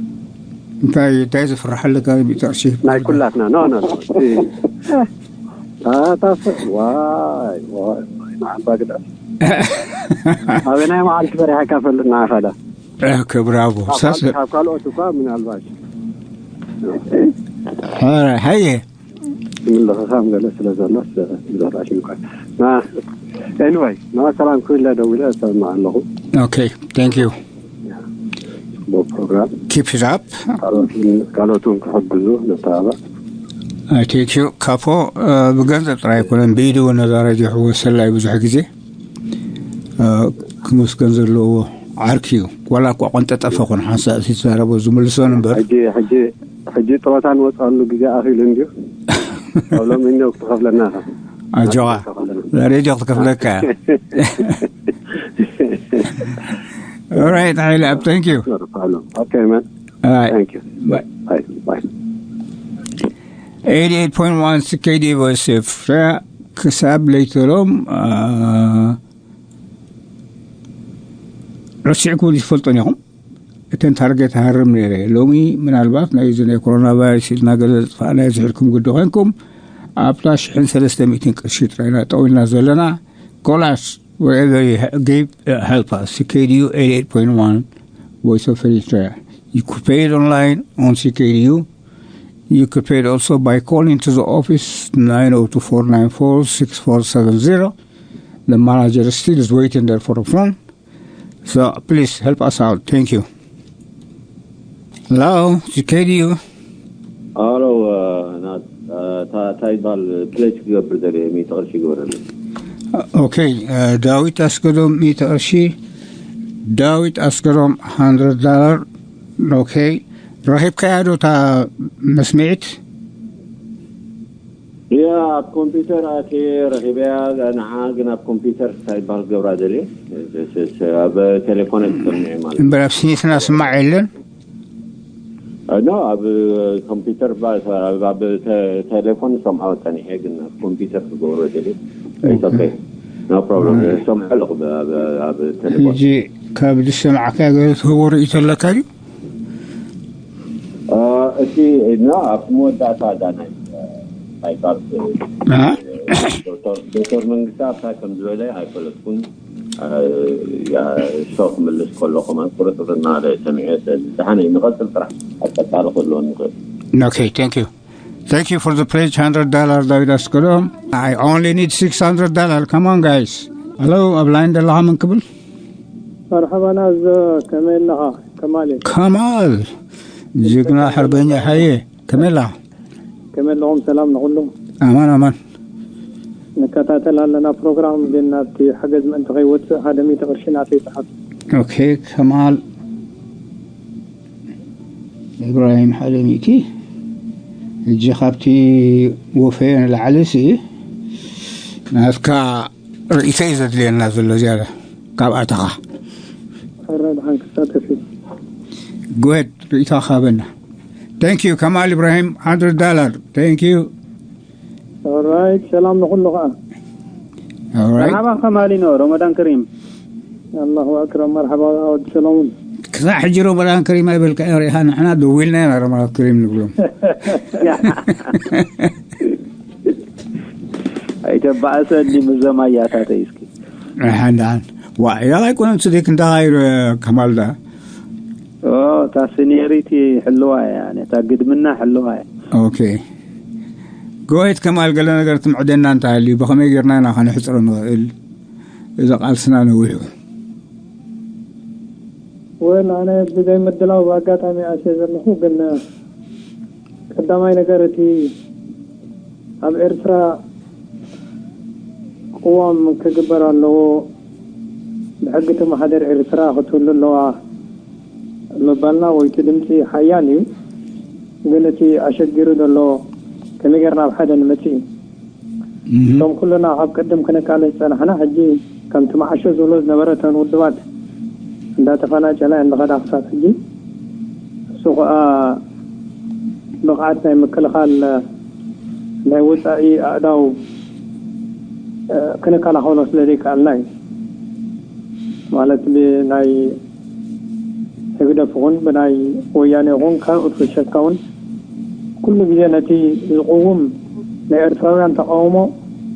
እንታይ እንታይ ዝፍራሕ ኣለካ? ቢጠርሲ ናይ ኩላትና። ኖ ኖ ኖ። ታታፍ ዋይ ዋይ ዋይ፣ ንዓባ ግዳ ኣበናይ መዓልቲ ፈሪሓካ ፈልጥ ንዓኻ ዳ? ኦኬ፣ ብራቮ። ካብ ሳስ ካብ ካልኦት እኳ ምናልባት ኧረ፣ ሃየ። ምልኽኻም ገለ ስለ ዘሎ ስለ ዝረኣሽ እንኳን። ና፣ ኤኒወይ፣ ና ሰላም ኩለ ደዊለ እሰምዕ ኣለኹ። ኦኬ፣ thank you። ጽቡቕ ፕሮግራም። Keep it up። ካልኦት እውን ክሕግዙ ንተባባዕ። I thank you። ካፖ፣ ብገንዘብ ጥራይ ኣይኮነን፣ ብኢዱ እውን ነዛ ሬድዮ ሕወሰላ እዩ ብዙሕ ግዜ። ክመስገን ዘለዎ ዓርኪ እዩ። ዋላ እኳ ቆንጠጠፈ ኾነ ሓንሳእ ሲዛረቦ ዝምልሶን እምበር። ሕጂ ሕጂ ሕጂ ጥሮታ ንወፅኣሉ ግዜ ኣኺሉ እንድዩ። ኣብ ሎሚ እንድዮ ክትኸፍለና ኢኻ። ኣጆኻ። ሬድዮ ክትከፍለካ እያ። Alright, ሓይለ ኣብ፣ thank you። Okay, man. Alright. Thank you. Bye. Bye. Bye. Eighty-eight point one C K D Voice of Australia ክሳብ ለይተሎም ረሲዕኩም ዝፈልጦን ኢኹም። እተን ታርጌት ሃርም ነይረ። ሎሚ ምናልባት ናይ እዚ ናይ ኮሮና ቫይረስ ኢልና ገለ ዝጥፋእና ዝሕልኩም ግዲ ኮንኩም ኣብታ ሽሕን ሰለስተ ሚእትን ቅርሺ ጥራይና ጠዊልና ዘለና። Call us wherever you ha- give uh, help us. C K D U eighty-eight point one Voice of Eritrea. You could pay it online on C K D U. You could pay it also by calling to the office nine oh two four nine four six four seven zero. The manager still is waiting there for the phone. So please help us out. Thank you. Hello, C K D U. ኣሎ። እንታይ ይበሃል? ፕሌጅ ክገብር ደልየ ሚእቲ ቅርሺ ይግበረሉ። ኦኬ። ዳዊት ኣስገዶም ሚእቲ ቅርሺ። ዳዊት ኣስገዶም ሃንድረድ ዳላር። ኦኬ። ረኺብካያ ዶ እታ መስምዒት? ያ ኣብ ኮምፒውተር ኣትየ ረኺበያ። ንዓ ግን ኣብ ኮምፒውተር እንታይ ይበሃል ክገብራ ደልየ? ኣብ ቴሌፎን ኣይትሰምዕ ማለት እምበር ኣብ ስኒትና ስማዕ የለን። ኖ ኣብ ኮምፒውተር ባ- ኣብ ተ- ቴሌፎን ሰምዖ ጸኒሐ ግን ኣብ ኮምፒውተር ክገብሮ ደልየ። It's okay. No problem። ሰምዖ ኣለኹ ብ- ኣብ- ኣብ ቴሌፎን። ሕጂ ካብ ዝሰማዕካ ገለ ትህቦ ርእይቶ ኣለካ ድዩ? እቲ ኖ ኣብቲ መወዳእታ እዛ ናይ ናይ ባንክ ዶክተር መንግስቲ ኣብታ ከም ዝበለ ኣይፈለጥኩን። ሶ ክምልስ ከሎ ከማን ቁርጥር እናለ ሰሚዐ ዝሓነ ንቐፅል ጥራሕ ኣብ ቀፃሊ ክህልወ ንኽእል። Okay, thank you. Thank you for the pledge, hundred dollar, David Askodom. I only need six hundred dollar. Come on, guys. Hello, ኣብ ላይን ዘለኻ መን ክብል? መርሓባ ናዝ፣ ከመይ ኣለኻ? ከማል እየ። ከማል፣ ጅግና ሓርበኛ ሓየ፣ ከመይ ኣለኻ? ከመይ ኣለኹም? ሰላም ንኹሉ። ኣማን፣ ኣማን። ንከታተል ኣለና ፕሮግራም፣ ግን ናብቲ ሓገዝ ምእንቲ ከይወፅእ ሓደ ሚእቲ ቅርሺ ናተይ ይፅሓፍ። ኦኬ፣ ከማል ኢብራሂም ሓደ ሚእቲ። ሕጂ ካብቲ ወፈዮ ንላዕሊ ሲ ናትካ ርእይቶ እዩ ዘድልየና ዘሎ ዝያዳ ካብ ኣተኻ። ሕራይ ደሓን ክሳተፍ እዩ። ጎድ ርእይቶ ካበና። Thank you ከማል ኢብራሂም፣ hundred dollar. Thank you. Alright፣ ሰላም ንኹሉ ኸዓ። Alright. መርሓባ ከማሊኖ፣ ረመዳን ከሪም። ኣላሁ ኣክረም፣ መርሓባ ወዲ ሰለሙን። ክሳዕ ሕጂ ረመዳን ከሪም ኣይበልካ ሪኢኻ፣ ንሕና ደዊልና ኢና ረመዳን ከሪም ንብሎም። ኣይተባእሰኒ ምዞም ኣያታተይ እስኪ። ሓንዳን ዋ ያላ ኣይኮነን ስደክ እንዳ ከማልዳ። ኦ፣ እታ ሲኒየሪቲ ሕልዋ እያ፣ እታ ግድምና ሕልዋ እያ። ኦኬ። ጎይት ከማል ገለ ነገር ትምዕደና እንተሃልዩ ብኸመይ ጌርና ኢና ከነሕፅሮ ንኽእል? እዚ ቃልስና ነዊሑ። ኣነ ብዘይ ምድላው ብኣጋጣሚ ኣትየ ዘለኹ፣ ግን ቀዳማይ ነገር እቲ ኣብ ኤርትራ ቅዋም ክግበር ኣለዎ፣ ብሕጊ ትመሓደር ኤርትራ ክትህሉ ኣለዋ ምባልና ወይ እቲ ድምፂ ሓያል እዩ፣ ግን እቲ ኣሸጊሩ ዘሎ ከመይ ጌርና ኣብ ሓደ ንመፅእ እዩ። እቶም ኩልና ካብ ቅድም ክንቃለስ ዝጸናሕና፣ ሕጂ ከምቲ መዓሾ ዝብሎ ዝነበረ እተን ውድባት እንዳተፈናጨላ እየን ዝኸዳ ክሳብ ሕጂ። እሱ ከኣ ብቕዓት ናይ ምክልኻል ናይ ወጻኢ ኣእዳው ክንከላኸሎ ስለ ዘይከኣልና እዩ። ማለት ብናይ ህግደፍ ይኹን ብናይ ወያነ ይኹን ካልኦት ውሸካ እውን ኩሉ ግዜ ነቲ ዝቕውም ናይ ኤርትራውያን ተቃውሞ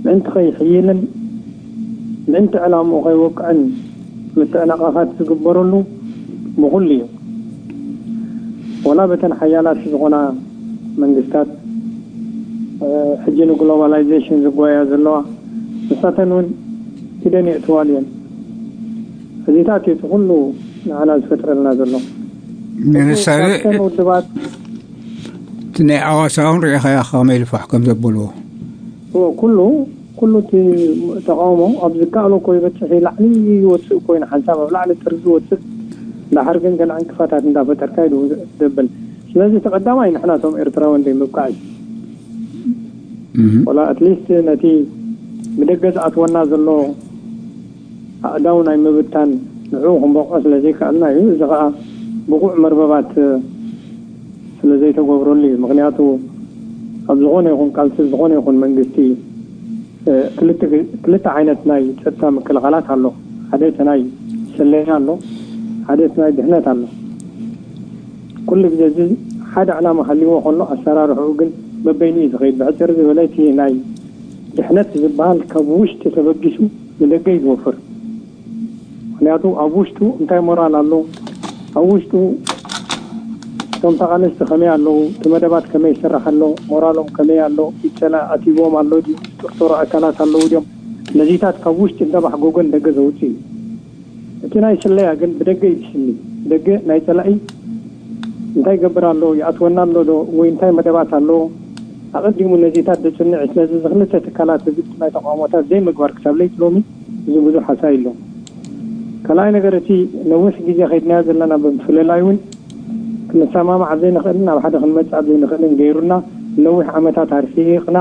ምእንቲ ከይሕይልን ምእንቲ ዕላምኡ ከይወቅዕን ምትዕንቓፋት ዝግበረሉ ብኹሉ እዩ። ወላ በተን ሓያላት ዝኾና መንግስታት ሕጂ ንግሎባላይዜሽን ዝጓያ ዘለዋ ንሳተን እውን ኢደን የእትዋል እየን። እዚታት እዩ እቲ ኩሉ ንዓና ዝፈጥረልና ዘሎ። ምሳሌ ውድባት ናይ ኣዋሳ እውን ርኢኻያ ከመይ ልፋሕ ከም ዘበልዎ። ኩሉ ኩሉ እቲ ተቃውሞ ኣብ ዝከኣሎ እኮ ይበፅሕ፣ ይላዕሊ ይወፅእ እኮ እዩ። ንሓንሳብ ኣብ ላዕሊ ጥርዚ ይወፅእ፣ ዳሓር ግን ገና ዕንቅፋታት እንዳፈጠርካ እዩ ዘብል። ስለዚ እቲ ቀዳማይ ንሕና እቶም ኤርትራውያን ደይ ምብቃዕ እዩ። ወላ ኣትሊስት ነቲ ብደገ ዝኣትወና ዘሎ ኣእዳው ናይ ምብታን ንዕኡ ክንበቆ ስለ ዘይከኣልና እዩ። እዚ ከዓ ብቑዕ መርበባት ስለ ዘይተገብረሉ እዩ። ምክንያቱ ኣብ ዝኾነ ይኹን ቃልሲ ዝኾነ ይኹን መንግስቲ ክልተ ዓይነት ናይ ፀጥታ ምክልኻላት ኣሎ። ሓደ እቲ ናይ ስለያ ኣሎ፣ ሓደ እቲ ናይ ድሕነት ኣሎ። ኩሉ ግዜ እዚ ሓደ ዕላማ ሃልይዎ ከሎ ኣሰራርሕኡ ግን በበይኑ እዩ ዝኸይድ። ብሕፅር ዝበለ እቲ ናይ ድሕነት ዝበሃል ካብ ውሽጢ ተበጊሱ ንደገ እዩ ዝወፍር። ምክንያቱ ኣብ ውሽጡ እንታይ ሞራል ኣሎ፣ ኣብ ውሽጡ እቶም ተቓለስቲ ከመይ ኣለዉ፣ እቲ መደባት ከመይ ይስራሕ ኣሎ፣ ሞራሎም ከመይ ኣሎ፣ ይጸላ ኣቲዎም ኣሎ ድዩ፣ ዝጥርጠሩ ኣካላት ኣለዉ ድዮም፣ ነዚታት ካብ ውሽጢ እንዳባሕጎጎ ንደገ ዘውፅእ እዩ። እቲ ናይ ስለያ ግን ብደገ እዩ ዝስሊ። ደገ ናይ ጸላኢ እንታይ ይገብር ኣሎ፣ ይኣትወና ኣሎ ዶ ወይ እንታይ መደባት ኣሎ፣ ኣቐዲሙ ነዚታት ዘጽንዕ ነዚ ዝኽልተ ትካላት ዝግድስ ናይ ተቃውሞታት ዘይምግባር ክሳብ ለይቲ ሎሚ እዚ ብዙሕ ሓሳይ ኣሎ። ካልኣይ ነገር እቲ ነዊሕ ግዜ ከይድናዮ ዘለና ብምፍልላይ እውን ክንሰማማዕ ኣብ ዘይንኽእልን ኣብ ሓደ ክንመጽእ ኣብ ዘይንኽእልን ገይሩና ነዊሕ ዓመታት ኣርሒቕና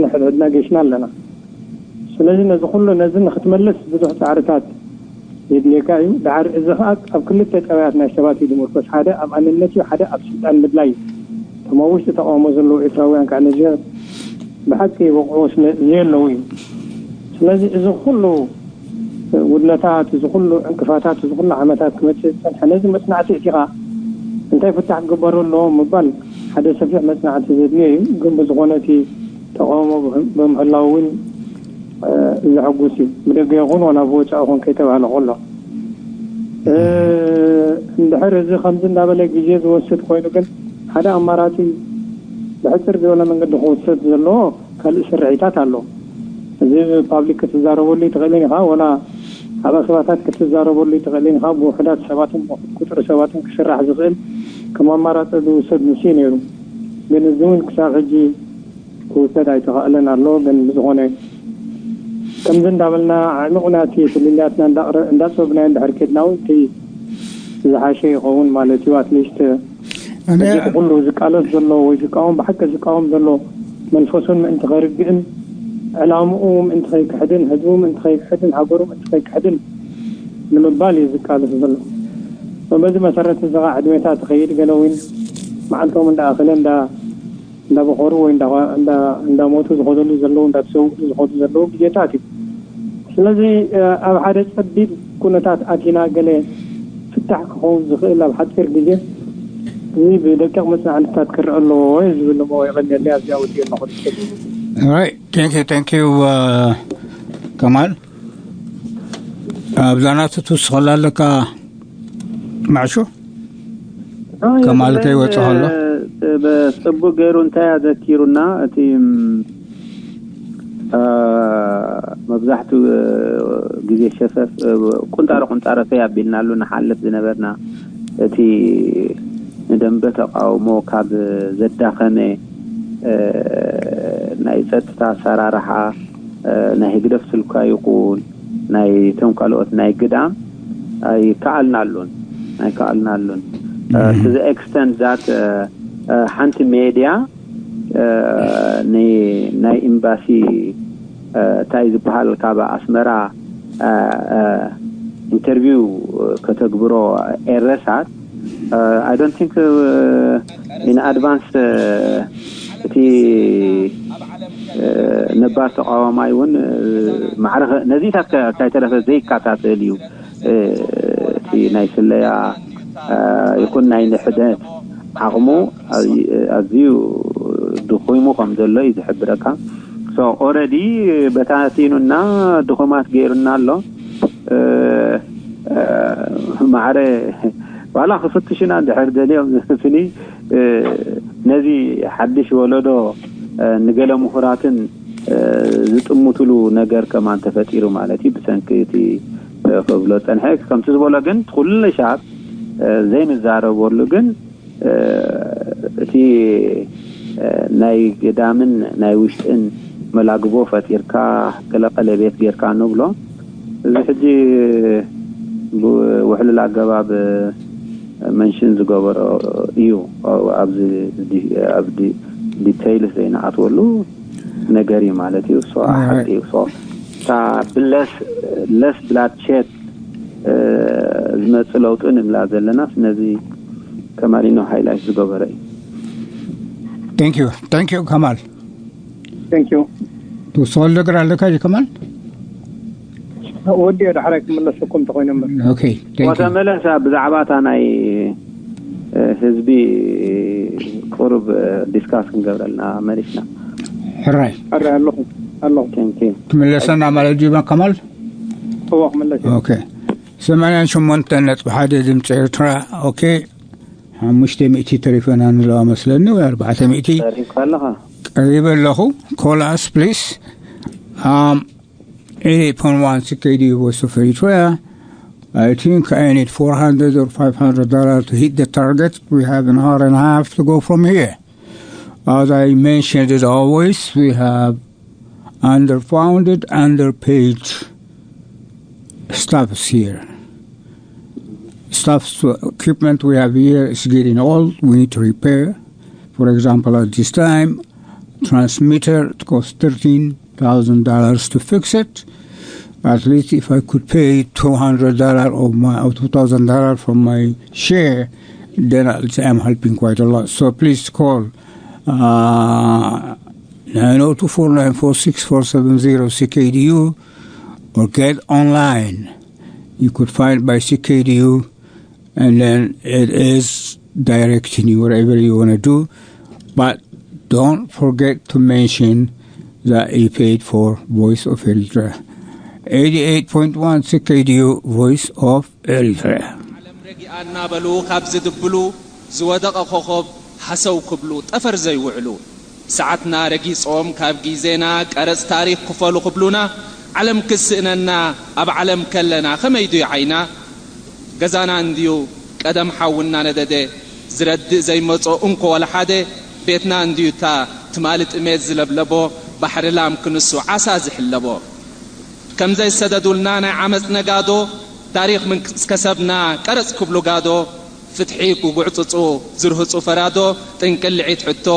ንሕድሕድና ጌሽና ኣለና። ስለዚ ነዚ ኩሉ ነዚ ንክትመልስ ብዙሕ ጻዕርታት የድልየካ እዩ። ድሓር እዚ ከዓ ኣብ ክልተ ጠባያት ናይ ሰባት እዩ ዝምርኮስ። ሓደ ኣብ ኣንነት እዩ፣ ሓደ ኣብ ስልጣን ምድላይ እዩ። እቶም ኣብ ውሽጢ ተቃውሞ ዘለዉ ኤርትራውያን ከዓ ነዚ ብሓቂ ይበቕዑ ስለ ዘየለዉ እዩ። ስለዚ እዚ ኩሉ ጉድለታት፣ እዚ ኩሉ ዕንቅፋታት፣ እዚ ኩሉ ዓመታት ክመፅእ ዝፀንሐ ነዚ መፅናዕቲ እቲ ከዓ እንታይ ፍታሕ ክግበሩ ኣለዎም ምባል ሓደ ሰፊሕ መፅናዕቲ ዘድልዮ እዩ። ግን ብዝኾነ እቲ ተቃውሞ ብምህላው እውን ዘሐጉስ እዩ። ብደገ ይኹን ዋላ ብወፃኢ ይኹን ከይተባህለ ከሎ እንድሕር እዚ ከምዚ እንዳበለ ግዜ ዝወስድ ኮይኑ ግን ሓደ ኣማራፂ ብሕፅር ዝበለ መንገዲ ክወሰድ ዘለዎ ካልእ ስርሒታት ኣሎ። እዚ ፓብሊክ ክትዛረበሉ ይትኽእልን ኢኻ፣ ወላ ኣብ ኣኼባታት ክትዛረበሉ ይትኽእልን ኢኻ። ብውሑዳት ሰባትን ብውሑድ ቁፅሪ ሰባትን ክስራሕ ዝኽእል ከም ኣማራፂ ዝውሰድ ንሱ እዩ ነይሩ። ግን እዚ እውን ክሳብ ሕጂ ክውሰድ ኣይተኻእለን ኣሎ። ግን ብዝኾነ ከምዚ እንዳበልና ዓሚቑና እቲ ፍልልያትና እንዳፅበብናዮ እንድሕር ከድና እውን እቲ ዝሓሸ ይኸውን ማለት እዩ። ኣትሊስት እዚ ኩሉ ዝቃለስ ዘሎ ወይ ዝቃወም ብሓቂ ዝቃወም ዘሎ መንፈሱን ምእንቲ ከርግእን ዕላምኡ ምእንቲ ከይክሕድን ህዝቡ ምእንቲ ከይክሕድን ሃገሩ ምእንቲ ከይክሕድን ንምባል እዩ ዝቃለስ ዘሎ። በዚ መሰረት እዚ ከዓ ዕድሜታት ትኸይድ ገለ እውን መዓልቶም እንዳኣኸለ እንዳ እንዳበኸሩ ወይ እንዳሞቱ ዝኸደሉ ዘለዉ እንዳተሰውኡ ዝኸዱ ዘለዉ ግዜታት እዩ። ስለዚ ኣብ ሓደ ፀቢብ ኩነታት ኣቲና ገለ ፍታሕ ክኸውን ዝኽእል ኣብ ሓፂር ግዜ እዚ ብደቂቕ መፅናዕትታት ክረአ ኣለዎ ወይ ዝብል ሞ የቐንየለይ ኣብዚኣ ወዲኦ ኣለኹ። Right. Thank you, thank you, uh, ከማል። ኣብዛ ናቱ ትውስኸላ ኣለካ ማዕሾ? ከማል ከይወፅእ ከሎ ብፅቡቅ ገይሩ እንታይ ኣዘኪሩና እቲ መብዛሕትኡ ግዜ ሸፈፍ ቁንጣሮ ቁንጣሮ ፈይ ኣቢልናሉ ንሓልፍ ዝነበርና እቲ ንደንበ ተቃውሞ ካብ ዘዳኸመ ናይ ጸጥታ ኣሰራርሓ ናይ ህግደፍ ስልኳ ይኹን ናይ ቶም ካልኦት ናይ ግዳም ኣይከኣልናሉን ኣይከኣልናሉን to the extent that ሓንቲ ሜድያ ናይ ኤምባሲ እንታይ ዝበሃል ካብ ኣስመራ ኢንተርቪው ከተግብሮ ኤረሳት I don't think in advance እቲ ነባር ተቃዋማይ እውን ማዕረ ነዚታት ከይተረፈ ዘይከታተል እዩ። እቲ ናይ ስለያ ይኹን ናይ ንሕደት ዓቕሙ ኣዝዩ ድኹሙ ከም ዘሎ እዩ ዝሕብረካ። So already በታቲኑና ድኹማት ገይሩና ኣሎ። ማዕረ ዋላ ክፍትሹና እንድሕር ደልዮም ስኒ ነዚ ሓድሽ ወለዶ ንገለ ምሁራትን ዝጥምትሉ ነገር ከማን ተፈጢሩ ማለት እዩ። ብሰንኪ እቲ ክብሎ ጸንሐ ከምቲ ዝበሎ ግን ኩሉ ሻብ ዘይንዛረበሉ ግን እቲ ናይ ግዳምን ናይ ውሽጥን መላግቦ ፈጢርካ ገለ ቀለቤት ጌርካ ንብሎ እዚ ሕጂ ብውሕሉል ኣገባብ መንሽን ዝገበሮ እዩ። ኣብዚ ኣብ ዲቴይልስ ዘይንኣትወሉ ነገር እዩ ማለት እዩ። ሶ ሓቂ እዩ። ሶ እታ ብለስ ለስ ብላድሸት ዝመፅእ ለውጢ ንብላ ዘለና ነዚ ከማሊኖ ሃይላይት ዝገበረ እዩ። Thank you. Thank you, Kamal. Thank you. ትውስኸሉ ነገር ኣለካ እዩ ከማል? ወዲኦ ዳሕራይ ክምለሰኩም እንተኮይነ እምበር። Okay, thank you. ወተመለሰ ብዛዕባ እታ ናይ ህዝቢ ቁሩብ ዲስካስ ክንገብረልና መሊስና። ሕራይ ሕራይ ኣለኹ ኣለኹ። Thank you. ትምለሰና ማለት እዩ ከማል? እዎ ክምለስ እየ። Okay. ሰማንያን ሸሞንተን ነጥቢ ሓደ ድምፂ ኤርትራ። Okay. ሓሙሽተ ሚእቲ ተሪፈና ንለዋ መስለኒ ወይ ኣርባዕተ ሚእቲ ተሪፍካ ኣለኻ? ቀሪበ ኣለኹ። Call us, please. Um, eighty-eight point one C K D U Voice of Eritrea. I think I need four hundred or five hundred dollars to hit the target. We have an hour and a half to go from here. As I mentioned it always, we have underfunded, underpaid staffs here. Staffs, equipment we have here is getting old. We need to repair. For example, at this time, transmitter, it costs thirteen thousand dollars to fix it. At least if I could pay two hundred dollars of my, or two thousand dollars from my share, then I'll say I'm helping quite a lot. So please call uh, nine oh two four nine four six four seven zero C K D U or get online. You could find by C K D U, and then it is directing you wherever you want to do. But don't forget to mention that you paid for Voice of Eritrea. Eighty-eight point one C K D U, Voice of Eritrea. ዓለም ረጊኣ እናበሉ ካብ ዝድብሉ ዝወደቐ ኮኾብ ሃሰው ክብሉ ጠፈር ዘይውዕሉ ሰዓትና ረጊጾም ካብ ግዜና ቀረጽ ታሪኽ ክፈሉ ክብሉና ዓለም ክስእነና ኣብ ዓለም ከለና ከመይ ድዩ ዓይና ገዛና እንድዩ ቀደም ሓዊ እናነደደ ዝረድእ ዘይመጾ እንኮ ዋላ ሓደ ቤትና እንድዩ እታ ትማሊ ጥሜት ዝለብለቦ ባሕሪ ላም ክንሱ ዓሳ ዝሕለቦ ከም ዘይሰደዱልና ናይ ዓመጽ ነጋዶ ታሪኽ ምንክስከሰብና ቀረጽ ክብሉ ጋዶ ፍትሒ ክጉዕጽጹ ዝርህጹ ፈራዶ ጥንቅልዒት ሕቶ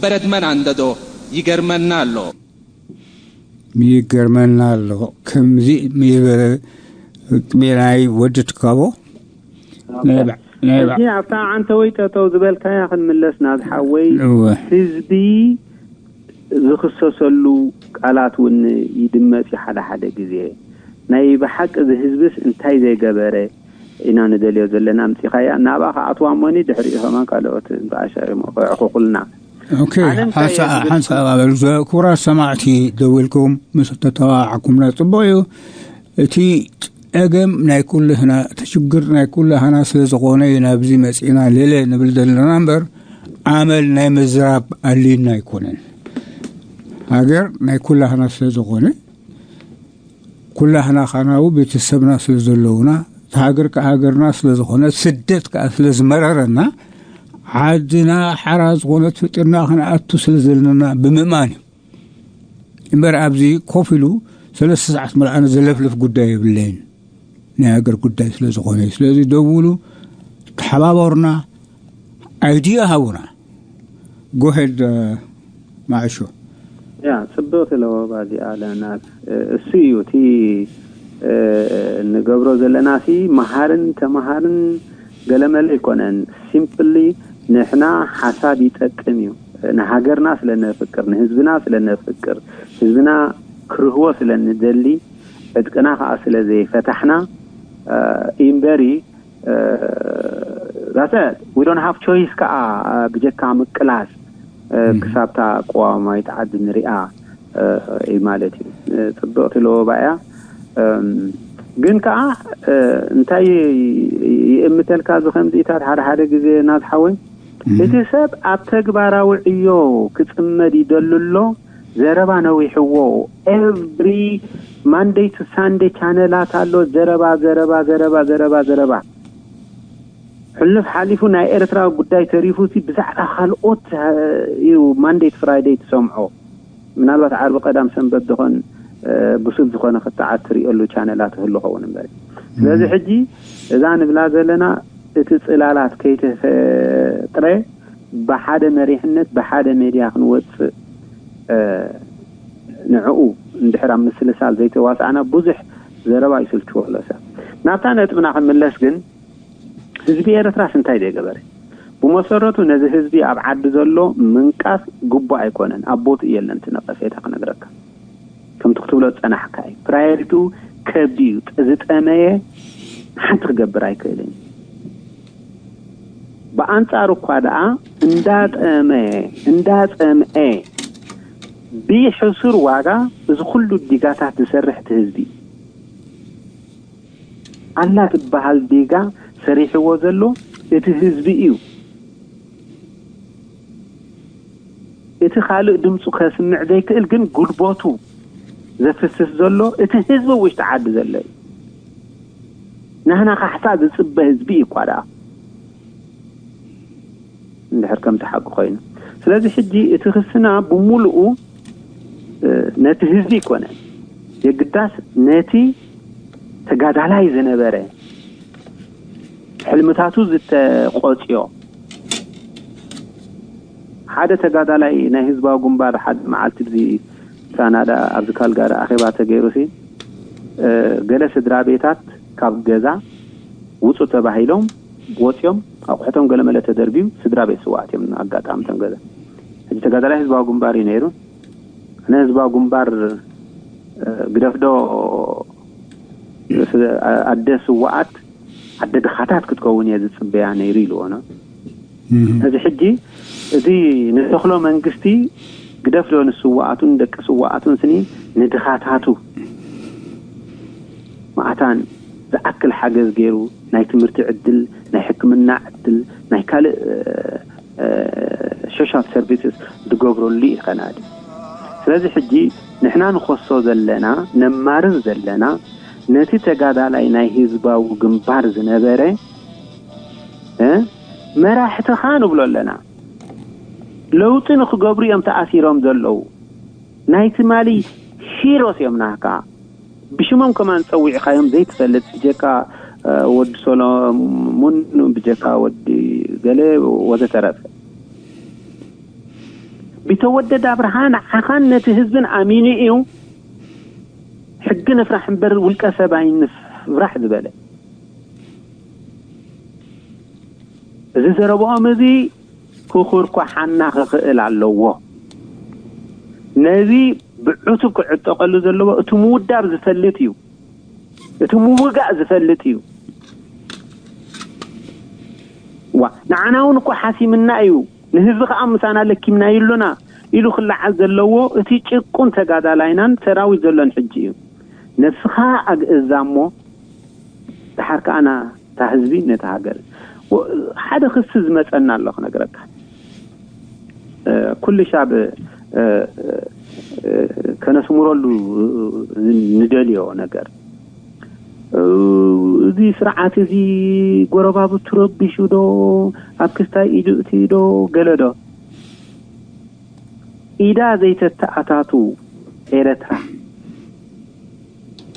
በረድ መን ኣንደዶ ይገርመና ኣሎ። ይገርመና ኣሎ። ከምዚ ዝበለ ቅቤናይ ወዲ ትካቦ ናይ ባ- ናይ ባ- ሕጂ ኣብታ ዓንተወይ ጠጠው ዝበልካያ ክንምለስ ናብ ሓወይ እወ። ህዝቢ ዝኽሰሰሉ ቃላት እውን ይድመፅ እዩ ሓደ ሓደ ግዜ ናይ ብሓቂ እዚ ህዝብስ እንታይ ዘይገበረ ኢና ንደልዮ ዘለና ምፂኻያ ናብኣ ከኣትዋ እሞኒ ድሕሪኡ ከማን ካልኦት ብኣሻ ክዕኹኹልና ኦኬ ሓንሳእ ኣበል ክቡራት ሰማዕቲ ደው ኢልኩም ምስ ተተባባዓኩምና ፅቡቅ እዩ። እቲ ጸገም ናይ ኩልህና እቲ ሽግር ናይ ኩላህና ስለ ዝኾነ እዩ ናብዚ መጺና ልለ ንብል ዘለና እምበር ዓመል ናይ ምዝራብ ኣልዩና ኣይኮነን። ሃገር ናይ ኩላህና ስለ ዝኾነ ኩላህና ካናው ቤተሰብና ስለ ዘለውና ሃገር ከ ሃገርና ስለ ዝኾነ፣ ስደት ከኣ ስለ ዝመረረና፣ ዓድና ሓራ ዝኾነት ፍጥርና ክንኣቱ ስለ ዘለና ብምእማን እዩ። እምበር ኣብዚ ኮፍ ኢሉ ሰለስተ ሰዓት መልኣነ ዘለፍልፍ ጉዳይ የብለይን። ናይ ሃገር ጉዳይ ስለ ዝኾነ እዩ። ስለዚ ደውሉ፣ ተሓባበሩና፣ ኣይድያ ሃቡና። ጎሄድ ማዕሾ። ያ ጽብቕቲ ለበዋ እዚኣ ለናት። እሱ እዩ እቲ ንገብሮ ዘለና ሲ መሃርን ተመሃርን ገለመለ ኣይኮነን። ሲምፕሊ ንሕና ሓሳብ ይጠቅም እዩ። ንሃገርና ስለ ነፍቅር፣ ንህዝብና ስለ ነፍቅር፣ ህዝብና ክርህቦ ስለ ንደሊ፣ ዕጥቅና ከዓ ስለ ዘይፈታሕና ኢምበሪ that's it, we don't have choice ከዓ ብጀካ ምቅላስ ክሳብታ ቅዋማዊት ዓዲ ንሪኣ እዩ ማለት እዩ። ጽብቕቲ ለበዋ እያ። ግን ከዓ እንታይ ይእምተልካ፣ እዚ ከምዚታት ሓደ ሓደ ግዜ ናዝሓወይ እቲ ሰብ ኣብ ተግባራዊ ዕዮ ክጽመድ ይደሉ ኣሎ። ዘረባ ነዊሕዎ። Every Monday to Sunday ቻነላት ኣሎ። ዘረባ፣ ዘረባ፣ ዘረባ፣ ዘረባ፣ ዘረባ። ሕሉፍ ሓሊፉ ናይ ኤርትራ ጉዳይ ተሪፉ ሲ ብዛዕባ ካልኦት እዩ Monday to Friday ትሰምዖ። ምናልባት ዓርቢ ቀዳም ሰንበት ዝኾን ብሱል ዝኾነ ክትዓት ትሪኦሉ ቻነላት ህሉ ኸውን እምበር። ስለዚ ሕጂ እዛ ንብላ ዘለና እቲ ጽላላት ከይተፈጥረ ብሓደ መሪሕነት ብሓደ ሜድያ ክንወፅእ ንዕኡ እንድሕር ኣብ ምስልሳል ዘይተዋሳዕና ብዙሕ ዘረባ ይስልችዎ ኣሎ ሰብ። ናብታ ነጥብና ክንምለስ ግን ህዝቢ ኤርትራስ እንታይ ዘይገበረ? ብመሰረቱ ነዚ ህዝቢ ኣብ ዓዲ ዘሎ ምንቃስ ግቡእ ኣይኮነን። ኣብ ቦትኡ የለን እቲ ነቐፌታ ክነግረካ። ከምቲ ክትብሎ ዝጸናሕካ እዩ። ፕራዮሪቲኡ ከብዲ እዩ። ዝጠመየ ሓንቲ ክገብር ኣይክእልን። ብኣንጻሩ እኳ ደኣ እንዳጠመየ እንዳጸምአ ብሕሱር ዋጋ እዚ ኩሉ ዲጋታት ዝሰርሕ እቲ ህዝቢ እዩ። ኣላ ትበሃል ዲጋ ሰሪሕዎ ዘሎ እቲ ህዝቢ እዩ። እቲ ካልእ ድምፁ ከስምዕ ዘይክእል ግን ጉልበቱ ዘፍስስ ዘሎ እቲ ህዝቢ ውሽጢ ዓዲ ዘሎ እዩ። ናህና ካሕሳ ዝፅበ ህዝቢ እዩ እኳ ደኣ እንድሕር ከምቲ ሓቂ ኮይኑ። ስለዚ ሕጂ እቲ ክስና ብምሉኡ ነቲ ህዝቢ ይኮነ የግዳስ ነቲ ተጋዳላይ ዝነበረ ሕልምታቱ ዝተቆፅዮ ሓደ ተጋዳላይ ናይ ህዝባዊ ግንባር ሓደ መዓልቲ እዚ ካናዳ ኣብዚ ካልጋሪ ኣኼባ ተገይሩ ሲ ገለ ስድራ ቤታት ካብ ገዛ ውፁ ተባሂሎም ወፂኦም ኣቑሑቶም ገለመለ ተደርብዩ ስድራ ቤት ስዋኣት እዮም ኣጋጣሚ ቶም ገዛ ሕጂ ተጋዳላይ ህዝባዊ ግንባር እዩ ነይሩ። ኣነ ህዝባዊ ግንባር ግደፍዶ ኣደ ስዋኣት ኣደ ድኻታት ክትከውን እየ ዝፅበያ ነይሩ ኢልዎ ነው። እዚ ሕጂ እዚ ንተኽሎ መንግስቲ ግደፍዶ ንስዋኣቱን ደቂ ስዋኣቱን ስኒ ንድኻታቱ ማእታን ዝኣክል ሓገዝ ገይሩ ናይ ትምህርቲ ዕድል ናይ ሕክምና ዕድል ናይ ካልእ social services ዝገብረሉ እዩ ከናዲ። ስለዚ ሕጂ ንሕና ንኸሶ ዘለና ነማርር ዘለና ነቲ ተጋዳላይ ናይ ህዝባዊ ግንባር ዝነበረ መራሕትኻ ንብሎ ኣለና። ለውጢ ንክገብሩ እዮም ተኣሲሮም ዘለዉ። ናይ ትማሊ ሂሮስ እዮም ናካ ብሽሞም ከማን ፀዊዕካዮም ዘይትፈልጥ ብጀካ ወዲ ሶሎሙን ብጀካ ወዲ ገለ ወዘተረፈ ቢተወደድ ኣብርሃ ንዓኻን ነቲ ህዝብን ኣሚኑ እዩ ሕጊ ንፍራሕ እምበር ውልቀ ሰብ ኣይንፍራሕ ዝበለ። እዚ ዘረብኦም እዚ ክኹርኳሓና ክኽእል ኣለዎ። ነዚ ብዕቱብ ክዕጠቐሉ ዘለዎ እቲ ምውዳብ ዝፈልጥ እዩ። እቲ ምውጋእ ዝፈልጥ እዩ። ዋ ንዓና እውን እኮ ሓሲምና እዩ። ንህዝቢ ከዓ ምሳና ለኪምና ይሉና ኢሉ ክለዓል ዘለዎ እቲ ጭቁን ተጋዳላይናን ሰራዊት ዘሎን ሕጂ እዩ። ነብስኻ ኣግእዛ እሞ ድሓር ከዓና እታ ህዝቢ ነቲ ሃገር ሓደ ክሲ ዝመፀና ኣሎ ክነግረካ። ኩሉ ሻብ ከነስምረሉ ንደልዮ ነገር እዚ ስርዓት እዚ ጎረባብቱ ረቢሹ ዶ፣ ኣብ ክስታይ ኢዱ እትዩ ዶ፣ ገለ ዶ? ኢዳ ዘይተተኣታቱ ኤረትራ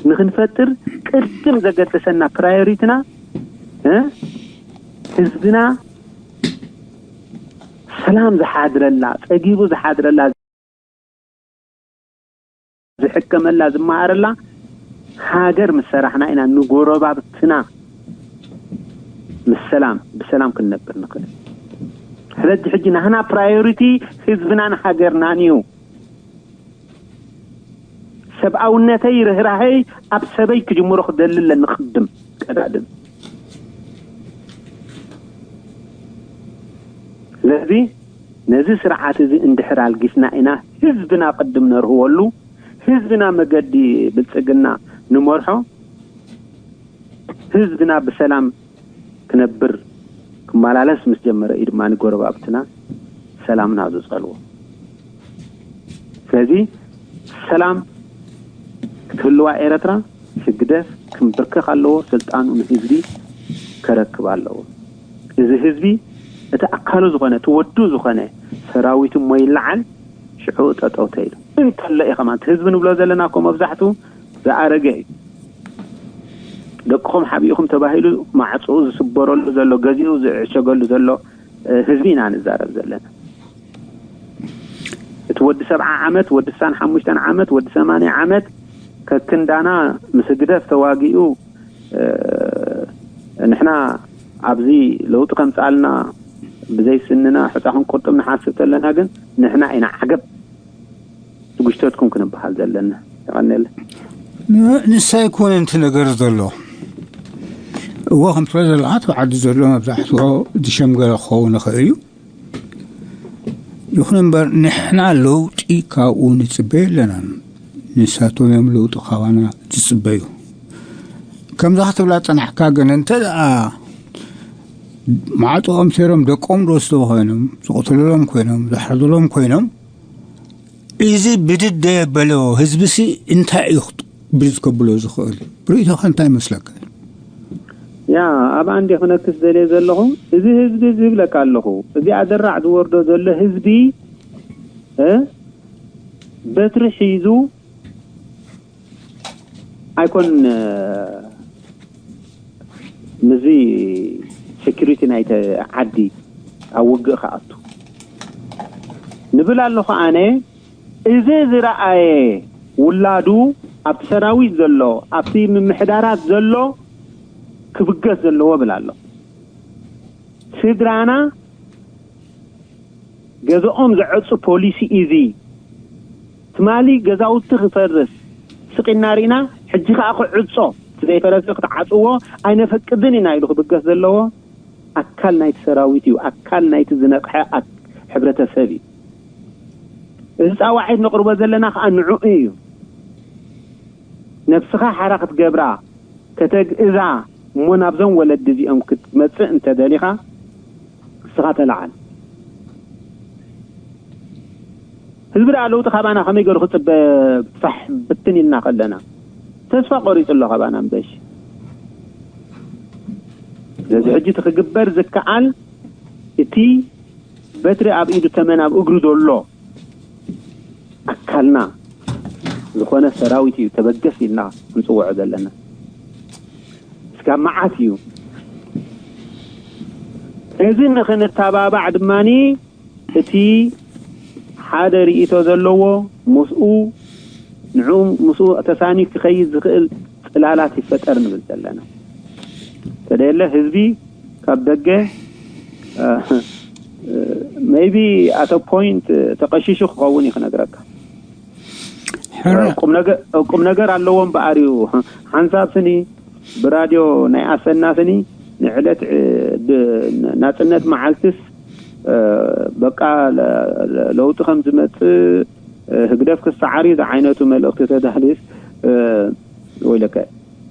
ንኽንፈጥር ቅድም ዘገደሰና ፕራዮሪትና፣ እ፣ ህዝብና ሰላም ዝሓድረላ፣ ጸጊቡ ዝሓድረላ፣ ዝሕከመላ፣ ዝመሃረላ ሃገር ምስ ሰራሕና ኢና ንጎረባብትና ምስ ሰላም፣ ብሰላም ክንነብር ንኽእል። ስለዚ ሕጂ ናህና ፕራዮሪቲ ህዝብናን ሃገርናን እዩ። ሰብኣውነተይ፣ ርህራሄይ ኣብ ሰበይ ክጅምሮ ክደሊ ኣለኒ። ክድም ቀዳድም። ስለዚ ነዚ ስርዓት እዚ እንድሕር ኣልጊስና ኢና ህዝብና ቅድም ነርህወሉ፣ ህዝብና መገዲ ብልጽግና ንመርሖ፣ ህዝብና ብሰላም ክነብር ክመላለስ ምስ ጀመረ እዩ ድማ ንጎረባብትና ሰላምና ዝጸልዎ። ስለዚ ሰላም ክትህልዋ ኤረትራ፣ ህግደፍ ክንብርከኽ ኣለዎ፣ ስልጣኑ ንህዝቢ ከረክብ ኣለዎ። እዚ ህዝቢ እቲ ኣካሉ ዝኾነ፣ እቲ ወዱ ዝኾነ ሰራዊት እሞ ይለዓል፣ ሽዑ ጠጠው ተይሉ። እንተሎ እዩ ከማን፣ እቲ ህዝቢ ንብሎ ዘለና እኮ መብዛሕቱ ዝኣረገ እዩ። ደቅኹም ሓቢእኹም ተባሂሉ ማዕጽኡ ዝስበረሉ ዘሎ፣ ገዚኡ ዝዕሸገሉ ዘሎ፣ እ፣ ህዝቢ ኢና ንዛረብ ዘለና። እቲ ወዲ ሰብዓ ዓመት፣ ወዲ ስሳን ሓሙሽተን ዓመት፣ ወዲ ሰማንያ ዓመት ከክንዳና ምስ ህግደፍ ተዋጊኡ፣ እ፣ ንሕና ኣብዚ ለውጢ ከምጽኣልና ብዘይ ስንና ሑጻ ክንቁርጥም ንሓስብ ተለና ግን ንሕና ኢና ዓገብ ትጉሽተትኩም ክንበሃል ዘለና። የቐንየለይ። ን-፣ ንሳ ኣይኮነን እቲ ነገር ዘሎ። እወ፣ ከም ትብሎ ዘለኻ እቲ ዓዲ ዘሎ መብዛሕትኡ ዝሸምገለ ክኸውን ይኽእል እዩ። ይኹን እምበር ንሕና ለውጢ ካብኡ ንጽበ የለናን። ንሳቶም እዮም ለውጢ ካባና ዝጽበዩ። ከምዛ ክትብላ ጸናሕካ ግን እንተ ደኣ ማዕጾኦም ሰይሮም ደቆም ዝወስድዎ ኮይኖም፣ ዝቕትልሎም ኮይኖም፣ ዝሓርድሎም ኮይኖም፣ እዚ ብድድ ዘየበሎ ህዝብሲ እንታይ እዩ ክጥ-፣ ብድድ ከብሎ ዝኽእል? ርእይቶኻ እንታይ ይመስለካ? ያ፣ ኣብ ኣንዴ ክነክስ ደልየ ዘለኹ፣ እዚ ህዝቢ እዚ ይብለካ ኣለኹ፣ እዚ ኣደራዕ ዝወርዶ ዘሎ ህዝቢ፣ እ፣ በትሪ ሒዙ ኣይኮን፣ እ፣ ምስዚ ሴኩሪቲ ናይቲ ዓዲ ኣብ ውግእ ክኣቱ ንብል ኣለኹ ኣነ። እዚ ዝረኣየ ውላዱ ኣብቲ ሰራዊት ዘሎ፣ ኣብቲ ምምሕዳራት ዘሎ ክብገስ ዘለዎ ብል ኣሎ። ስድራና ገዛኦም ዘዕጹ ፖሊሲ እዚ። ትማሊ ገዛውቲ ክፈርስ ስቕ ኢልና ርኢና፣ ሕጂ ከኣ ክዕጾ፣ እቲ ዘይፈረሰ ክትዓጽዎ ኣይነፈቅድን ኢና ኢሉ ክብገስ ዘለዎ ኣካል ናይቲ ሰራዊት እዩ፣ ኣካል ናይቲ ዝነቕሐ ኣክ-፣ ሕብረተሰብ እዩ። እዚ ጻዋዒት ነቕርቦ ዘለና ከኣ ንዕኡ እዩ። ነብስኻ ሓራ ክትገብራ፣ ከተግእዛ፣ እሞ ናብዞም ወለዲ እዚኦም ክትመጽእ እንተደሊኻ፣ ንስኻ ተለዓል። ህዝቢ ደኣ ለውጢ ካባና ከመይ ገይሩ ክጽበ? ፋሕ ብትን ኢልና ከለና፣ ተስፋ ቆሪጹ ኣሎ ካባና እምበሽ። ስለዚ ሕጂ እቲ ክግበር ዝከኣል፣ እቲ በትሪ ኣብ ኢዱ፣ ተመን ኣብ እግሩ ዘሎ ኣካልና ዝኾነ ሰራዊት እዩ ተበገስ ኢልና ክንጽውዖ ዘለና። እስካብ መዓስ እዩ? እዚ ንኽንተባባዕ ድማኒ፣ እቲ ሓደ ርእይቶ ዘለዎ፣ ምስኡ፣ ንዑ ምስኡ ተሳንዩ ክኸይድ ዝኽእል ጽላላት ይፈጠር ንብል ዘለና። ተደየለ ህዝቢ ካብ ደገ፣ እ፣ ሜይቢ ኣተ ፖይንት ተቐሺሹ ክኸውን እዩ ክነግረካ። ሕረ። ቁም ነገር፣ ቁም ነገር ኣለዎ እምበኣር እዩ። ሓንሳብ ስኒ ብራድዮ ናይ ኣሰና ስኒ ንዕለት፣ እ፣ ብ-፣ ናጽነት መዓልትስ፣ እ፣ በቃ ለ-፣ ለ-፣ ለውጢ ከም ዝመጽእ፣ እ፣ ህግደፍ ክሰዓር እዩ ዝዓይነቱ መልእኽቲ ተዳህሊስ፣ እ፣ ወይለከ፣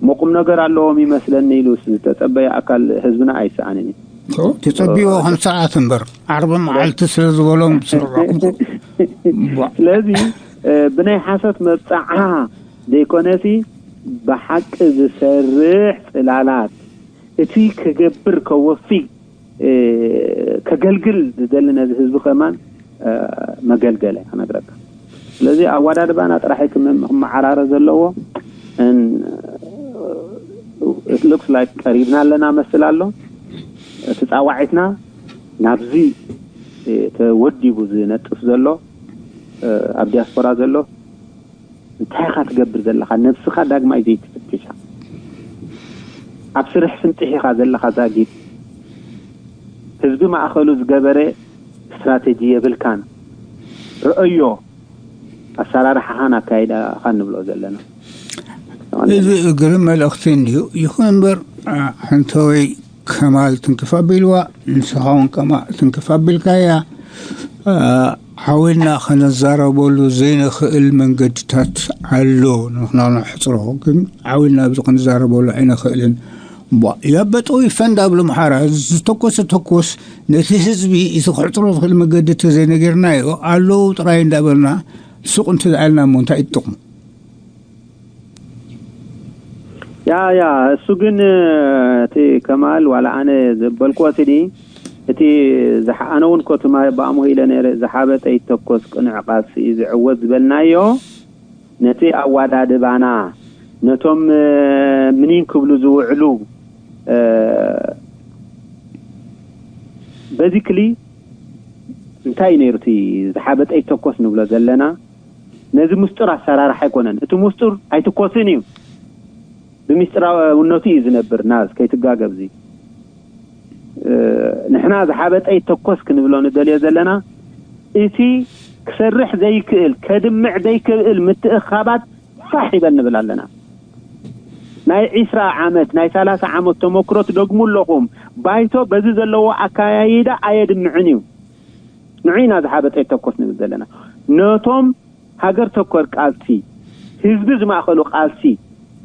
እሞ ቁም ነገር ኣለዎም ይመስለኒ ኢሉ ዝተጸበየ ኣካል ህዝብና ኣይሰኣንን እዩ። ኦ፣ ተጸቢዎ ኦ፣ ከም ሰዓት እምበር፣ ዓርቢ መዓልቲ ስለ ዝበሎም ስርዖም። ቧ። ስለዚ፣ እ፣ ብናይ ሓሶት መብጻዓ ዘይኮነሲ፣ ብሓቂ ዝሰርሕ ጽላላት፣ እቲ ክገብር ከወፊ ከገልግል ዝደሊ ነዚ ህዝቢ ከማን መገልገለ ክነግረካ። ስለዚ ኣዋዳድባና ጥራሒ ክመዓራረ ዘለዎ። Looks like ቀሪብና ኣለና መስል ኣሎ። እቲ ጻዋዒትና ናብዚ ተወዲቡ ዝነጥፍ ዘሎ፣ ኣብ ዲያስፖራ ዘሎ፣ እንታይ ኢኻ ትገብር ዘለኻ? ነብስኻ ዳግማይ ዘይትፍትሻ፣ ኣብ ስርሕ ፍንጥሕ ኢኻ ዘለኻ ዛጊድ። ህዝቢ ማእኸሉ ዝገበረ ስትራቴጂ የብልካን። ረኣዮ ኣሰራርሓኻን ኣካይዳኻን ንብሎ ዘለና። እዚ ግርም መልእኽቲ እንድዩ። ይኹን እምበር፣ ሓንተወይ ከማል ትንክፍ ኣቢልዋ፣ ንስኻ እውን ከማ ትንክፍ ኣቢልካያ። ዓዊልና ከነዛረበሉ ዘይንኽእል መንገድታት ኣሎ። ንሕና ነሕፅሮ፣ ግን ዓዊልና ኣብዚ ክንዛረበሉ ኣይንኽእልን። ያበጠው ይፈንዳ ብሎ ምሓራ ዝተኮሰ ተኮስ፣ ነቲ ህዝቢ እቲ ክሕፅሮ ዝኽእል መገዲ ተዘይነገርናዮ፣ ኣለዉ ጥራይ እንዳበልና ሱቕ እንተዝኣልና እሞ እንታይ ይጥቕሙ? ያ ያ እሱ ግን እቲ ከማል ዋላ ኣነ ዘበልክዎ ስዲ፣ እቲ ኣነ እውን ኮትማ ብኣምሆ ኢለ ነረ፣ ዝሓበጠ ይተኮስ ቅኑዕ ቃልሲ እዩ ዝዕወት ዝበልናዮ። ነቲ ኣዋዳድባና፣ ነቶም ምኒን ክብሉ ዝውዕሉ፣ በዚ ክሊ እንታይ ነይሩ እቲ ዝሓበጠ ይተኮስ ንብሎ ዘለና? ነዚ ምስጢር ኣሰራርሓ ኣይኮነን። እቲ ምስጢር ኣይትኮስን እዩ። ብምስጢራውነቱ እዩ ዝነብር። ናዝ ከይትጋገብዚ። ንሕና ዝሓበጠ ይተኮስ ክንብሎ ንደልዮ ዘለና፣ እቲ ክሰርሕ ዘይክእል፣ ከድምዕ ዘይክእል ምትእኻባት ፋሕ ይበል ንብል ኣለና። ናይ ዒስራ ዓመት፣ ናይ ሰላሳ ዓመት ተመክሮ ትደግሙ ኣለኹም። ባይቶ በዚ ዘለዎ ኣካያይዳ ኣየድምዕን እዩ። ንዑ ኢና ዝሓበጠ ይተኮስ ንብል ዘለና። ነቶም ሃገር ተኮር ቃልሲ፣ ህዝቢ ዝማእኸሉ ቃልሲ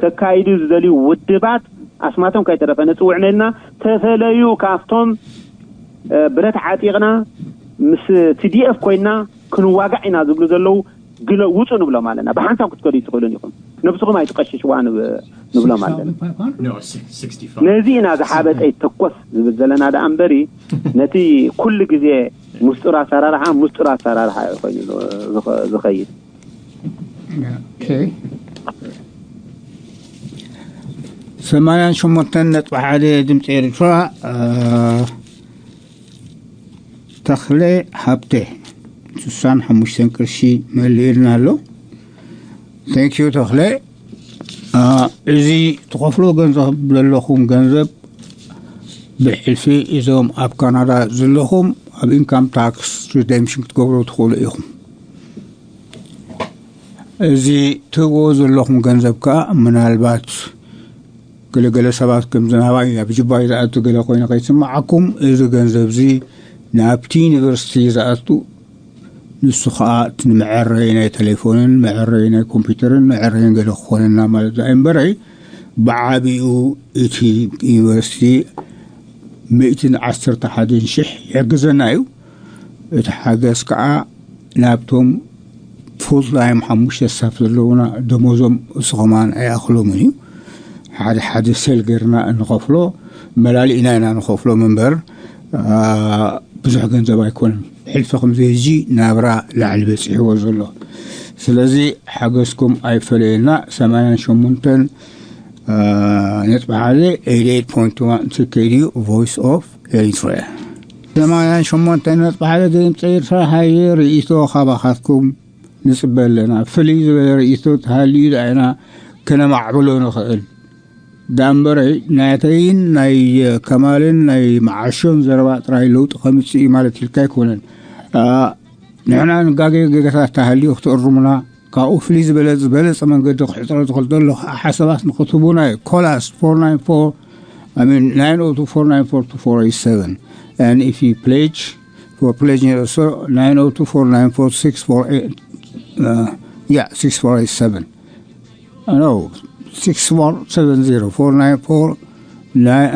ከካይዱ ዝደልዩ ውድባት ኣስማቶም ከይተረፈ ንጽውዕ ነልና። ተፈለዩ ካብቶም ብረት ዓጢቕና ምስ ቲ ዲ ኤፍ ኮይና ክንዋጋዕ ኢና ዝብሉ ዘለዉ ግለ ውጹ ንብሎም ኣለና። ብሓንሳብ ክትከዱ ይትኽእሉን ኢኹም። ነብስኹም ኣይትቐሽሽዋ ንብሎም ኣለና። ነዚ ኢና ዝሓበጠ ይተኮስ ዝብል ዘለና ደኣ እምበሪ፣ ነቲ ኩሉ ግዜ ምስጢር ኣሰራርሓ ምስጢር ኣሰራርሓ እዩ ኮይኑ ዝኸይድ። ሰማንያን ሸሞንተን ነጥቢ ሓደ ድምፂ ኤርትራ። ተኽለ ሃብተ ስሳን ሓሙሽተን ቅርሺ መሊእልና ኣሎ። Thank you ተኽለ። እዚ ትኸፍሎ ገንዘብ ዘለኹም ገንዘብ ብሕልፊ እዞም ኣብ ካናዳ ዘለኹም ኣብ ኢንካም ታክስ ሪደምሽን ክትገብሩ ትኽእሉ ኢኹም። እዚ ትህብዎ ዘለኹም ገንዘብ ከዓ ምናልባት ገለገለ ሰባት ከም ዝናባይ ኣብ ጅባይ ዝኣቱ ገለ ኮይኑ ከይስምዓኩም፣ እዚ ገንዘብ እዚ ናብቲ ዩኒቨርሲቲ ዝኣቱ፣ ንሱ ከዓ እቲ ንመዐረይ ናይ ቴሌፎንን መዐረይ ናይ ኮምፒውተርን መዐረይን ገለ ክኾነና ማለት እዩ እምበረይ፣ ብዓቢኡ እቲ ዩኒቨርሲቲ ሚእትን ዓሰርተ ሓደን ሽሕ ይሕግዘና እዩ። እቲ ሓገዝ ከዓ ናብቶም ፉል ታይም ሓሙሽተ ስታፍ ዘለውና ደሞዞም እሱ ከማን ኣይኣኽሎምን እዩ። ሓደ ሓደ ሴል ገርና እንኸፍሎ፣ መላሊእና ኢና ንኸፍሎም እምበር ብዙሕ ገንዘብ ኣይኮነን። ሕልፊ ከምዚ ህጂ ናብራ ላዕሊ በፂሕዎ ዘሎ። ስለዚ ሓገዝኩም ኣይፈለየና። ሰማንያን ሸሞንተን ነጥቢ ሓደ ኤይት ኤይት ፖይንት ዋን ቲኬዲ ቮይስ ኦፍ ኤሪትሪያ። ሰማንያን ሸሞንተ ነጥቢ ሓደ ድምፂ ኤርትራ። ሃየ ርእይቶ ካባኻትኩም ንፅበ ኣለና። ፍልይ ዝበለ ርእይቶ ተሃልዩ ዳይና ከነማዕብሎ ንኽእል። ዳምበረይ ናተይን ናይ ከማልን ናይ መዓሾን ዘረባ ጥራይ ለውጢ ከምፅእ እዩ ማለት ኢልካ ኣይኮነን። ንሕና ንጋገ ገገታት ተሃልዩ ክትእርሙና፣ ካብኡ ፍልይ ዝበለ ዝበለፀ መንገዲ ክሕፅሮ ዝኽእል ዘሎ ሓሳባት ንክትህቡና እዩ። Call us four nine four, I mean, nine oh two four nine four two four eight seven. And if you pledge, for pledging also, nine oh two four nine four six four eight, uh, yeah, six four eight seven. No, six four seven zero, four nine four,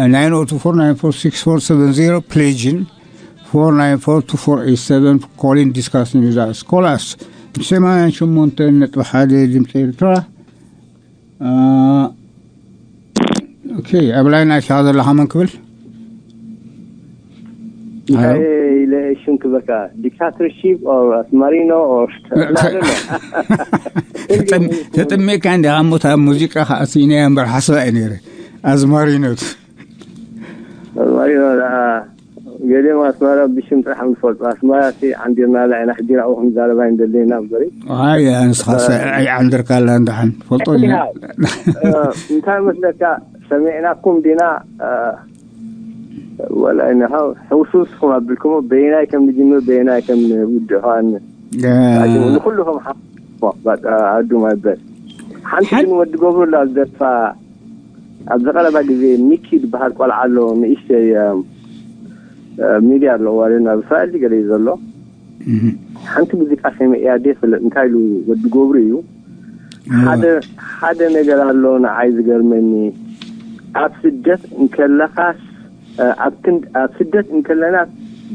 nine oh two four nine four six four seven zero, pledging four nine four two four eight seven, calling, discussing with us. Call us. ሰማንያን ሸሞንተ ነጥቢ ሓደ ድምፂ ኤርትራ። ኦኬ፣ ኣብ ላይን ኣቲኻ ዘለኻ መን ክብል? እንታይ ኢለ ሽም ክበካ? ዲክታተርሺፕ ኦር ኣስማሪኖ ኦር ተጠሚካ እንዲ ኣሞታ ሙዚቃ ከኣስኢነያ እምበር ሓስባ እዩ ነይረ። ኣዝማሪኖት ኣስማሪኖ ደኣ ገሊኦም ኣስማራ ብሽም ጥራሕ እዮም ዝፈልጡ። ኣስማራ ሲ ዓንዲርና ኣላ ኢና፣ ሕጂ ናብኡ ክንዛረባ ኣይንደለና እምበሪ። ኣይ፣ ኣንስኻስ ኣይዓንድርካ ኣላ፣ እንዳሓን ፈልጦ ኢና። እንታይ መስለካ፣ ሰሚዕናኩም ዲና? ወላ ኢንኻ ሕውስውስኹም ኣቢልኩሞ፣ በየናይ ከም ንጅምር፣ በየናይ ከም ንውድእ ኸኣ ን-፣ ንኹሉ ከም ሓ-፣ ባጣ ኣዱማ ይበል። ሓንቲ ሓን- ግን ወዲ ገብሩ ኣላ ዝደርፋ፣ ኣብዚ ቀረባ ግዜ ሚኪ ዝበሃል ቆልዓ ኣሎ፣ ንእሽተይ፣ እ፣ እ፣ ሚድያ ኣለዎ፣ ኣብ እስራኤል ገለ እዩ ዘሎ። ሓንቲ ሙዚቃ ሰሚዐያ ድየ ፍለጥ፣ እንታይ ኢሉ ወዲ ገብሩ እዩ። ሓደ፣ ሓደ ነገር ኣሎ ንዓይ ዝገርመኒ፣ ኣብ ስደት እንከለኻስ፣ እ፣ ኣብ ክንድ-፣ ኣብ ስደት እንከለና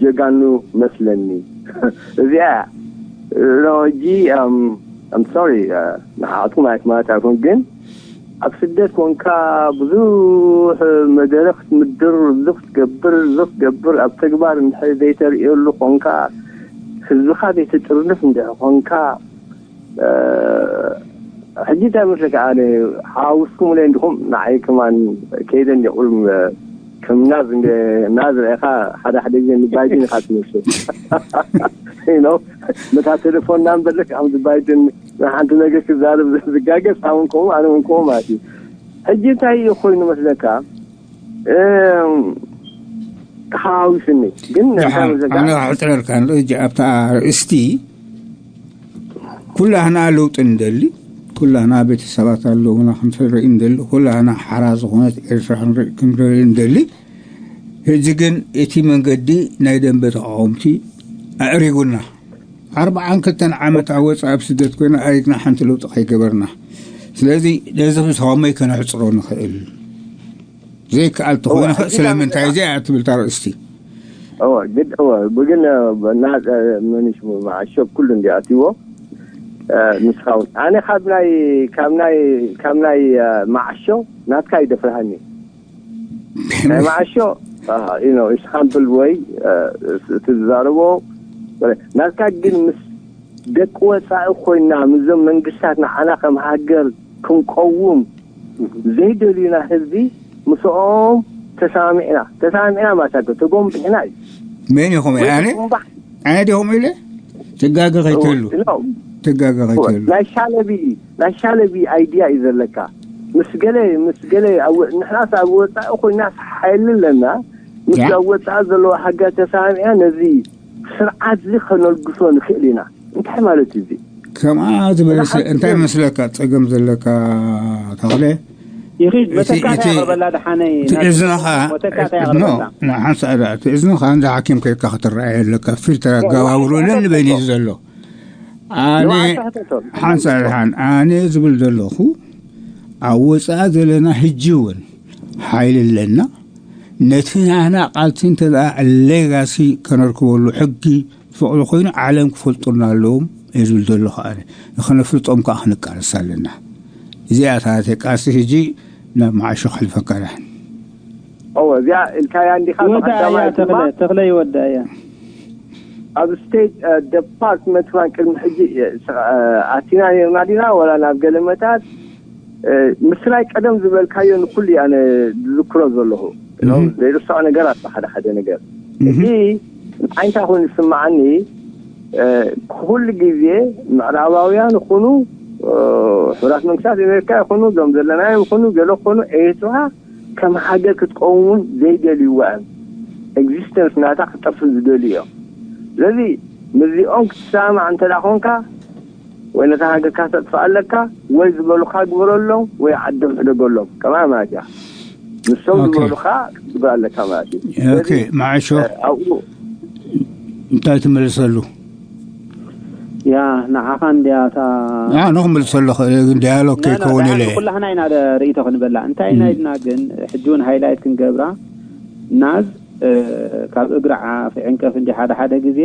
ጀጋኑ መስለኒ። እዚኣ እያ። ሎጂ፣ ኣም፣ ኣም ሶሪ፣ እ፣ ንዓኹም ኣይትማታኹም፣ ግን ኣብ ስደት ኮንካ ብዙሕ መደረ ክትምድር፣ ብዙ ክትገብር፣ ብዙ ክትገብር፣ ኣብ ተግባር እንድሕር ዘይተርእየሉ ኮንካ፣ ህዝብኻ ዘይትጥርንፍ እንድሕር ኮንካ፣ እ፣ ሕጂ እንታይ መስለካ፣ ኣነ ሓውስኩም ኢለ እንዲኹም ንዓይ ከማን ከይደ እንዲ ቁልም ከም ናዝ እንደ ናዝ ርኢኻ ሓደ ሓደ ግዜ ንባይድን ኢኻ ትመስል። You know፣ ነታ ቴሌፎን ናምበር ልክ ኣምዚ ባይድን ንሓንቲ ነገር ክዛረብ ዝጋገስ ኣሁን ከምኡ ኣነ እውን ከምኡ ማለት እዩ። ሕጂ እንታይ እዩ ኮይኑ መስለካ? እም፣ ተሓዋዊስኒ። ግን እንታይ ደሓን፣ መስለካ? ኣነ ክሕጽረልካ እንዶ፣ እጂ ኣብታ ኣርእስቲ ኩላህና ለውጢ ንደሊ፣ ኩላህና ቤተሰባት ኣለውና ክንርኢ ንደሊ፣ ኩላህና ሓራ ዝኾነት ኤርትራ ክንርኢ፣ ክንርኢ ንደሊ። ሕጂ ግን እቲ መንገዲ ናይ ደንበ ተቃወምቲ ኣዕሪጉና። ኣርብዓን ክልተን ዓመት ኣብ ወጻኢ ኣብ ስደት ኮይና ኣሪግና ሓንቲ ለውጢ ከይገበርና። ስለዚ ነዚ ብኸመይ ከነሕጽሮ ንኽእል? ዘይከኣል ተኾይኑ እወ፣ ሕጂ ስለምንታይ ካብ እዚኣ እትብል እታ ኣርእስቲ? እወ፣ ግድ፣ እወ፣ ብግን፣ እ፣ ና-፣ እ፣ መን ሽሙ መዓሾ ኩሉ እንዲ ኣትይዎ፣ እ፣ ንስኻ እውን። ኣነ ካብ ናይ፣ ካብ ናይ፣ ካብ ናይ፣ እ፣ መዓሾ ናትካ ይደፍርሃኒ። ናይ መዓሾ፣ እ፣ you know፣ it's humble way፣ እ፣ እቲ ዝዛረቦ፣ ናትካ ግን ምስ ደቂ ወጻኢ ኮይና፣ ምስዞም መንግስታት ንዓና ከም ሃገር ክንቀውም ዘይደልዩና ህዝቢ ምስኦም ተሰማሚዕና፣ ተሰማሚዕና ማለት ተጎምቢሕና እዩ። መን ኢኹም? ወይ ኣነ? ትጉምባሕ። ኣነ ዲኹም ኢለ? ትጋገ ከይትህሉ። No። ትጋገ ከይትህሉ። ናይ ሻለቢ፣ ናይ ሻለቢ ኣይድያ እዩ ዘለካ። ምስ ገለ፣ ምስ ገለ ኣብ ወ-፣ ንሕናስ ኣብ ወጻኢ ኮይናስ ሓይሊ ኣለና። ምስ ያ። ኣብ ወጻኢ ዘለዎ ሃገር ተሰማሚዕና ነዚ ስርዓት እዚ ከነልግሶ ንኽእል ኢና። እንታይ ማለት እዩ እዚ? ከምኣ ዝበለ ሰብ እንታይ መስለካ ጸገም ዘለካ ተኽለ? ይኺድ፣ እቲ፣ መተካእታ እቲ የቕርበላ ደሓነይ፣ እቲ ናቱ እዝንኻ፣ መተካእታ ኖ፣ የቕርበላ። ንሓንሳእ ደኣ፣ እቲ እዝንኻ እንዳ ሓኪም ከይድካ ክትረኣየ ኣለካ። ፊልተር ኖ፣ ኣገባብሩ ንሓንሳእ ልል በይኑ እዩ ዘሎ። ኣነ፣ ኖ፣ ሓንሳእ ደሓን፣ ኣነ ዝብል ዘለኹ፣ ኣብ ወጻኢ ዘለና ሕጂ እውን ሓይሊ ኣለና። ነቲ ናህና ቃልሲ እንተ ደኣ ሌጋሲ ከነርክበሉ ሕጊ ዝፈቕዶ ኮይኑ ዓለም ክፈልጡና ኣለዎም እየ ዝብል ዘለኹ ኣነ። ንኸነፍልጦም ከኣ ክንቃለስ ኣለና። እዚኣ እታ ናተይ ቃልሲ ሕጂ ናብ መዓሾ ከሕልፈካ ደሓን። እወ፣ እዚኣ ኢልካያ እንዲኻ ይወዳ እያ ብቐዳማይ ተኽለ፣ ድማ ተኽለ ይወዳ እያ። ኣብ ስቴት፣ እ፣ ዲፓርትመንት ከማን ቅድሚ ሕጂ፣ እ፣ ስ-፣ እ፣ ኣቲና ነርና ዲና ወላ ናብ ገለ መታት፣ እ፣ ምስ ናይ ቀደም ዝበልካዮ ንኩሉ ኣነ ዝዝክሮ ዘለኹ። እህ። ዘይርስዖ ነገር ኣሎ፣ ሓደ ሓደ ነገር። እህ። እዚ ንዓይ እንታይ ኮይኑ ዝስምዓኒ፣ እ፣ ኩሉ ግዜ ምዕራባውያን ይኹኑ፣ እ፣ ሕቡራት መንግስታት ኣሜሪካ ይኹኑ፣ እዞም ዘለናዮም ይኹኑ፣ ገለ ክኾኑ፣ ኤርትራ ከም ሃገር ክትቀውም እውን ዘይደልይዋ እዮም። ኤግዚስተንስ ናታ ክጠፍእ ዝደልዩ እዮም። ስለዚ ምስዚኦም ክትሰማማዕ እንተ ደኣ ኾንካ፣ ወይ ነታ ሃገርካ ተጥፍእ ኣለካ፣ ወይ ዝበሉኻ ግበረሎም፣ ወይ ዓዶም ሕደገሎም። ከማን ማለት እያ። ንሶም ኦኬ። ዝበሉኻ ክትግበር ኣለካ ማለት እዩ። ኦኬ፣ ስለዚ፣ መዓሾ እ፣ ኣብኡ እንታይ ትመልሰሉ? ያ፣ ንዓኻ እንድያ እታ ያ፣ ንኽምልሰሉ ኽእል፣ ግን ዳያሎግ ና፣ ና፣ ከይከውን ኢለ። ኩላህና ኢና ደ-፣ ርእይቶ ክንበላ። እንታይ ኢና እም። ኢልና ግን፣ ሕጂ እውን ሃይላይት ክንገብራ፣ ናዝ፣ እ፣ ካብ እግሪ ዓፍ፣ ዕንቀፍ እንዲ ሓደ ሓደ ግዜ፣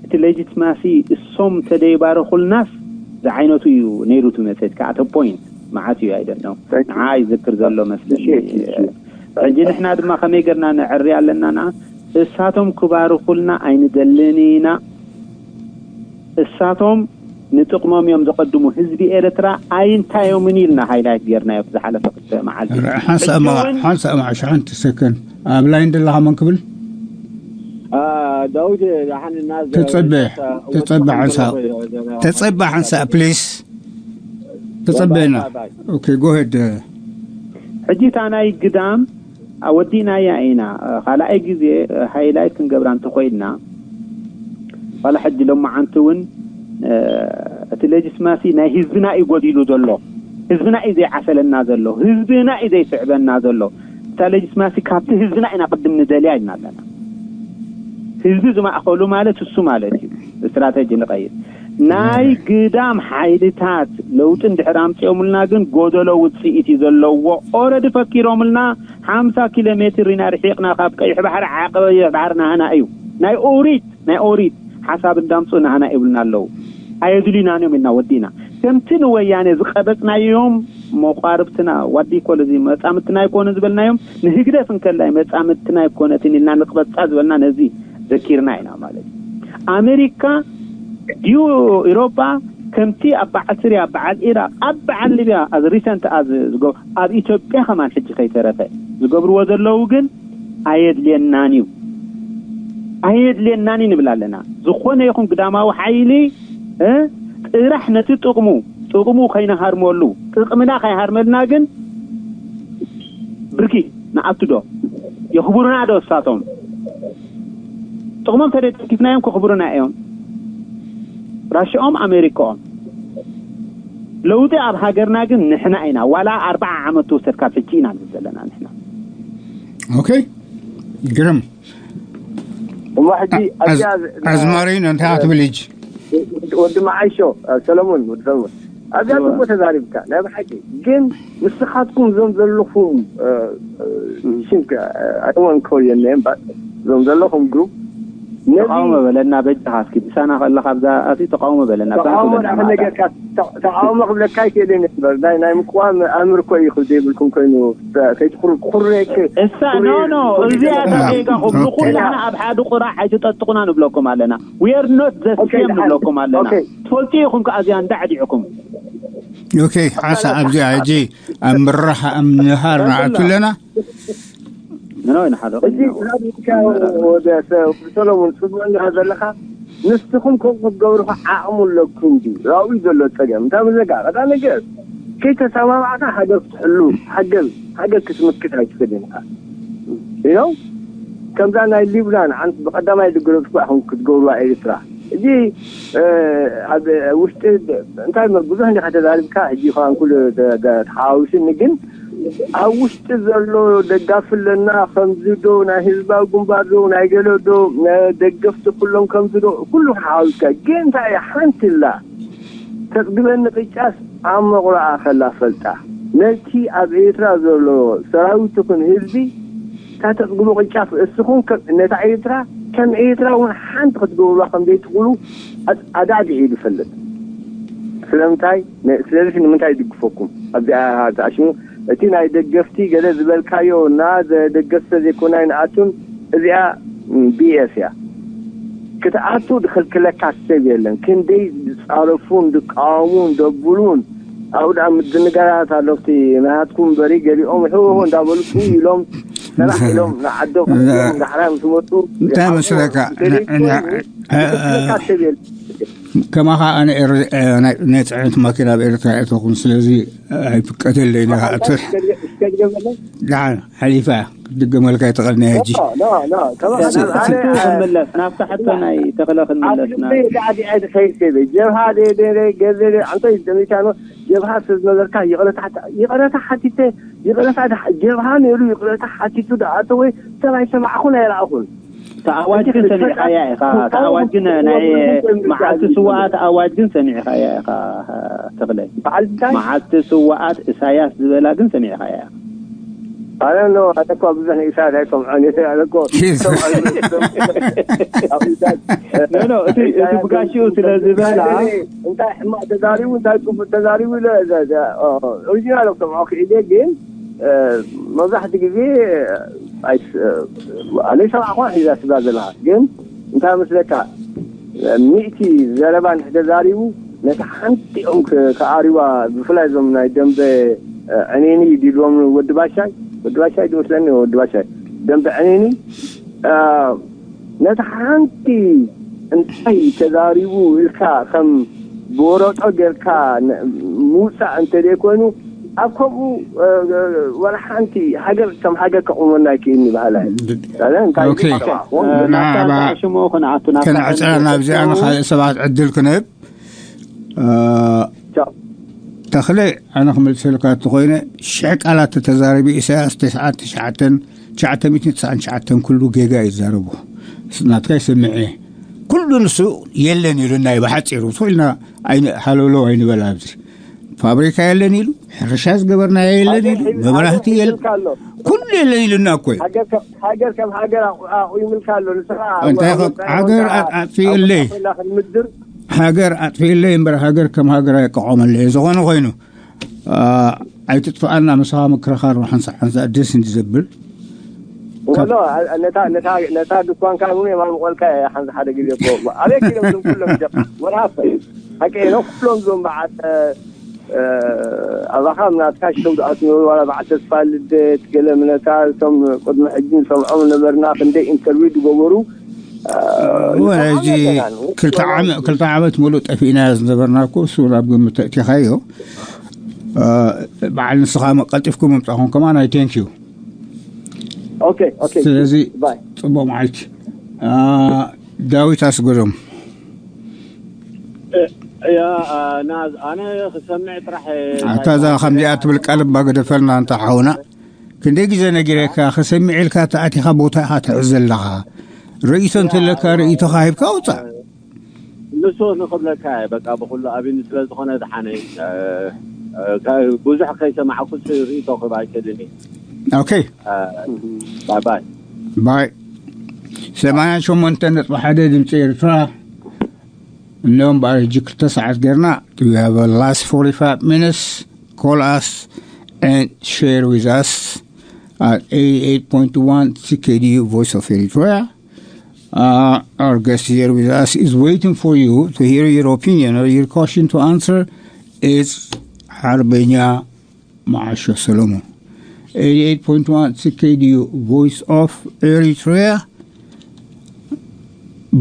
እቲ ሌጂትማሲ እሶም ተደይባረኹልናስ ዝዓይነቱ እዩ ነይሩ እቲ መጽሔት፣ ከኣ እቲ ፖይንት። መዓት እዩ ኣይደለም ንዓ ይዝክር ዘሎ መስለኒ። ሕጂ ንሕና ድማ ከመይ ገርና ንዕሪ ኣለናና? እሳቶም ክባርኹልና ኣይንደልን ኢና። እሳቶም ንጥቕሞም እዮም ዘቐድሙ። ህዝቢ ኤርትራ ኣይንታዮምን ኢልና ሃይላይት ጌርናዮ ብዝሓለፈ ክልተ መዓልቲ። ሓንሳእ መዓ- ሓንሳእ መዓ ሸሓንቲ ሰከን ኣብ ላይን ደለኻ መን ክብል? ዳዊት ሓንና ተጸበ ተጸበ ሓንሳእ ተጸበ ሓንሳእ ፕሊስ ተጸበና። ኦኬ ጎሄድ። ሕጂ እታ ናይ ግዳም ኣወዲእናያ ኢና። ካልኣይ ግዜ ሃይላይት ክንገብራ እንተኮይንና ዋላ ሕጂ ሎማዓንቲ እውን እቲ ሌጅስማሲ ናይ ህዝብና እዩ ጎዲሉ ዘሎ። ህዝብና እዩ ዘይዓሰለና ዘሎ። ህዝብና እዩ ዘይስዕበና ዘሎ። እታ ሌጅስማሲ ካብቲ ህዝብና ኢና ቅድም ንደልያ ኢልና ኣለና። ህዝቢ ዝማእኸሉ ማለት እሱ ማለት እዩ። ስትራተጂ ንቐይር ናይ ግዳም ሓይልታት ለውጢ እንድሕር ኣምፅኦምልና ግን ጎደሎ ውፅኢት እዩ ዘለዎ። ኦረዲ ፈኪሮምልና ሓምሳ ኪሎ ሜትር ኢና ርሒቕና ካብ ቀይሕ ባሕሪ። ዓቀበ ባሕሪ ናህና እዩ። ናይ ኦሪት ናይ ኦሪት ሓሳብ እንዳምፁ ናህና ይብሉና ኣለዉ። ኣየድልዩናን እዮም ኢልና ወዲእና። ከምቲ ንወያኔ ዝቀበፅናዮም መቋርብትና ዋዲ ኮለ እዚ መፃምድትና ኣይኮነ ዝበልናዮም ንህግደፍ እንከላይ መፃምድትና ኣይኮነትን ኢልና ንቅበፃ ዝበልና ነዚ ዘኪርና ኢና ማለት እዩ። ኣሜሪካ ድዩ ኢሮጳ ከምቲ ኣብ በዓል ስርያ በዓል ኢራቅ ኣብ በዓል ሊብያ ኣዝ ሪሰንት ኣዝ ዝገ ኣብ ኢትዮጵያ ከማን ሕጂ ከይተረፈ ዝገብርዎ ዘለዉ ግን ኣየድልየናን እዩ ኣየድልየናን እዩ ንብል ኣለና። ዝኾነ ይኹን ግዳማዊ ሓይሊ እ ጥራሕ ነቲ ጥቕሙ ጥቕሙ ከይነሃርመሉ ጥቕምና ከይሃርመልና ግን ብርኪ ንኣቱ ዶ የኽብሩና ዶ እሳቶም ጥቕሞም ተደጊፍናዮም ከኽብሩና እዮም። ራሽኦም ኣሜሪካኦም ለውጢ ኣብ ሃገርና ግን ንሕና ኢና ዋላ ኣርባዓ ዓመት ትውሰድ ካብ ሕጂ ኢና ንብል ዘለና ንሕና። ኦኬ ግርም እሞ ሕጂ ኣብዚኣ ኣዝማሪኖ እንታይ ክትብል ሕጂ? ወዲ መዓሾ ሰለሙን ወዲ ሰለሙን ኣብዚኣ ጽቡቅ ተዛሪብካ ናይ ብሓቂ ግን ንስኻትኩም እዞም ዘለኹም ሽንከ ኣይወን ከውየነ እምበር እዞም ዘለኹም ግሩፕ ተቃውሞ በለና በጃኻ እስኪ ብሳና ከለካ ኣብዛ ኣቲ ተቃውሞ በለና ብሳና ተቃውሞ ክብለና ክብለካ ተቃውሞ ክብለካ ኣይክእልን እምበር ናይ ናይ ምቅዋም ኣምር እኮ እዩ ክብል ዘይብልኩም ኮይኑ ከይትኩሩ ኩሬክ እሳ ኖ ኖ እዚኣ ጌጋኹም ንኩላና ኣብ ሓደ ቁራዕ ኣይትጠጥቁና ንብለኩም ኣለና። We are not the same ንብለኩም ኣለና። ትፈልጡ ኢኹም ከኣ እዚኣ እንዳዕዲዕኩም ኦኬ ሓንሳ ኣብዚኣ ሕጂ ኣብ ምርራሕ ኣብ ምህሃር ንኣቱ ኣለና። ምናወይ ንሓደ እዚ ናብካ ወደ ሰለሙን ጽቡቅ እንዲኻ ዘለኻ ንስኹም ከምኡ ክትገብሩ ዓቕሙ ኣለኩም ድዩ ኣብኡ ዘሎ ጸገም እንታይ ምዘጋ ቀዳ ነገር ከይተሰማማዕካ ሃገር ክትሕሉ ሃገር ሃገር ክትምክት ኣይትኽእልን ኢኻ ኢሎም ከምዛ ናይ ሊብናን ዓንት ብቀዳማይ ዝገለጽኩ ኢኹም ክትገብሩዋ ኤርትራ እዚ ኣብ ውሽጢ እንታይ ብዙሕ እንዲኻ ተዛሪብካ ሕጂ ከማን ኩሉ ተሓዋዊስኒ ግን ኣብ ውሽጢ ዘሎ ደጋፊ ኣለና ከምዚ ዶ ናይ ህዝባዊ ግንባር ዶ ናይ ገለ ዶ ደገፍቲ ኩሎም ከምዚ ዶ ኩሉ ሓዊስካ ግን እንታይ ሓንቲ ላ ተጽግበኒ ቅጫስ ኣብ መቑረኣ ከላ ፈልጣ ነቲ ኣብ ኤርትራ ዘሎ ሰራዊት ይኹን ህዝቢ እታ ተጽግቦ ቅጫ እስኹም ነታ ኤርትራ ከም ኤርትራ እውን ሓንቲ ክትገብሩዋ ከም ዘይትኽእሉ ኣዳዕዲዑ እዩ ዝፈልጥ ስለምንታይ ስለዚ ንምንታይ ይድግፈኩም ኣብዚኣ ተኣሽሙ እቲ ናይ ደገፍቲ ገለ ዝበልካዮ እና ደገፍቲ ዘይኮና ይንኣቱን እዚኣ ቢኤስ እያ ክትኣቱ ዝኽልክለካ ሰብ የለን ክንደይ ዝፃረፉን ዝቃወሙን ዘብሉን ኣብኡ ደኣ ምድንጋራት ኣሎ እቲ ናሃትኩም በሪ ገሊኦም ሕወሆ እንዳበሉ ጥው ኢሎም ሰራሕ ኢሎም ንዓዶም ዳሕራ ምስ መፁ እንታይ መስለካ ሰብ የለን ከማኻ ኣነ ናይ ፅዕነት ማኪና ኣብ ኤርትራ እተኹን ስለዚ ኣይፍቀደለይ ንክኣትሕ ሓሊፋ ክትድገመልካ ይትቐልኒ ሕጂ ክንምለስ ናብታ ሕቶ ናይ ተኽለ ክንምለስና ጀብሃ ገዘ ኣንተ ደሚታኖ ጀብሃ ስለዝነበርካ ይቕረታ ይቕረታ ሓቲተ ይቕረታ ጀብሃ ነይሩ ይቕረታ ሓቲቱ ደኣተወ ሰብ ኣይሰማዕኹን ኣይረኣኹን ተኣዋጅ ግን ሰሚዕኻያ ኢኻ ተኣዋጅ ግን ናይ መዓልቲ ስዋኣት ኣዋጅ ግን ሰሚዕኻያ ኢኻ ተኽለ መዓልቲ ስዋኣት እሳያስ ዝበላ ግን ሰሚዕኻያ ኢኻ ኣነ ኖ ኣነ እኮ ብዙሕ ንኢሳያስ ኣይሰምዖን እየ። ኣነ እኮ ሰምዖን ኖ ኖ እቲ እቲ ብጋሽኡ ስለ ዝበላ እንታይ ሕማቅ ተዛሪቡ እንታይ ክፉእ ተዛሪቡ ኢለ ኦሪጂናል ክሰምዖ ክኢለ ግን መብዛሕቲ ግዜ ኣነ ሰብዓ ኮን ሒዛ ስጋ ዘለካ ግን እንታይ መስለካ ሚእቲ ዘረባ እንድሕር ተዛሪቡ ነቲ ሓንቲኦም ከኣሪዋ ብፍላይ እዞም ናይ ደንበ ዕኔኒ ዲልዎም ወዲ ባሻይ ወዲ ባሻይ ዝመስለኒ ወዲ ባሻይ ደንበ ዕኔኒ ነቲ ሓንቲ እንታይ ተዛሪቡ ኢልካ ከም ብወረጦ ጌርካ ምውፃእ እንተደይ ኮይኑ ኣብ ከምኡ ወላ ሓንቲ ሃገር ከም ሃገር ከቑመና ኣይክእልኒ ባህላ እንታይ ሽሙ ክንኣቱ ናብ ከነዕፅራ ናብዚኣ ንካልእ ሰባት ዕድል ክንህብ ተኽለ ኣነ ክመልሰልካ እንተኮይነ ሽሕ ቃላት ተተዛሪቡ ኢሳያስ ተስዓን ትሽዓተን ትሽዓተ ሚእትን ተስዓን ትሽዓተን ኩሉ ጌጋ ይዛረቡ ናትካ ይሰምዕ እየ ኩሉ ንሱ የለን ኢሉና እዩ ብሓፂሩ ትኽእልና ሃለውለው ኣይንበል ኣብዚ ፋብሪካ የለን ኢሉ ሕርሻ ዝገበርናዮ የለን ኢሉ መብራህቲ የለን ኩሉ የለን ኢሉና እኮ እዩ ሃገር ከም ሃገር ኣቑይምልካ ኣሎ ንስኻ እንታይ ሃገር ኣጥፊእለይ ምድር ሃገር ኣጥፊእለይ እምበር ሃገር ከም ሃገር ኣይቀቆመለይ ዝኾነ ኮይኑ ኣይትጥፍኣና ምሳኻ ምክርኻር ሓንሳ ሓንሳ ደስ እንዲ ዘብል ወሎ ነታ ነታ ነታ ድኳንካ እውን የማምቆልካ እያ ሓንዚ ሓደ ግዜ እኮ ኣበይ ኪሎም ዝም ኩሎም ጀ ወላ ሓቂ ነው ኩሎም ዞም በዓል ኣባኻ ናትካ ሽቶም ዝኣትዉ ዋላ በዓል ተስፋ ልደት ገለ ምነታ እቶም ቅድሚ ሕጂ ንሰምዖም ነበርና ክንደይ ኢንተርቪው ዝገበሩ ወላ እዚ ክልተ ዓመት ሙሉእ ጠፊእና ዝነበርና እኮ እሱ ናብ ግምት ተእቲኻዮ በዓል ንስኻ ቀልጢፍኩም ምምፃኹም ከማን ኣይ ቴንክ ዩ ኦኬ ኦኬ ስለዚ ባይ ፅቡቅ መዓልቲ ዳዊት ኣስገዶም ያ ናዝ ኣነ ክሰምዕ ጥራሕ ኣታ እዛ ከምዚኣ ትብል ቃል እባ ገደፈልና እንተ ሓውና ክንደይ ግዜ ነጊረካ ክሰምዕ ኢልካ ተኣቲኻ ቦታ ኢኻ ትሕዝ ዘለኻ ርእይቶ እንተለካ ርእይቶኻ ሂብካ ውፃእ ንሱ ንክብለካ እየ በቃ ብኩሉ ኣብኒ ስለ ዝኾነ ዝሓነ ብዙሕ ከይሰማዕኩስ ርእይቶ ክብ ኣይክእልን እዩ okay ባይ ባይ ባይ ሰማንያ ሸሞንተ ነጥቢ ሓደ ድምፂ ኤርትራ እነኦም በኣር ሕጂ ክልተ ሰዓት ጌርና we have a last forty-five minutes call us and share with us at eighty-eight point one C K D U Voice of Eritrea Uh, our guest here with us is waiting for you to hear your opinion or your question to answer. It's Harbenya Maasho Solomon. eighty-eight point one C K D U, Voice of Eritrea.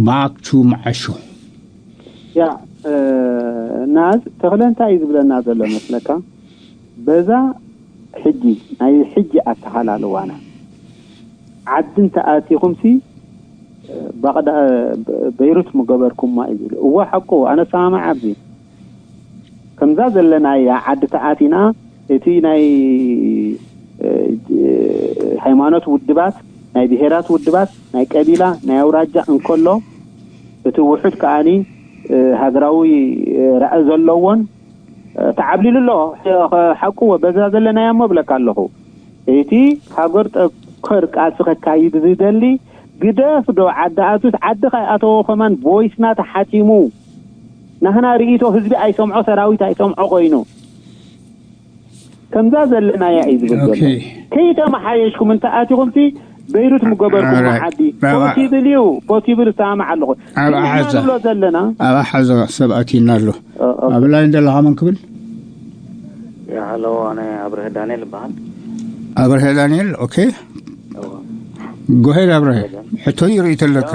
Back to Maasho. ያ ናዝ ተኽለ እንታይ እዩ ዝብለና ዘሎ መስለካ በዛ ሕጂ ናይ ሕጂ ኣተሃላልዋና ዓዲ እንተኣቲኹምሲ ባቕዳ በይሩት ምገበርኩማ እዩ ዝብሉ እዎ ሓቁ ኣነ ሰማማዕ ኣብዚ ከምዛ ዘለናያ ዓዲ ተኣቲና እቲ ናይ ሃይማኖት ውድባት ናይ ብሄራት ውድባት ናይ ቀቢላ ናይ ኣውራጃ እንከሎ እቲ ውሑድ ከኣኒ ሃገራዊ ራእ ዘለዎን ተዓብሊሉ ኣሎ ሓቁዎ በዛ ዘለናያ እሞ ብለካ ኣለኹ እቲ ሃገር ጠከር ቃልሲ ከካይድ ዝደሊ ግደፍ ዶ ዓዲ ኣቱስ ዓዲ ካይኣተዎ ከማን ቮይስና ተሓቲሙ ናህና ርእቶ ህዝቢ ኣይሰምዖ ሰራዊት ኣይሰምዖ ኮይኑ ከምዛ ዘለናያ እዩ ዝብል ዘሎ ከይተመሓየሽኩም እንተ ኣቲኹምሲ በይሩት ምገበርኩም ዓዲ ፖሲብል እዩ ፖሲብል እሰማማዕ ኣለኹ ንብሎ ዘለና ኣብ ኣሓዛ ሰብ ኣቲና ኣሎ ኣብ ላይን ዘለኻ መን ክብል ሃሎ ኣነ ኣብርሀ ዳንኤል ይበሃል ኣብርሀ ዳንኤል ኦኬ ጎሄድ ኣብርሀ ሕቶ ይርኢ ተለካ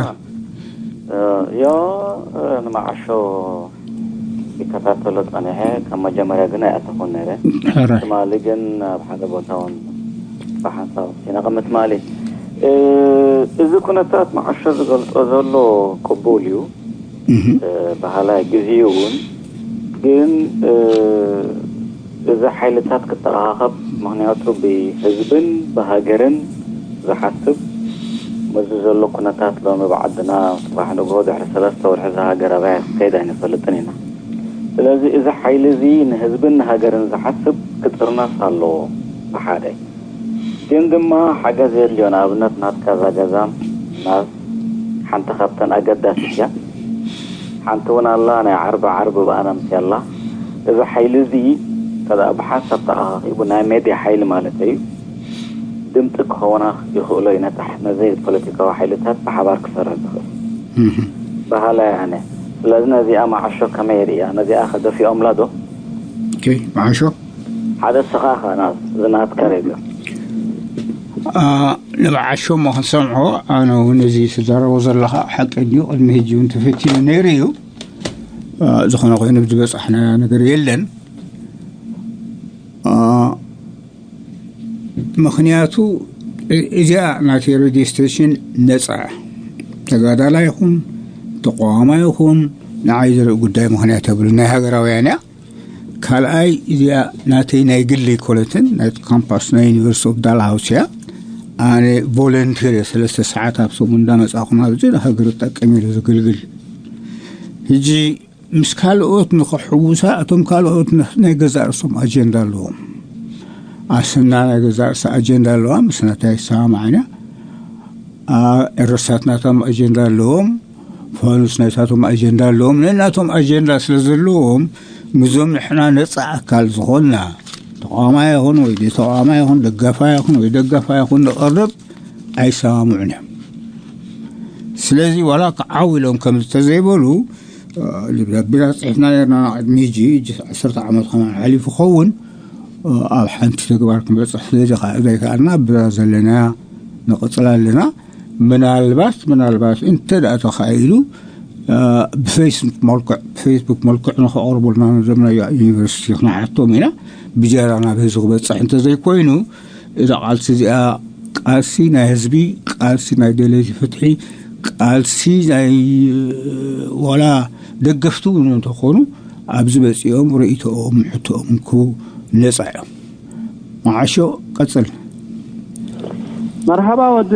ዮ ንመዓሾ ይከታተሎ ጸኒሐ ካብ መጀመርያ ግን ኣይኣተኹን ነይረ ትማሊ ግን ኣብ ሓደ ቦታ እውን ብሓንሳብ ኢና ቅምት ማሊ እዚ ኩነታት መዓሾ ዝገልጾ ዘሎ ቅቡል እዩ በሃላይ ግዜኡ እውን ግን እዚ ሓይልታት ክተኻኸብ ምክንያቱ ብህዝብን ብሃገርን ዝሓስብ መዚ ዘሎ ኩነታት ሎሚ ብዓድና ጽባሕ ንግሆ ድሕሪ ሰለስተ ወርሒ ዝሃገር ኣበይ ከይድ ኣይንፈልጥን ኢና ስለዚ እዚ ሓይሊ እዚ ንህዝብን ንሃገርን ዝሓስብ ክጥርነፍ ኣለዎ ብሓደ ግን ድማ ሓገዝ የድልዮ። ንኣብነት ናትካ እዛ ገዛ ናብ ሓንቲ ካብተን ኣገዳሲት እያ። ሓንቲ እውን ኣላ ናይ ዓርቢ ዓርቢ ብኣና ምስ ኣላ። እዚ ሓይሊ እዚ ከኣ ብሓንሳብ ተኣኻኺቡ ናይ ሜድያ ሓይሊ ማለት እዩ፣ ድምፂ ክኸውና ይኽእሎ እዩ። ነታ ነዚ ፖለቲካዊ ሓይልታት ብሓባር ክሰርሕ ዝኽእል ባህላ እየ ኣነ። ስለዚ ነዚኣ መዓሾ ከመይ ይርእያ? ነዚኣ ከደፊኦምላ ዶ? መዓሾ ሓደ ስኻ ኸና ዝናትካ ሬድዮ ንመዓሾ እሞ ክንሰምዖ። ኣነ እውን እዚ ትዛረቦ ዘለኻ ሓቂ ድዩ? ቅድሚ ሕጂ እውን ተፈቲኑ ነይሩ እዩ። ዝኾነ ኮይኑ ዝበፃሕና ነገር የለን። ምኽንያቱ እዚኣ ናተይ ሬድዮ ስቴሽን ነፃ፣ ተጋዳላይ ይኹን ተቃዋማይ ይኹን ንዓይ ዝርኢ ጉዳይ ምኽንያት የብሉ። ናይ ሃገራውያን እያ። ካልኣይ እዚኣ ናተይ ናይ ግሊ ኮለትን ናይ ካምፓስ ናይ ዩኒቨርሲቲ ኦፍ ዳልሃውስ እያ። ኣነ ቮለንቲር እየ። ሰለስተ ሰዓት ኣብ ሰሙን እንዳመፃኹም ኣብዚ ንሃገር ጠቀም ኢሉ ዝግልግል። ሕጂ ምስ ካልኦት ንኽሕውሳ እቶም ካልኦት ናይ ገዛእ ርእሶም ኣጀንዳ ኣለዎም። ኣሰና ናይ ገዛእ ርእሳ ኣጀንዳ ኣለዋ፣ ምስ ናታ ይሰማማዕና። ኤረሳት ናቶም ኣጀንዳ ኣለዎም፣ ፋኑስ ናይሳቶም ኣጀንዳ ኣለዎም። ነናቶም ኣጀንዳ ስለ ዘለዎም ምዞም ንሕና ነፃ ኣካል ዝኾንና ተቃዋማይ ይኹን ወይ ተቃዋማይ ይኹን ደጋፋይ ይኹን ወይ ደጋፋይ ይኹን ንቐርብ ኣይሰማምዑን እዮም። ስለዚ ዋላ ክዓው ኢሎም ከም ዝተዘይበሉ ደብዳቤታት ፅሒፍና ነርና ቅድሚ ሕጂ ሕጂ ዓሰርተ ዓመት ከማን ሓሊፉ ኸውን ኣብ ሓንቲ ተግባር ክንበፅሕ ስለ ዘይከኣልና ብዛ ዘለናያ ንቕፅል ኣለና። ምናልባት ምናልባት እንተ ደኣ ተኻኢሉ ብፌስቡክ መልክዕ ብፌስቡክ መልክዕ ንኸቕርቡልና ንዘምናዮ ዩኒቨርሲቲ ክንሓቶም ኢና። ብዝያዳ ናብ ህዝቢ ክበፅሕ እንተዘይኮይኑ እዛ ቃልሲ እዚኣ ቃልሲ ናይ ህዝቢ፣ ቃልሲ ናይ ደለይቲ ፍትሒ፣ ቃልሲ ናይ ዋላ ደገፍቲ እውን እንተኾኑ ኣብዚ መፂኦም ርእይቶኦም ሕቶኦም ክህቡ ነፃ እዮም። መዓሾ ቀፅል። መርሓባ ወዲ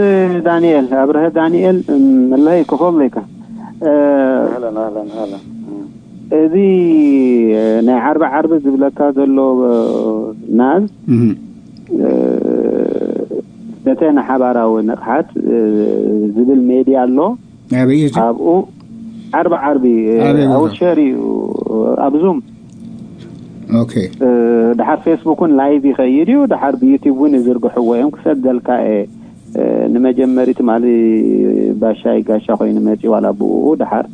ዳንኤል ኣብርሀ ዳንኤል መለይ ክኾም ለይካ ኣህለን ኣህለን ኣህለን እዚ ናይ ዓርቢ ዓርቢ ዝብለካ ዘሎ ናዝ ነተ ንሓባራዊ ንቕሓት ዝብል ሜድያ ኣሎ። ኣበይ እዩ እቲ? ኣብኡ ዓርቢ ዓርቢ ኣበይ ቦታ? ኣውሸር እዩ ኣብ ዙም ኦኬ። ድሓር ፌስቡክ እውን ላይቭ ይኸይድ እዩ። ድሓር ብዩቲብ እውን ይዝርግሕዎ እዮም። ክሰደልካ እየ። ንመጀመሪ ትማሊ ባሻይ ጋሻ ኮይኑ መፂ ዋላ ብኡ ድሓር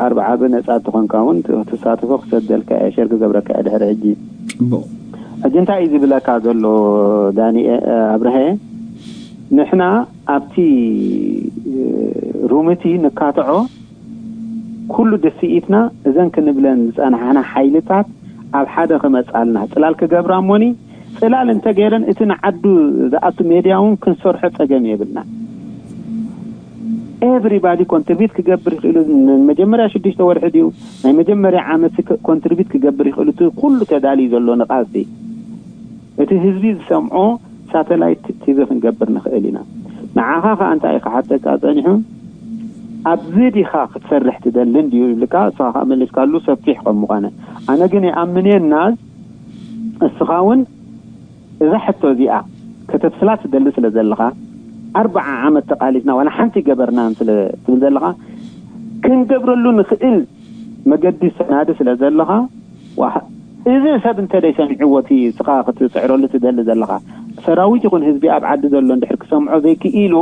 ዓርቢ ዓርቢ ነፃ ትኾንካ እውን ትሳተፎ ክሰደልካ እየ። ሸር ክገብረካ እየ ድሕሪ ሕጂ። ፅቡቕ። ሕጂ እንታይ እዩ ዝብለካ ዘሎ ዳኒ ኣብርሀ? ንሕና ኣብቲ ሩምቲ ንካትዖ ኩሉ ድስኢትና እዘን ክንብለን ዝፀናሕና ሓይልታት ኣብ ሓደ ክመፃልና ፅላል ክገብራ እሞኒ ፅላል እንተገይረን እቲ ንዓዱ ዝኣቱ ሜድያ እውን ክንሰርሖ ፀገም የብልና። ኤቭሪባዲ ኮንትሪቢት ክገብር ይኽእሉ። መጀመርያ ሽዱሽተ ወርሒ ድዩ ናይ መጀመርያ ዓመት ኮንትሪቢት ክገብር ይኽእሉ። እቲ ኩሉ ተዳልዩ ዘሎ ንቃልሲ እቲ ህዝቢ ዝሰምዖ ሳተላይት ቲቪ ክንገብር ንኽእል ኢና። ንዓኻ ከዓ እንታይ ክሓተካ ፀኒሑ ኣብዚ ዲኻ ክትሰርሕ ትደልን ድዩ ይብልካ። እስኻ ከዓ መሊስካሉ ሰፊሕ ከም ምዃነ ኣነ ግን ይኣምን እየ ናዝ እስኻ እውን እዛ ሕቶ እዚኣ ከተብስላ ትደሊ ስለ ዘለኻ ኣርባዓ ዓመት ተቃሊስና ዋላ ሓንቲ ገበርናን ስለ ትብል ዘለኻ ክንገብረሉ ንኽእል መገዲ ሰናዲ ስለ ዘለኻ እዚ ሰብ እንተ ደይ ሰሚዕዎ እቲ እስኻ ክትፅዕረሉ ትደሊ ዘለኻ ሰራዊት ይኹን ህዝቢ ኣብ ዓዲ ዘሎ እንድሕር ክሰምዖ ዘይክኢሉ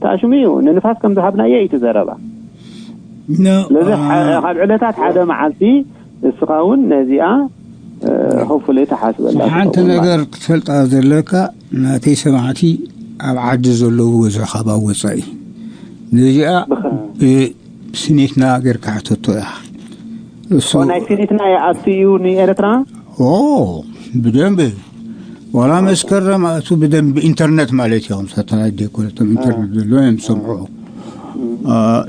ተኣሽሙ እዩ። ንንፋስ ከም ዝሃብናዮ እዩ እቲ ዘረባ። ስለዚ ካብ ዕለታት ሓደ መዓልቲ እስኻ እውን ነዚኣ ሆፉለይ ተሓስበላ። ሓንቲ ነገር ክትፈልጣ ዘለካ ናተይ ሰማዕቲ ኣብ ዓዲ ዘለዉ ወዘኻ ኣብ ወፃኢ ነዚኣ ብስኒትና ጌርካ ሕተቶ ኢኻ። እሱ ናይ ስኒትና ይኣቱ እዩ ንኤርትራ። ኦ ብደንብ ዋላ መስከረም ኣእቱ ብደንብ ኢንተርነት ማለት እዮም። ሳተላይት ደይኮነቶም ኢንተርነት ዘለዎ እዮም ዝሰምዑ።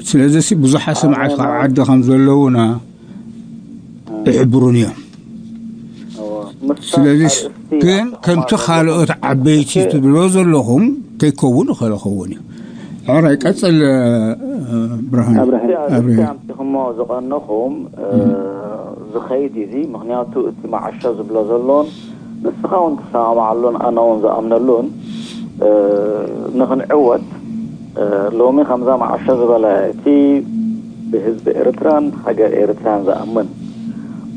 ስለዚ ሲ ብዙሓት ሰማዕቲ ካብ ዓዲ ከም ዘለዉና ይሕብሩን እዮም። ስለዚ ግን ከምቲ ካልኦት ዓበይቲ ትብሎ ዘለኹም ከይከውን ይኽእል ኸውን እዩ። ሕራይ ቀፅል ብርሃን ኣብርሀ ኣምፂኹሞ ዝቐነኹም ዝኸይድ እዚ ምክንያቱ እቲ መዓሾ ዝብሎ ዘሎን ንስኻ እውን ትሰማማዓሉን ኣነ እውን ዝኣምነሉን ንኽንዕወት ሎሚ ከምዛ መዓሾ ዝበለ እቲ ብህዝቢ ኤርትራን ሃገር ኤርትራን ዝኣምን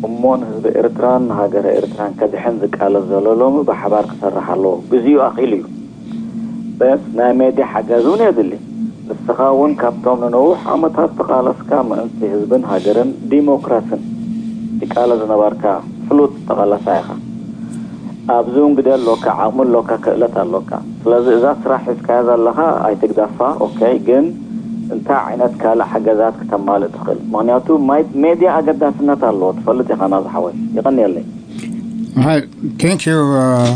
እሞ ንህዝቢ ኤርትራን ሃገር ኤርትራን ከድሕን ዝቃለስ ዘሎ ሎሚ ብሓባር ክሰርሕ ኣለዎ። ግዜኡ ኣኺሉ እዩ። በስ ናይ ሜድያ ሓገዝ እውን የድሊ። ንስኻ እውን ካብቶም ንነዊሕ ዓመታት ተቓለስካ ምእንቲ ህዝብን ሃገርን ዲሞክራስን ትቃለስ ዝነበርካ ፍሉጥ ተቓላሳይ ኢኻ። ኣብዚ እውን ግደ ኣሎካ፣ ዓቕሚ ኣሎካ፣ ክእለት ኣሎካ። ስለዚ እዛ ስራሕ ሒዝካያ ዘለኻ ኣይትግደፋ። ኦኬ፣ ግን እንታይ ዓይነት ካልእ ሓገዛት ክተማልእ ትኽእል? ምኽንያቱ ማይ ሜድያ ኣገዳስነት ኣለዎ፣ ትፈልጥ ኢኻ ናዚ ሓወይ። ይቐንየለይ። Hi, thank you, uh,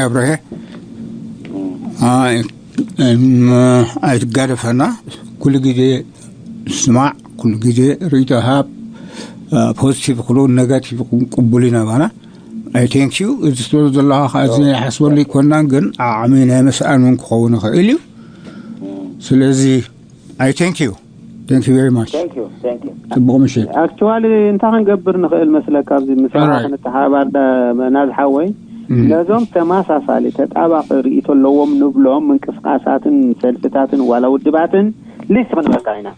ኣብርሀ። ኣይትጋደፈና። ኩሉ ግዜ ስማዕ፣ ኩሉ ግዜ ርእይቶ ሃብ። ፖዚቲቭ ክሉ፣ ኔጋቲቭ ቅቡል ኢና ባና። ኣይ ቴንክ ዩ። እዚ ትብሎ ዘለኻ ከዓ እዚ ናይ ሓስበሉ ኣይኮናን፣ ግን ዓቕሚ ናይ መስኣን እውን ክኸውን ይኽእል እዩ። ስለዚ ኣይ ቴንክ ዩ። Thank you very much. ጽቡቕ ምሽት። ኣክቹዋሊ እንታይ ክንገብር ንኽእል መስለካ? ኣብዚ ምስ ክንተሓባር ናዝ ሓወይ፣ ነዞም ተመሳሳሊ ተጣባቂ ርእይቶ ኣለዎም ንብሎም ምንቅስቃሳትን ሰልፍታትን ዋላ ውድባትን ሊስት ክንበካ ኢና።